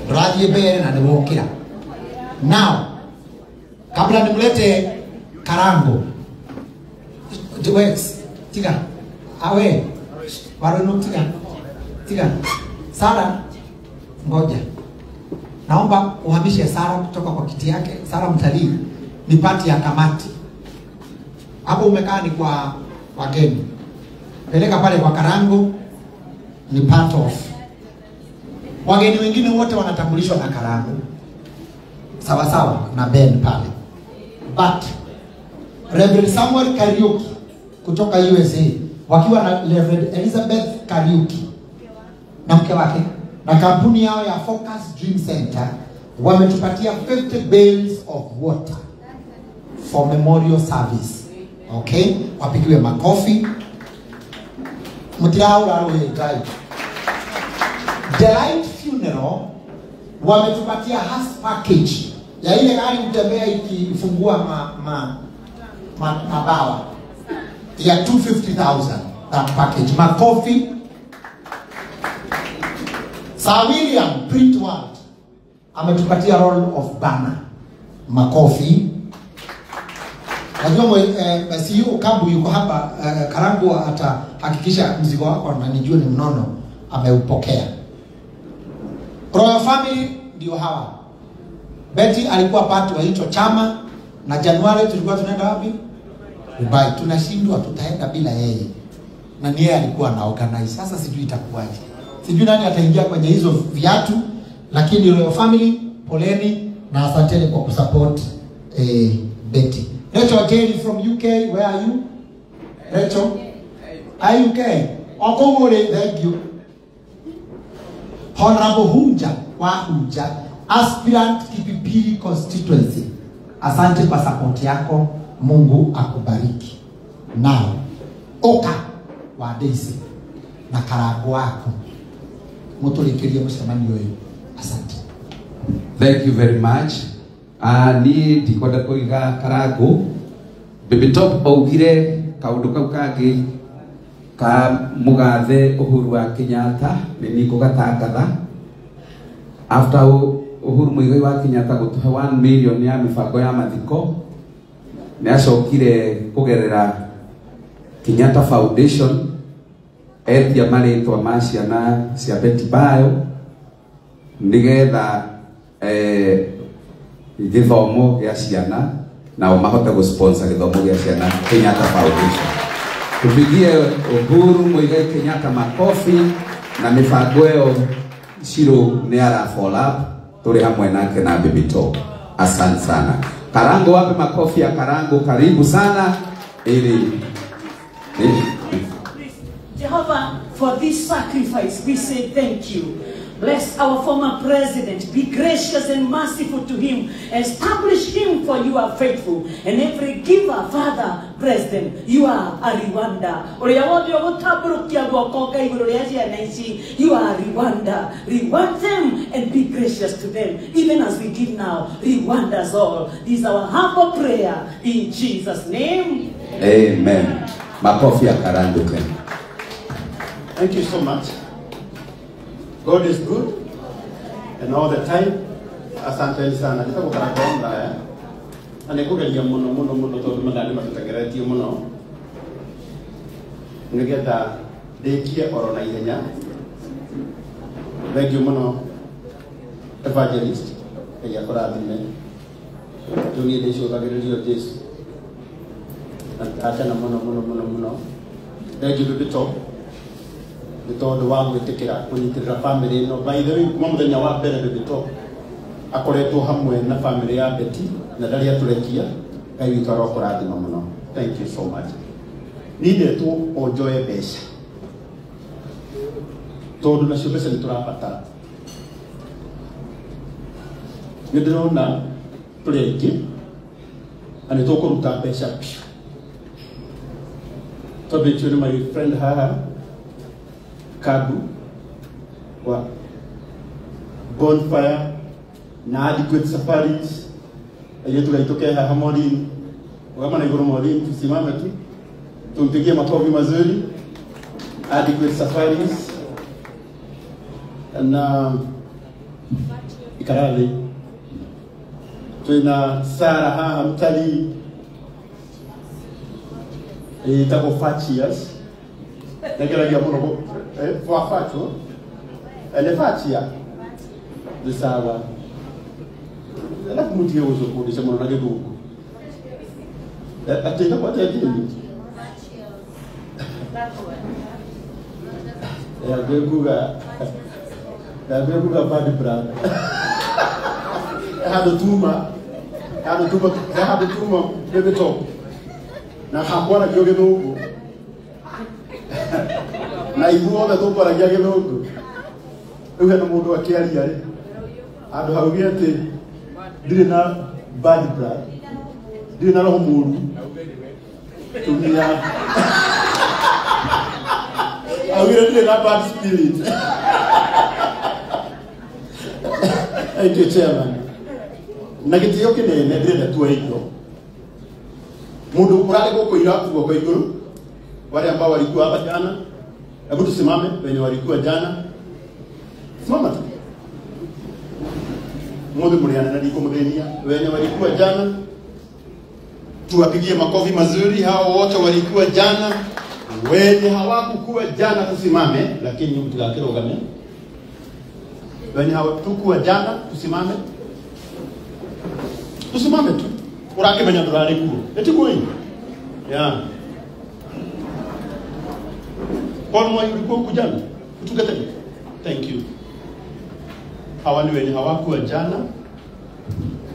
Raji mbere na niwokira. Now, kabla nimlete Karango. Wex, tiga. Awe. Warono tiga. Tiga. Sara, ngoja. Naomba uhamishe Sara kutoka kwa kiti yake. Sara mtalii ni pati ya kamati. Hapo umekaa ni kwa wageni. Peleka pale kwa Karango ni part of. Wageni wengine wote wanatambulishwa na Karango. Sawa sawa na Ben pale. But Reverend Samuel Kariuki kutoka USA wakiwa na Reverend Elizabeth Kariuki na mke wake na kampuni yao ya Focus Dream Center wametupatia 50 bales of water for memorial service. Okay, wapigiwe makofi. Mutiraura rohe drive. Delight Funeral wametupatia has package ya ile gari mtembea ikifungua mabawa ya 250,000 that package. Makofi. Sir William Print World ametupatia roll of banner. Makofi. Najua CEO Kambu yuko hapa, Karangu atahakikisha mzigo wako na nijue ni mnono ameupokea. Royal Family ndio hawa. Betty alikuwa part wa hicho chama na Januari tulikuwa tunaenda wapi? Dubai. Tunashindwa tutaenda bila yeye. Na ni yeye alikuwa na organize. Sasa sijui itakuwaje. Sijui nani ataingia kwenye hizo viatu, lakini Royal Family poleni na asanteni kwa kusupport Betty. Rachel Jerry from UK, where are you? Rachel? Are you UK? Okongore, thank you. Honorable Hunja, wa Hunja, aspirant Kipipiri constituency. Asante kwa support yako, Mungu akubariki. Now, Oka wa Daisy na Karango wako. Mutulikirie mcemanio uyu. Asante. Thank you very much. Ni ndikwenda kuiga Karango. Baby Top augire kaundu kau kangi ka mugathe Uhuru wa Kenyatta ni nikugatangatha after Uhuru Muigai wa Kenyatta gutuhe 1 million ya mibango ya mathiko ni acokire kugerera Kenyatta Foundation etia maritwa ma ciana cia Betty Bayo nigetha githomo gia ciana nao mahote gu sponsor githomo gia ciana Kenyatta Foundation. Tupigie Uhuru Muigai Kenyatta makofi na mibango ĩyo Shiro ni ara follow up turi hamwe nake na Baby Top. Asante sana. Karango, wape makofi ya Karango, karibu sana ili Jehovah, for this sacrifice we say thank you. Bless our former president. Be gracious and merciful to him. Establish him, for you are faithful. And every giver, Father, bless them. You are a Rwanda. You are Rwanda. Reward them and be gracious to them. Even as we give now, reward us all. This is our humble prayer in Jesus' name. Amen. Makofi ya Karango. Thank you so much. God is good and all the time. Asante sana. Nitako karagonda ya. Na nikugeria muno muno muno tondu mathaa ni matutengeretie muno. Nigetha ndikie oro na ihenya. Thank you muno evangelist. Ngai akũrathime. Tũniĩ ndĩcũthagĩrĩrio Jesu. Akena muno muno muno muno. Thank you Baby Top. Nĩ tondũ wa gwĩtĩkĩra kũnyitĩrĩra family ĩno. By the way, kuma mũthenya wa mbere Baby Top akoretwo hamwe na family ya Betty na ndarĩ atũrekia. Ngai witũ arokũrathima mũno. Thank you so much. Niĩ ndetwo o njoe mbeca tondũ nacio mbeca nĩ tũrabatara. Nĩ ndĩrona tũrĩ aingĩ na nĩ tũkũruta mbeca biũ. Twambĩtio nĩ my friend haha Kabu wa Bonfire na Adequate Safaris ayetu gaitoke haha Maureen kama na igoro Maureen, tusimame tu tumpigie makofi mazuri. Adequate Safaris na Ikarale tuna Sara haha mtalii itako Fachias nageragia muno facho ele fachia de sawa alafu mutie uzo kudisha muno na gĩthũngũ atĩ ĩtagwo atĩa Jane? Ndangĩkuga bad brand handũ tuma Baby Top na hakwaragio gĩthũngũ na ithuothe tũkwaragia gĩthũngũ. Rĩu hena mũndũ akĩaria rĩ handũ hauge atĩ ndirĩ na bad blood, ndirĩ na roho mũru, tumia augire ndirĩ na bad spirit. Thank you chairman. Na gĩtĩo kĩnene ndĩrenda tuoe indo. Mũndũ ũrarĩ gũkũ ira guoko igũrũ, wale ambao walikuwa hapa jana, hebu tusimame wenye walikuwa jana. Simama tu. Mundu muriana na ndiko muthenia wenye walikuwa jana. Tuwapigie makofi mazuri hao wote walikuwa jana. Wenye hawakukuwa jana tusimame, lakini mtigakirogame. Wenye hawakukuwa jana tusimame. Tusimame tu. Urakimenya ndurari kuo. Etikuo. Yeah. Paul Mwai ulikuwa huku jana? Kutuka tena. Thank you. Hawa ni wenye hawakuwa jana.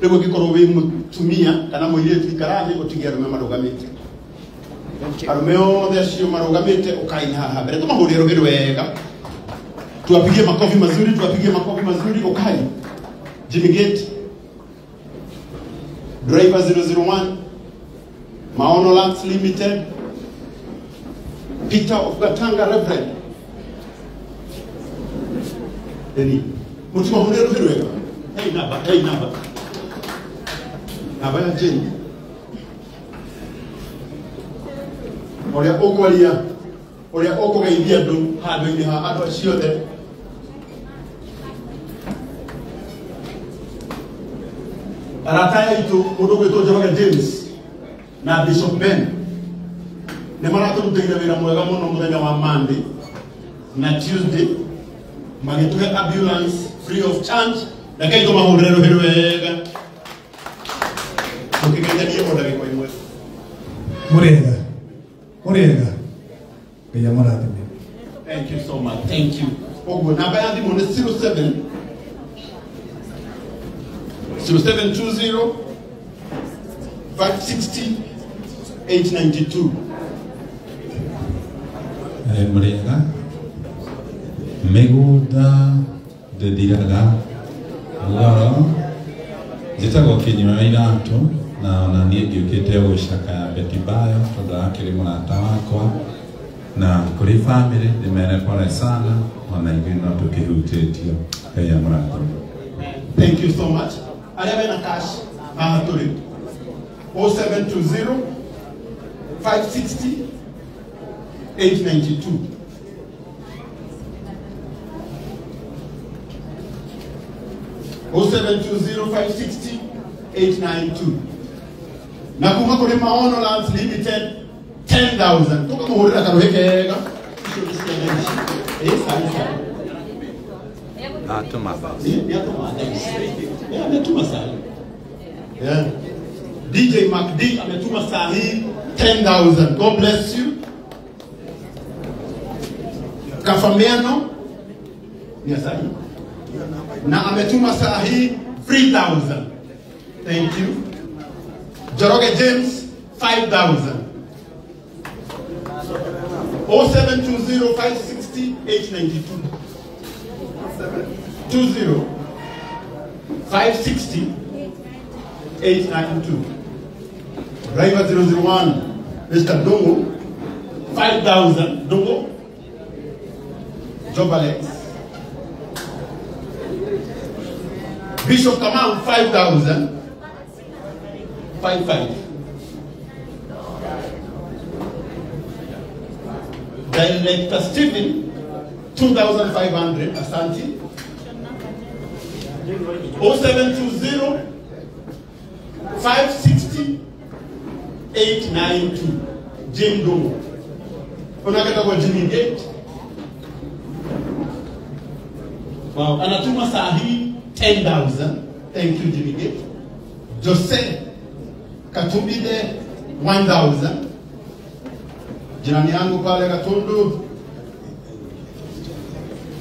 Rĩu ũngĩkorwo wĩ mũtumia kana mũirĩtu ikara thĩ ũtige arũme marũgamĩte. Arũme othe acio marũgamĩte ũkaina haha mbere tũmahũrĩre rũhĩ rwega. Tuwapigie makofi mazuri, tuwapigie makofi mazuri ukai. Jimmy Gate, Driver 001, Maono Lands Limited, Peter of Gatanga Reverend. Eni, mutumahũrĩre rũhĩ rwega. Hey namba, hey namba. Namba ya Jane. Ũrĩa ũkwaria, ũrĩa ũkũgeithia andũ handũ-inĩ ha andũ acio othe. Arata aitũ mũndũ ũgwĩtwo Njoroge James na Bishop Ben nĩ maratũrutĩire wĩra mwega mũno mũthenya wa Monday na Tuesday, magĩtũhe ambulance free of charge. Reke tũmahũrĩre rũhĩ rwega tũkĩgeithanie o ndagĩka ĩmwe. Murega. Murega. Ngai amũrathime. Thank you so much. Thank you. Ũguo namba ya thimũ nĩ 07 0720 560 892. Murega. Mĩgũnda ndĩthiraga goro. Njĩtagwo Kĩnyua wa Iratũ na ona niĩ ngĩũkĩte gũcakaya Betty Bayo tondũ akĩrĩ mũrata wakwa na kũrĩ family ndĩmere pole sana, ona ithuĩ no tũkĩhutĩtio. Ngai amũrathime. Thank you so much. Arĩa mena cash haha tũrĩ 0720 560 892. 0720 560 892. Na kuma kũrĩ Maono Lands Limited 10,000. Tũkamũhũrĩra karũhĩ kega. Icio nĩ ciana ici. Sawa sawa. Atuma. Atuma. Yeah, ametuma sahi. Yeah. DJ Mac D ametuma sahi 10,000. God bless you. Kafamiano ni sahi. Na ametuma sahi 3,000. Thank you. Njoroge James 5,000. 0720 560 892. 20 560 892. Driver 001 Mr. Dongo 5,000. Dongo Job Alex. Bishop Kamau 5,000. 5,500. Director Stephen 2,500. Asante. 0720 560 892. Jim Dongo. Unakata kwa Jimmy Gate. Wow, anatuma saa hii 10,000. Thank you Jimmy Gate. Jose Katumbide 1,000. Jirani yangu pale Katundu.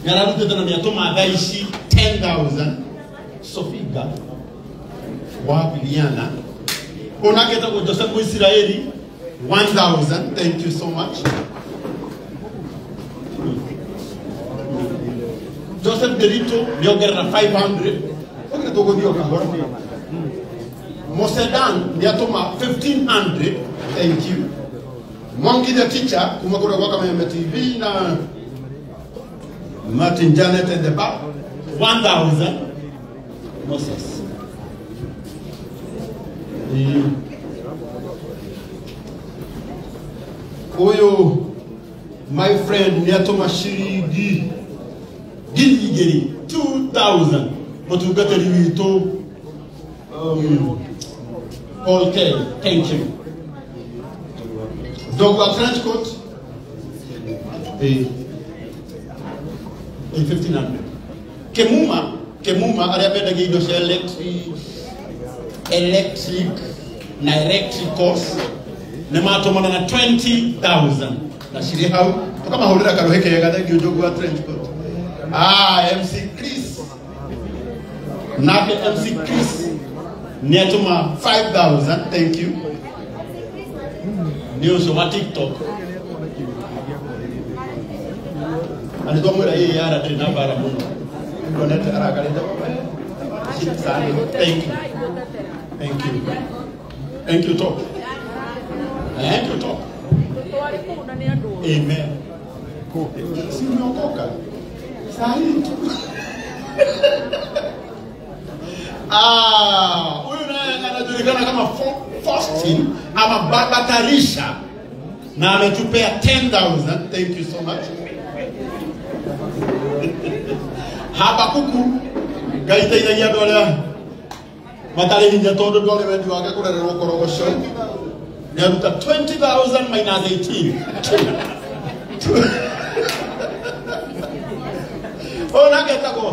Nyararute tena niatuma adaishi 10,000. Sofiga wa Biliana. Unaketa kwa Joseph Israeli 1,000. Thank you so much. Joseph Derito niongerera 500. Okay, tugothio kahora. Mosedan niatuma 1,500. Thank you. Mwangi the teacher kuma kura kwa Kameme TV na Martin Janet and the back 1,000. Moses. Huyu my friend niatuma shiringi 2,000 2,000. Mutungatĩri witũ Paul K. Thank you. Dogwa trench coat 1,500. Kemuma arĩa mendagia indo cia electric na electricals nĩ matũmana na 20,000 na cirĩ hau tũkamahũrĩra karũhĩ kega. Thank you Dogwa trench coat. MC Chris nake MC Chris nĩatũma 5,000. Thank you. Nĩ ũcio wa TikTok na nĩ twamwĩra ĩĩ yara ndĩrĩ na mbara mũno ndonete arakarĩte. Thank you. Thank you. Thank you talk. Thank you talk. Amen. Si umeokoka sahi tu. Huyu naye anajulikana kama Faustin ama Baba Tarisha na ametupea 10,000. Thank you so much. Habakuku gaiteithagia andũ arĩa Matarĩ hinya tondũ ndwarĩ wendi wake kũrererwo korogoco. Nĩaruta 20,000 minus 18. Ũyũ nake etagwo.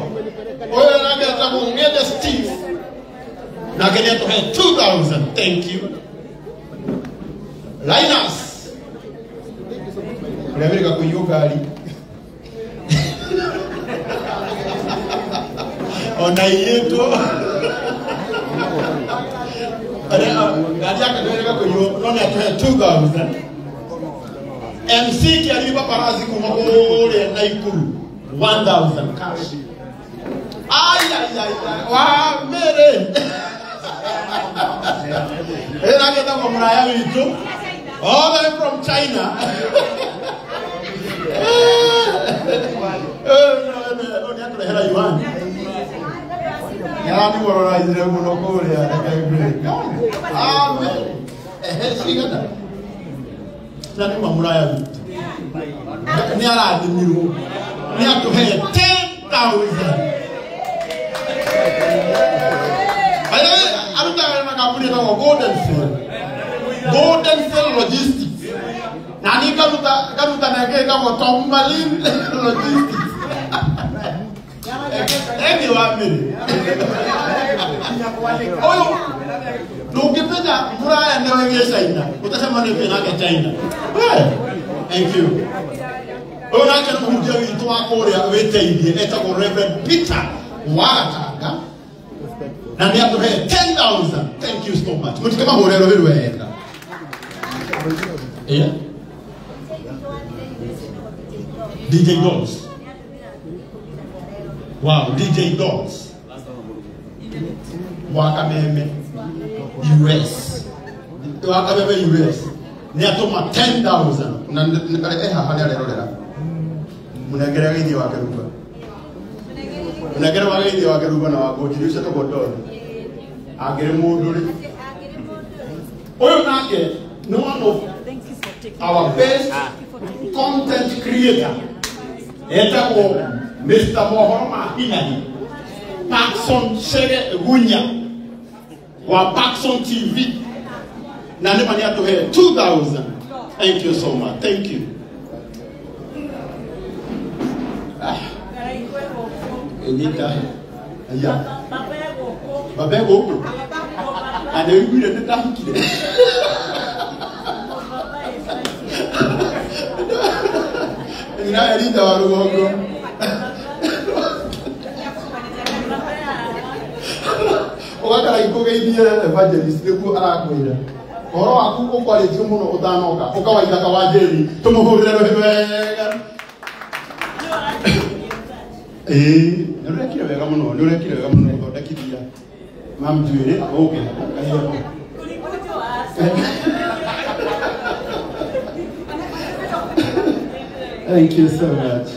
Ũyũ nake etagwo Ng'ende Steve. Nake nĩatũhe 2,000. Thank you. Linus. Ũrĩa wĩrĩga kũiywo ngari. Ona iyĩtwo. Ngari yake nĩwĩrĩga kũiywo no nĩatũhe 2,000. MC Kĩariba Paparazzi kuma kũrĩa Naikuru 1,000 cash. Ai ai ai wa mbere. Ĩna gĩtagwo mũraya witũ all the way from China. Nĩatũrehera yuan. Nĩaranimororaize mũno kũrĩa reke ngwĩre. Amen. Ehe cigana. Na nĩ mũraya witũ. Nĩ arathimirwo. Nĩ atũhe 10,000. By the way, arutaga wĩra na kambuni ĩtagwo Golden Cell. Golden Cell Logistics. Na niĩ ngaruta na ĩngĩ ĩtagwo Tombalin Logistics. Ĩngĩ wa mbere. Ũyũ ndũngĩmenya mũraya nĩwe gĩ China. Ũtacemanĩtie nake China. Thank you. Ũyũ nake nĩ mũhunjia witũ wa kũrĩa wĩteithie etagwo Reverend Peter Wagatanga. Na nĩ atũhe 10,000. Thank you so much. Mũtikamahũre rũhĩ rwega. Yeah. DJ Dolls. Wow, DJ Dolls. Wakameme US. Wakameme US. Nĩ atũma 10,000. Na nĩ haha nĩ arerorera. Mũnengere geithio wake Ruba. Mũnengere wa geithio wake Ruba na wa ngũnjiri ũcio etagwo Don. Angĩrĩ mũndũ rĩ. Ũyũ nake nĩ one of our best content creator. Etagwo Mr. Mohoro ma Hinani. Paxson Shere Gunya wa Paxson TV. Na nĩ ma nĩ atũhe 2,000. Thank you so much. Thank you. Enyita. Aya. Baba gũkũ. Na nĩ ũiguire nĩ ndahikire. Nyina Elita wa rũgongo. Ũgakara ikũgeithie evangelist nĩguo arakwĩra. Ũhoro waku ũkwarĩtio mũno ũtanoka ũkawaithaka wa njĩri tũmũhũrĩre rũhĩ wega. Ĩĩ, nĩ ũrekire wega mũno, nĩ ũrekire wega mũno gũthondekithia mam njuĩrĩ ũke kahiga. Thank you so much.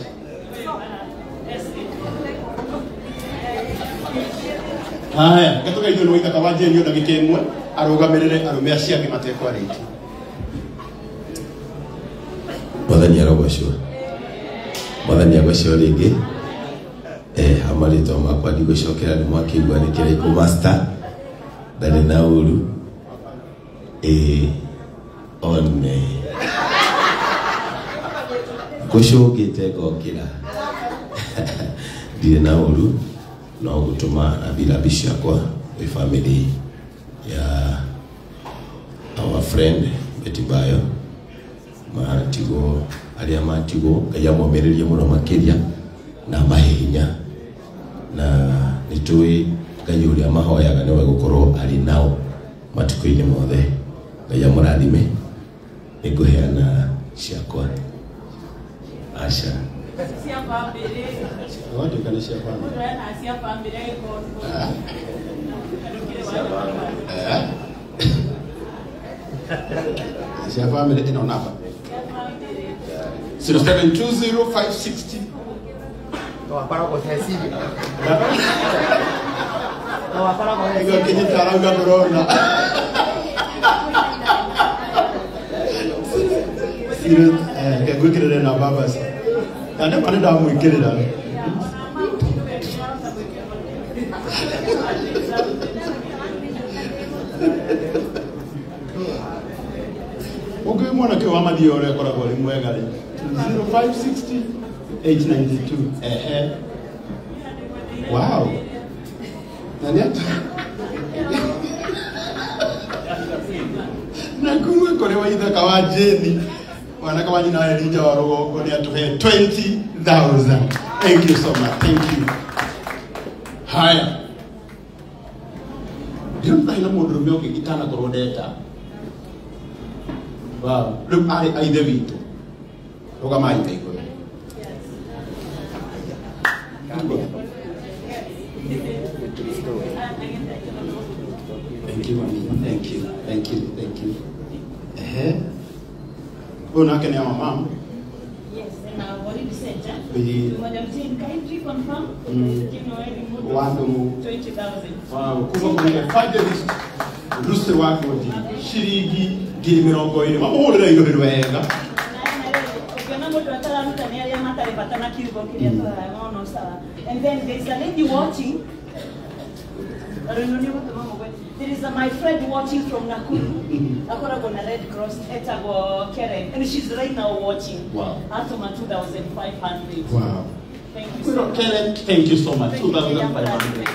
Haya, gatugeithio nĩ waithaka wa njĩri ndagĩka ĩmwe arũgamĩrĩre arũme acio angĩ matekwarĩtie. Mwathani arogocwo. Mwathani agocwo rĩngĩ. Amarĩtwa makwa ndigũcokera nĩ mwakĩigua nĩ Kĩraikũ Master. Ndarĩ na ũru. One. Ngũcũngĩte ngokĩra. Ndirĩ na ũru no gũtũma rambirambi ciakwa gwĩ family ya our friend Betty Bayo. Matigwo arĩa matigwo Ngai amomĩrĩrie mũno makĩria na amahe hinya. Na nĩ tũĩ Ngai ũrĩa mahoyaga nĩwe gũkorwo arĩ nao matukũ-inĩ mothe. Ngai amũrathime. Nĩ ngũheana ciakwa. Aca. Cia bamĩrĩ. Wandĩka nĩ cia bamĩrĩ. Mũndũ ena cia bamĩrĩ agĩkorwo. Cia bamĩrĩ ĩno namba 0720560. Nĩguo kĩnyita arauga ndũrona. Ngwĩkĩrĩre namba basi. Na nĩ ma nĩ ndamwĩkĩrĩra. Ũngĩ mwanake wa mathio ũrĩa akoragwo arĩ mwega rĩ 0560 892. Ehe. Wow. Na nĩ atũ na kuma kũrĩ wa ithaka wa Jane mwanake wa nyina wa Elijah wa rũgongo nĩ atũhe 20,000. Thank you so much. Thank you. Haya. Ndĩrona hena mũndũrũme ũngĩ itanakorwo ndeta. Wow. Rĩu arĩ a ithe witũ. Rũgamai ta igũrũ. Thank you, mami. Thank you. Thank you. Thank you. Ehe. Ũyũ nake nĩ our mom. Yes, and I've already said, Ĩĩ. Madam Jane, kindly confirm. Wandu 20,000. Wow, kuma kũrĩ evangelist Lucy wa Ngũnjiri ciringi 20,000. Mamũhũrĩre irũhĩ wega. Ukiona mũndũ atararuta nĩ arĩa matarĩ bata na kiugo kĩrĩa tũrarora sawa. And then there is a lady watching. There is a my friend watching from Nakuru. Akoragwo na Red Cross etagwo Karen, and she's right now watching. Wow. Atoma 2,500. Wow. Thank you so much. Karen, thank you so much. 2,500.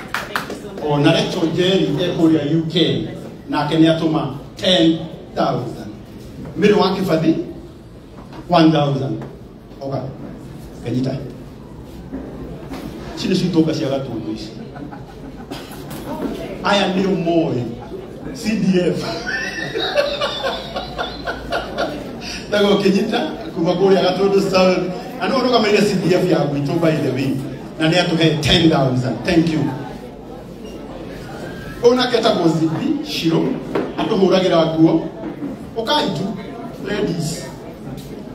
Ona Rachel Njeri ekũrĩa UK nake nĩ atũma 10,000. Mĩrĩ wa Kĩbathi 1,000. Oga. Kanyita. Ici nĩcio itonga cia Gatundu ici. Aya nĩo moĩ CDF. Tagwo Kĩnyita kuma kũrĩa Gatundu South. Na nĩwe ũrũgamĩrĩire CDF ya gwitũ by the way. Na nĩ atũhe 10,000. Thank you. Ũyũ nake etagwo Zibi Shiro atũhũragĩra nguo. Ũkai tu ladies.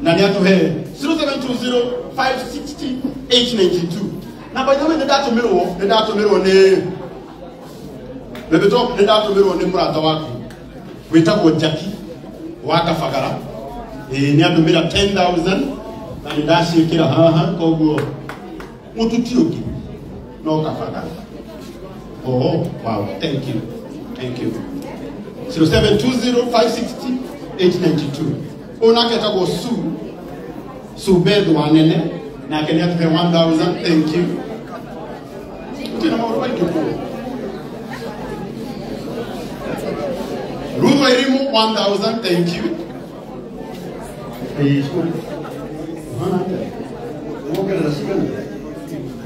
Na nĩ atũhe 0720 560 892. Na by the way nĩ ndatũmĩrwo nĩ Bebe Top, nĩ ndatũmĩrwo nĩ mũrata waku wĩtagwo Jackie wa Kabagara. Ĩĩ nĩ andũmĩra 10,000 na nĩ ndaciĩkĩra haha koguo mũtu ti ũngĩ no Kabagara. Oh, wow, thank you. Thank you. 0720 560 892. Ũyũ nake etagwo Sue Sue Beth wa Nene nake nĩ atũhe 1,000. Thank you. Tena maũndũ maingĩ kũu. Ruth Wairimu 1,000. Thank you.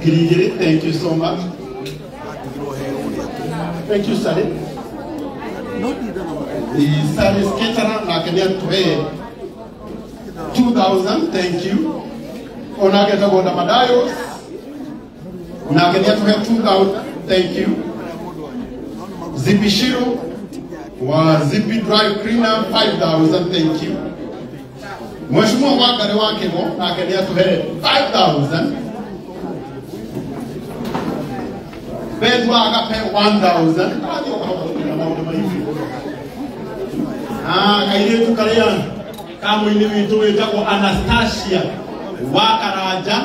Girigiri, thank you so much. Thank you, Sally. The Sally Sketara nake nĩ atũhe 2,000. Thank you. Onake etagwo Damadayos nake nĩ atũhe 2,000. Thank you. Zibishiru wa Zipi Dry Cleaner 5,000. Thank you. Mheshimiwa Wangari wa Kĩgo nake nĩ atũhe 5,000. Beth wa Agape 1,000. Ah, kairĩtu karĩa ka mũini witũ wĩtagwo Anastasia wa Karanja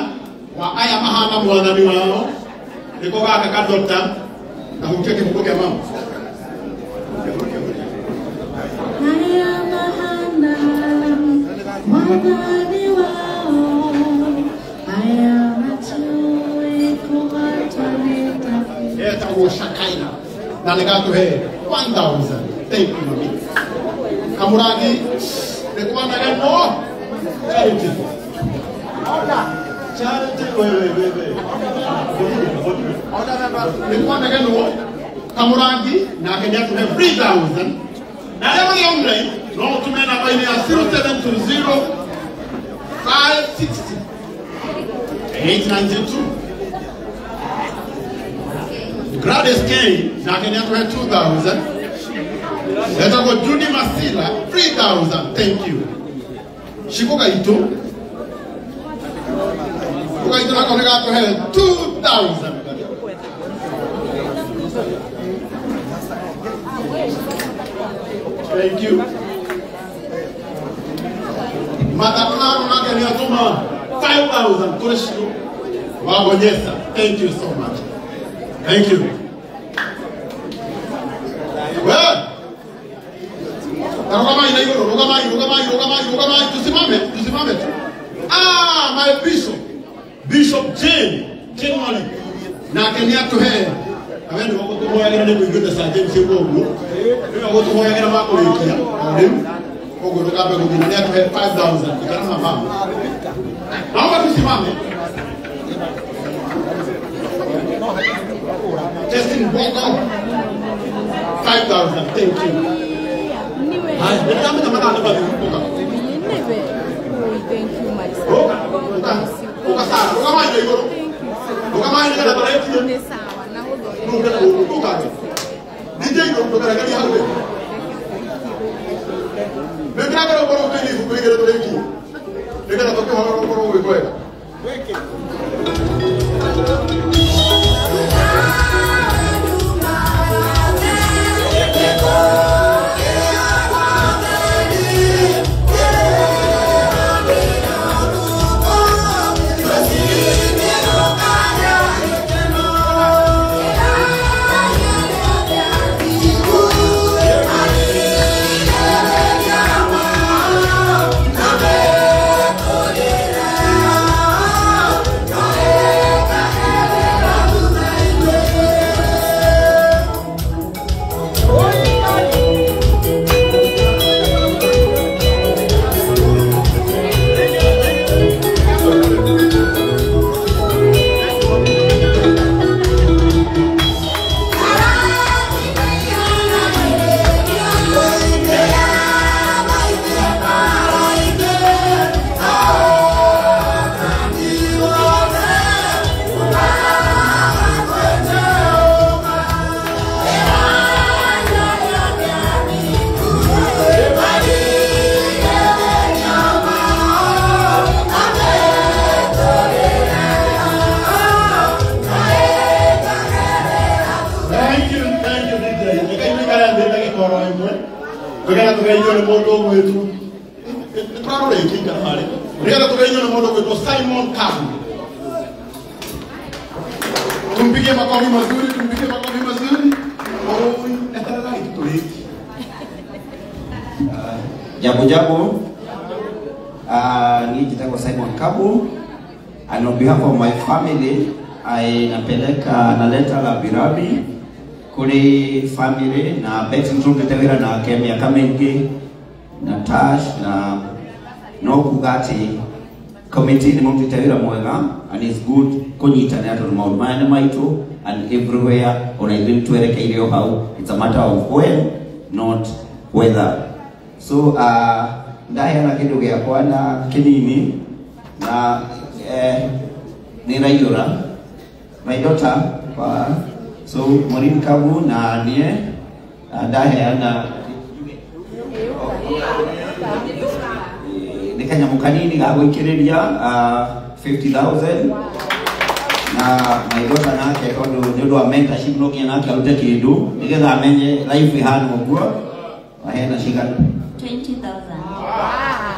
wa aya mahana mwathani wao nĩko gaka kadota kahutie kĩhuko kĩa mama. Aya mahana mwathani wao aya matiũĩ kũgwatwo nĩ tabu. Etagwo Shakaina na nĩ gatũhe 1,000. Thank you, mami. Kamũrangi nĩ kwanagenwo Charity. Charity wewe wewe. Nĩ kwanagenwo Kamũrangi nake nĩ atũhe 3,000. Na arĩa marĩ online no mũtũme namba-inĩ ya 0720 560 892. Gladys K nake nĩ atũhe 2,000. Etagwo Judy Masila 3,000. Thank you. Shiko Gaito Gaito nako nĩ gatũhe 2,000. Thank you. Matakano nake nĩ atũma 5,000 kũrĩ Shiro wa Gonyesa. Thank you so much. Thank you. Well, Rugamai na iguru, rugamai, rugamai, rugamai, rugamai. Tusimame, tusimame tu. Ah, my bishop. Bishop Jane, Jane Malik. Nake nĩ atũhe. Awe nĩ gũtũhoyagĩra nĩ mũiguĩte Sir James ũguo. Nĩwe gũtũhoyagĩra wa kũrĩkia. O rĩu. Ũguo ndũkambe gũthiĩ na nĩ atũhe 5000. Ikara na mama. Naomba tusimame. Justin Bongo. 5000. Thank you. Haya, nĩndamenya mathaa nĩ mathiru. Ũka. Thank you, my son. Ũka. Ũka Sara, rugamai na igũrũ. Rugamai nĩgetha tũrĩkie. DJ ndũkaregerie hau we. Nĩndĩragera ũkorwo ũkĩiga ibuku igĩrĩ tũrĩkie. Nĩgetha tũkĩhoro ũkorwo gwĩ kwega. Simon Kabu. Tumpigie makofi mazuri, tumpigie makofi mazuri. Oi, eterera ituliki. Jambo jambo. Ni jitako Simon Kabu. And on behalf of my family, I napeleka naleta rambirambi kuri family na Betty Nzungu na Kemia Kamenge na Tash na no kugati committee ni mutitawira mwega and it's good kunyitanira tondu maundu maya ni maitu and everywhere ona ithuĩ nĩtwerekeire o hau. It's a matter of when, not whether. So ndaheana kĩndũ gĩakwa na kĩnini na nĩraiyũra my daughter kwa so Maureen Kabu na niĩ ndaheana nĩ kanyamũ kanini ga gwĩkĩrĩria 50,000 na my daughter nake tondu nĩ ũndũ wa mentorship no nginya nake arute kĩndũ nĩgetha amenye life ihana ũguo aheana cigana 20,000.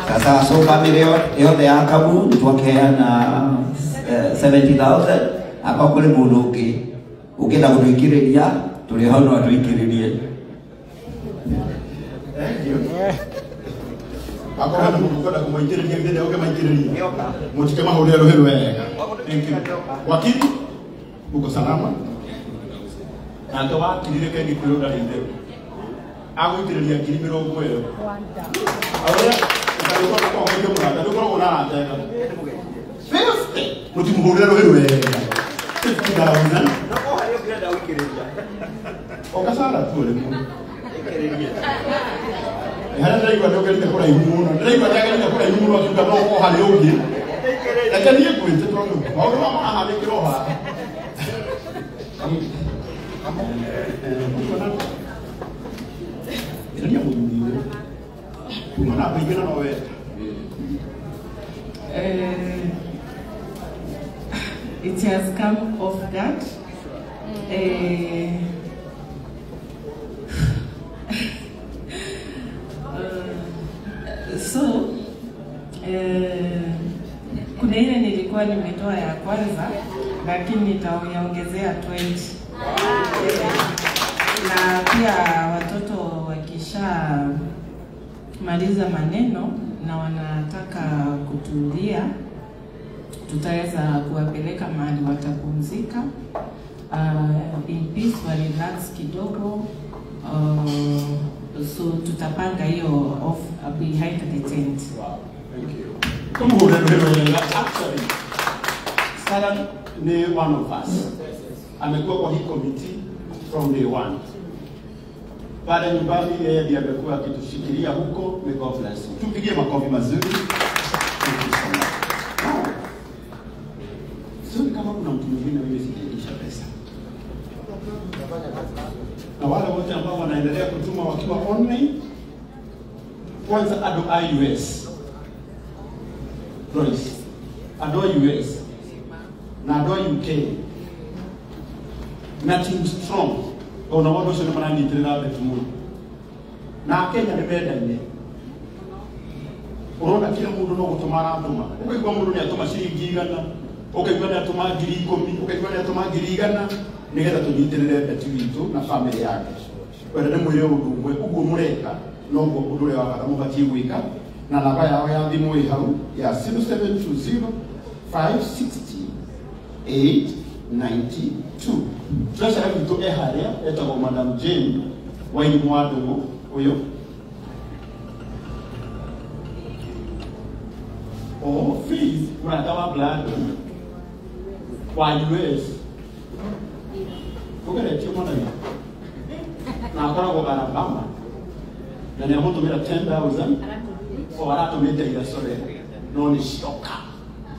Sasa so family yothe ya Kabu nĩtwakeana 70,000 akwa kũrĩ mũndũ ũngĩ ũngĩenda gũtũikĩrĩria tũrĩ hau no atũikĩrĩrie. Thank you. Akorwo nĩ mũndũ ũkwenda kũmaitĩrĩria githĩ ũkĩmaitĩrĩria mũtikĩmahũrĩre rũhĩ wega. Thank you. Wakili, uko salama? Nake wakili reke ngĩkwĩre ũtarĩ itherũ agũitĩrĩria 20,000. Aũrĩa ũtarĩkorwo na arata ega 50 mũtimũhũrĩre rũhĩ wega 50,000. Ũkasara tu rĩmwe. Harĩa ndĩraigua nĩũgerire kũraihu mũno, ndĩraigua nĩagerire kũraihu mũno akiuga no ũkorwo harĩ ũngĩ. Reke niĩ ngwĩte tondũ maũndũ maya marahanĩkĩra o haha. Ĩrania mũthuri ũyũ. Kuma namba igĩrĩ no wenda. It has come off guard. So kuna ile nilikuwa nimetoa ya kwanza lakini nitaongezea 20. Na pia watoto wakisha maliza maneno na wanataka kutulia, tutaweza kuwapeleka mahali watapumzika in peace, wa relax kidogo. So tutapanga hiyo off behind the tent. Wow, thank you. Actually, Sarah ni one of us. Amekuwa kwa hii committee from day one. Pale nyumbani yeye ndiye amekuwa akitushikilia huko. May God bless you. Tupigie makofi mazuri. Thank you so much. Now, sioni kama kuna mtu mwingine mimi sijaitisha pesa. Na wale wote ambao wanaendelea kutuma wakiwa online, kwanza Ado IUS. Royce, Ado US na Ado UK na Team Strong ona wado cio nĩmaranyitirĩra Betty mũno na Kenya nĩ mendaine. Ũrona kila mũndũ no gũtũma aratũma, ũkaigua mũndũ nĩ atũma ciringi 100, ũkaigua nĩ atũma 10,000, ũkaigua nĩ atũma 100,000 nĩgetha tũnyitĩrĩre Betty witũ na family yake. Wenda nĩ mwĩre ũndũ ũmwe ũguo mũreka noguo ũndũ ũrĩa wa bata mũbatiĩ gwĩka, na namba yao ya thimũ ĩ hau ya 0720 560 892. Treasurer witũ e harĩa etagwo Madam Jane Wairimu wa Ndũng'ũ ũyũ. O fees mũrata wa Blandon wa US ũgeretie mwana witũ na akoragwo Alabama na nĩ amũtũmĩra 10,000 o aratũmĩte ira, sorry, no nĩ cioka.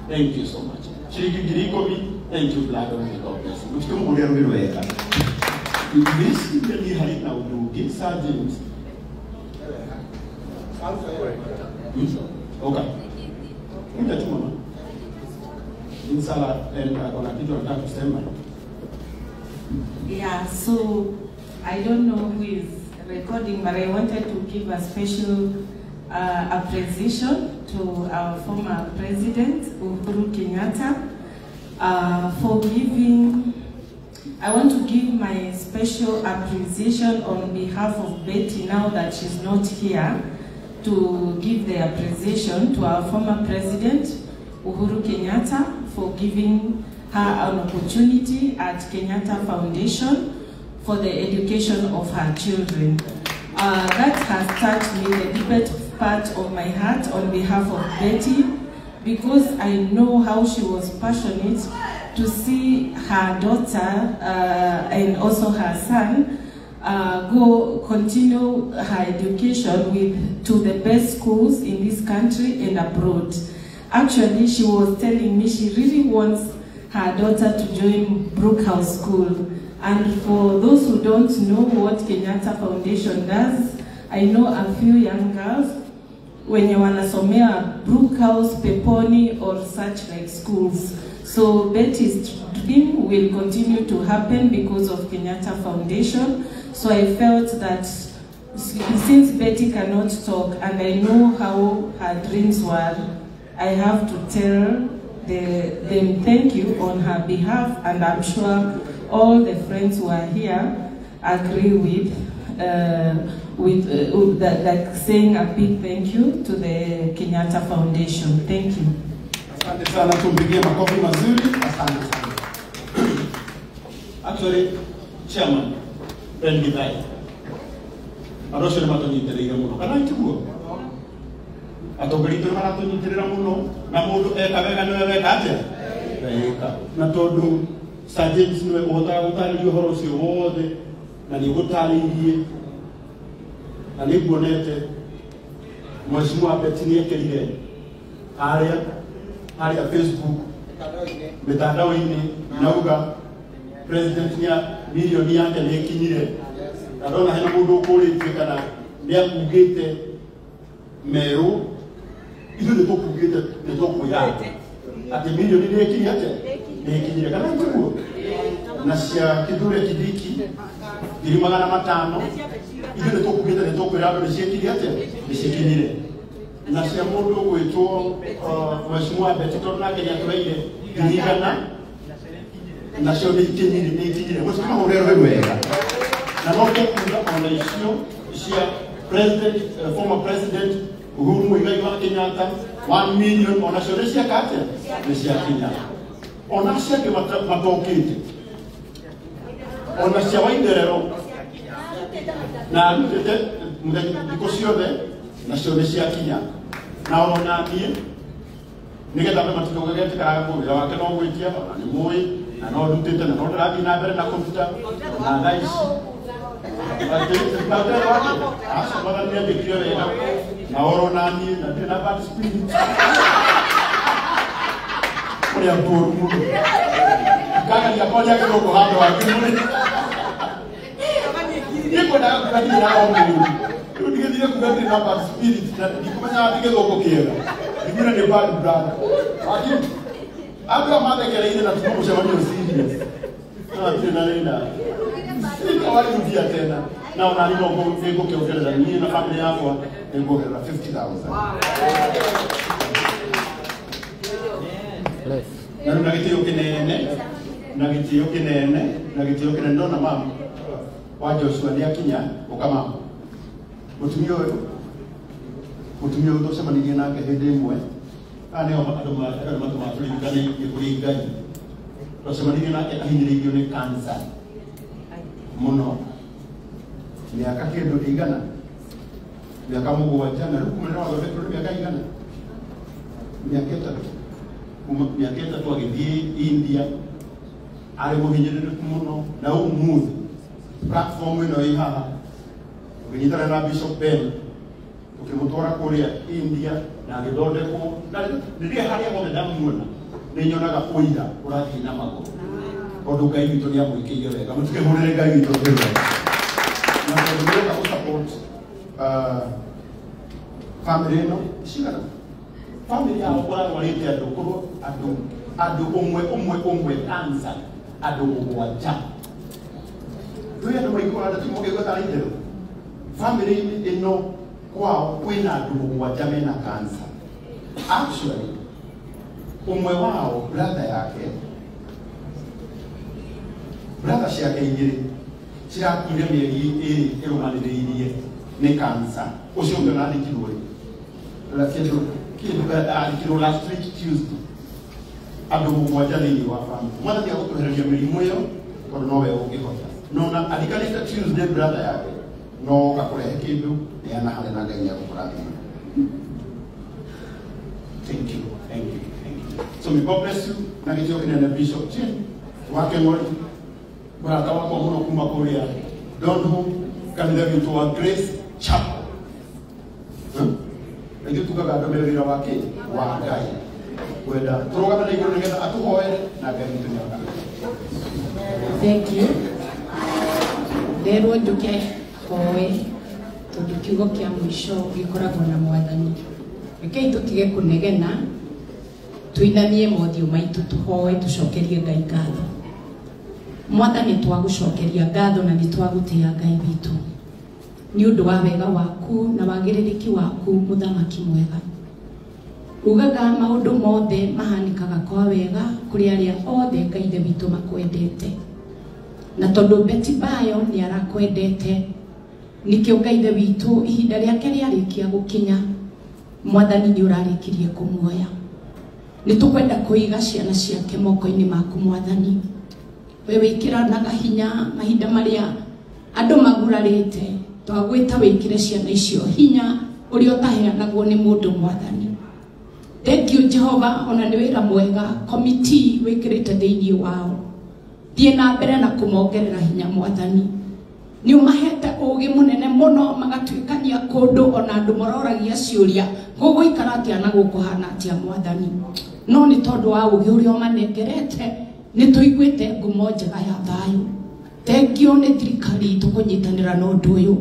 Thank you so much. Ciringi 10,000. Thank you, Blandon. May God bless you. Mũtikĩmũhũrĩre rũhĩ rwega. Ngwĩciria niĩ harĩ na ũndũ ũngĩ, Sir James. Okay. Kuja tu mama. Insala kuna kitu nataka kusema. Yeah, so I don't know who is recording, but I wanted to give a special appreciation to our former president, Uhuru Kenyatta, for giving. I want to give my special appreciation on behalf of Betty, now that she's not here, to give the appreciation to our former president, Uhuru Kenyatta, for giving her an opportunity at Kenyatta Foundation for the education of her children. That has touched me, the deepest part of my heart on behalf of Betty, because I know how she was passionate to see her daughter and also her son go continue her education to the best schools in this country and abroad. Actually, she was telling me she really wants her daughter to join Brookhouse School. And for those who don't know what Kenyatta Foundation does, I know a few young girls wenye wanasomea Brookhouse, Peponi, or such like schools. So Betty's dream will continue to happen because of Kenyatta Foundation. So I felt that since Betty cannot talk and I know how her dreams were, I have to tell them thank you on her behalf, and I'm sure all the friends who are here agree with that, like saying a big thank you to the Kenyatta Foundation. Thank you. Asante sana, tumpigie makofi mazuri. Asante sana. Actually, Chairman Ben Githai, arocio nĩ matũnyitĩrĩire mũno, kana itiguo? Atongoria aitũ nĩ maratũnyitĩrĩra mũno, na mũndũ eka wega nĩwe weka atĩa? Weka. Na tondũ Sir James nĩwe ũhotaga gũtarĩria ũhoro ũcio wothe, na nĩ ũgũtarĩirie, na nĩ nguonete Mheshimiwa Betty nĩ ekĩrire harĩa Facebook mitandao-inĩ, nauga president nĩ milioni yake nĩ ĩkinyire, na ndona hena mũndũ ũkũrĩtie kana nĩ akugĩte Meru, ithuĩ nĩ tũkugĩte nĩ tũkwĩra atĩ milioni nĩ ĩkinyire atĩa? Nĩ ĩkinyire, kana tiguo? Na cia Kithure Kindiki 500,000, ithuĩ nĩ tũkugĩte nĩ tũkwĩra andũ nĩ ciĩkinyire atĩa? Nĩ ciĩkinyire. Na cia mũndũ ũgwĩtwo Mheshimiwa Betty tondũ nake nĩ atũreire 100,000, nacio nĩ ikinyire, nĩ ikinyire. Mũcimahũrĩre rwĩ wega. Na no tũkuga ona icio cia President, former President Uhuru Muigai wa Kenyatta 1 million onacio nĩ ciaka atĩa nĩ ciakinya ona acio angĩ matokĩte ona cia Waitherero na arutĩte mũthenya thikũ ciothe nacio nĩ ciakinya na ona niĩ nĩgetha andũ matikauge etĩkaraga wĩra wake no gwĩtia ona nĩ mũĩ na no ndutĩte na no ndĩrathiĩ na mbere na kũruta na thaa ici acio mwathani nĩanjĩkire wega na oro na niĩ na ndirĩ na bad spirit ũrĩa mũru mũno kagaria koria gĩthũngũ handũ hangĩ mũrĩ niĩ kwendaga kuga ndirĩ na ũmũru rĩu ndigĩthire kuga ndirĩ na bad spirit na ndikũmenyaga ti gĩthũngũ kĩega ndigwĩra nĩ bad brother lakini andũ aya mathekereire na tuko mũcemanio serious na tirĩ na thĩna sitawarudia tena na ona niĩ no nĩngũkĩongerera niĩ na family yakwa nĩnguongerera 50,000 na rĩu na gĩtĩo kĩnene na gĩtĩo kĩnene na gĩtĩo kĩnene ndona mama wa Joshua nĩ akinya ũka mama mũtumia ũyũ tũcemanirie nake hĩndĩ ĩmwe aya nĩo andũ matũmaga tũririkane nĩ kũrĩ Ngai twacemanirie nake ahinyĩrĩirio nĩ cancer mũno mĩaka kĩndũ ĩigana mĩaka mũgwanja na rĩu kuma nĩwathondekirwo nĩ mĩaka igana mĩaka ĩtatũ kuma mĩaka ĩtatũ agĩthiĩ India arĩ mũhinyĩrĩrĩku mũno na ũmũthĩ platform ĩno ĩ haha ũkĩnyitana na Bishop Ben ũkĩmũtwara kũrĩa India na agĩthondekwo na rĩrĩa harĩa hothe ndamuona nĩ nyonaga ũira ũrathiĩ na magũrũ tondũ Ngai witũ nĩ amwĩkĩire wega mũtikĩhũrĩre Ngai witũ wega na tondũ nĩoka gũ-support family ĩno cigana family yao kũrarwarĩte andũ korwo andũ ũmwe ũmwe ũmwe cancer andũ mũgwanja rĩu andũ maikũranda ti mũgĩgwo tarĩ itherũ family ĩno kwao kwĩna andũ mũgwanja mena cancer actually ũmwe wao brother yake brother ciake igĩrĩ cirakuire mĩeri ĩrĩ ĩrũmanĩrĩirie nĩ cancer ũcio ũngĩ ũrathikirwo rĩ kĩndũ athikirwo last week Tuesday andũ mũgwanja thĩinĩ wa family mwathani agũtwehereria mĩrimũ ĩyo tondũ nowe ũngĩhota no na athikanĩte Tuesday brother yake no oka kũrehe kĩndũ neana harĩa na Ngai nĩagũkũrathima. Thank you, thank you, thank you. So may God bless you na gĩtĩo kĩnene Bishop Jane wake Ng'ori mũrata wakwa mũno kuma kũrĩa Donholm kanitha witũ wa Grace Chapel. Ithuĩ tugaga andũ me wĩra wake wa Ngai kwenda tũrũgame na igũrũ nĩgetha atũhoere na Ngai witũ nĩakũhoere. Thank you. Nderwo njuke hoe tondu kiugo kia mwisho gikoragwo na mwathani. Rekei tutige kunegena tuinamie mothiũ maitũ tuhoe tucokerie Ngai ngatho. Mwathani twagucokeria ngatho na nĩtwagũtĩa Ngai witũ nĩ ũndũ wa wega waku na wagĩrĩrĩki waku mũthamaki mwega. Ugaga maũndũ mothe mahanĩkaga kwa wega kũrĩ arĩa othe Ngai ithe witũ makwendete. Na tondũ Betty Bayo nĩ arakwendete nĩkĩo Ngai ithe witũ ihinda rĩake rĩarĩkia gũkinya mwathani nĩ ũrarĩkirie kũmuoya. Nĩ tũkwenda kũiga ciana ciake moko-inĩ maku mwathani. We wĩkĩranaga hinya mahinda marĩa andũ magurarĩte twagwĩta wĩkĩre ciana icio hinya ũrĩa ũtaheanagwo nĩ mũndũ mwathani. Thank you Jehova ona nĩ wĩra mwega committee wĩkĩrĩte thĩinĩ wao. Thiĩ na mbere na kũmongerera hinya mwathani. Nĩ ũmahete ũũgĩ mũnene mũno magatuĩkania kũndũ ona andũ maroragia ciũria gũgũikara atĩa na gũkũhana atĩa mwathani. No nĩ tondũ wa ũũgĩ ũrĩa ũmanengerete nĩ tũiguĩte ngumo njega ya thayũ. Thank you nĩ thirikari itũ kũnyitanĩra na ũndũ ũyũ.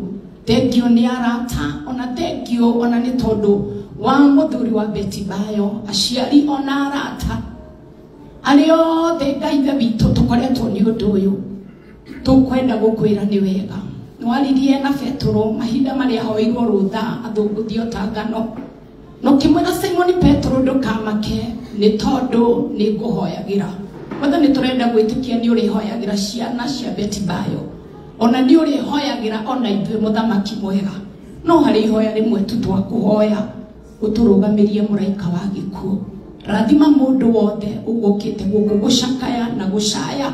Thank you nĩ arata ona thank you ona nĩ tondũ wa mũthuri wa Betty Bayo aciari ona arata arĩa othe Ngai ithe witũ tũkoretwo nĩ ũndũ ũyũ tũkwenda gũkwĩra nĩ wega. Nĩwaririe na Petero mahinda marĩa ahoirwo rũtha athũngũthio ta ngano na ũkĩmwĩra Simoni Petero ndũkamake nĩ tondũ nĩ ngũhoyagĩra. Mwathani tũrenda gwĩtĩkia nĩ ũrĩhoyagĩra ciana cia Betty Bayo ona nĩ ũrĩhoyagĩra ona ithuĩ mũthamaki mwega. No harĩ ihoya rĩmwe tu twakũhoya ũtũrũgamĩrie mũraika wa gĩkuũ. Rathima mũndũ wothe ũgũkĩte gũkũ gũcakaya na gũcaya.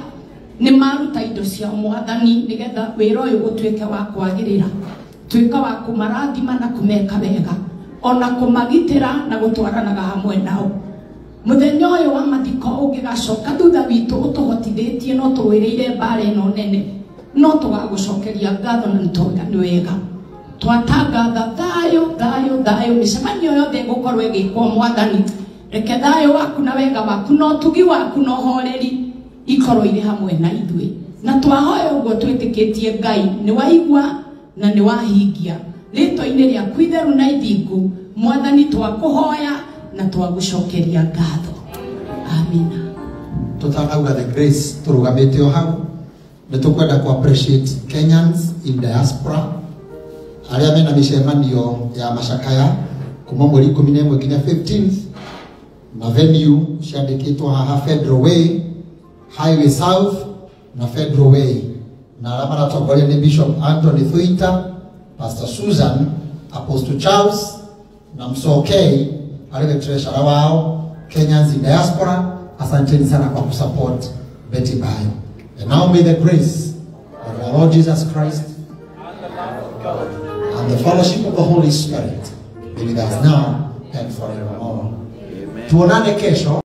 Nĩ maruta indo ciao mwathani nĩgetha wĩra ũyũ ũtuĩke wa kwagĩrĩra. Tuĩka wa kũmarathima na kũmeka wega ona kũmagitĩra na gũtwaranaga hamwe nao. Mũthenya ũyũ wa mathiko ũngĩgacoka thutha witũ ũtũhotithĩtie no tũwĩrĩire mbara ĩno nene no tũgagũcokeria ngatho na nĩtwauga nĩ wega. Twatangatha thayũ thayũ thayũ mĩcemanio yothe ĩgũkorwo ĩgĩkwo mwathani. Reke thayũ waku na wega waku na ũtugi waku na ũhoreri ikorwo irĩ hamwe na ithuĩ. Na twahoya ũguo twĩtĩkĩtie Ngai nĩ waigua na nĩ wahingia. Rĩtwa-inĩ rĩaku itheru na ithingu mwathani twakũhoya na twagũcokeria ngatho. Amina. Tutanauga the grace tũrũgamĩte o hau nĩ tũkwenda ku appreciate Kenyans in diaspora arĩa mena mĩcemanio ya macakaya kuma mweri 11 nginya 15th na venue ciandĩkĩtwo haha Federal Way, Highway South na Federal Way, na arĩa maratongoria nĩ Bishop Anthony Thuita, Pastor Susan, Apostle Charles na Msokei arĩ treasurer wao. Kenyans in diaspora, asanteni sana kwa kusupport Betty Bayo. And now may the grace of our Lord Jesus Christ and the fellowship of the Holy Spirit be with us now and forevermore. Tuonane kesho.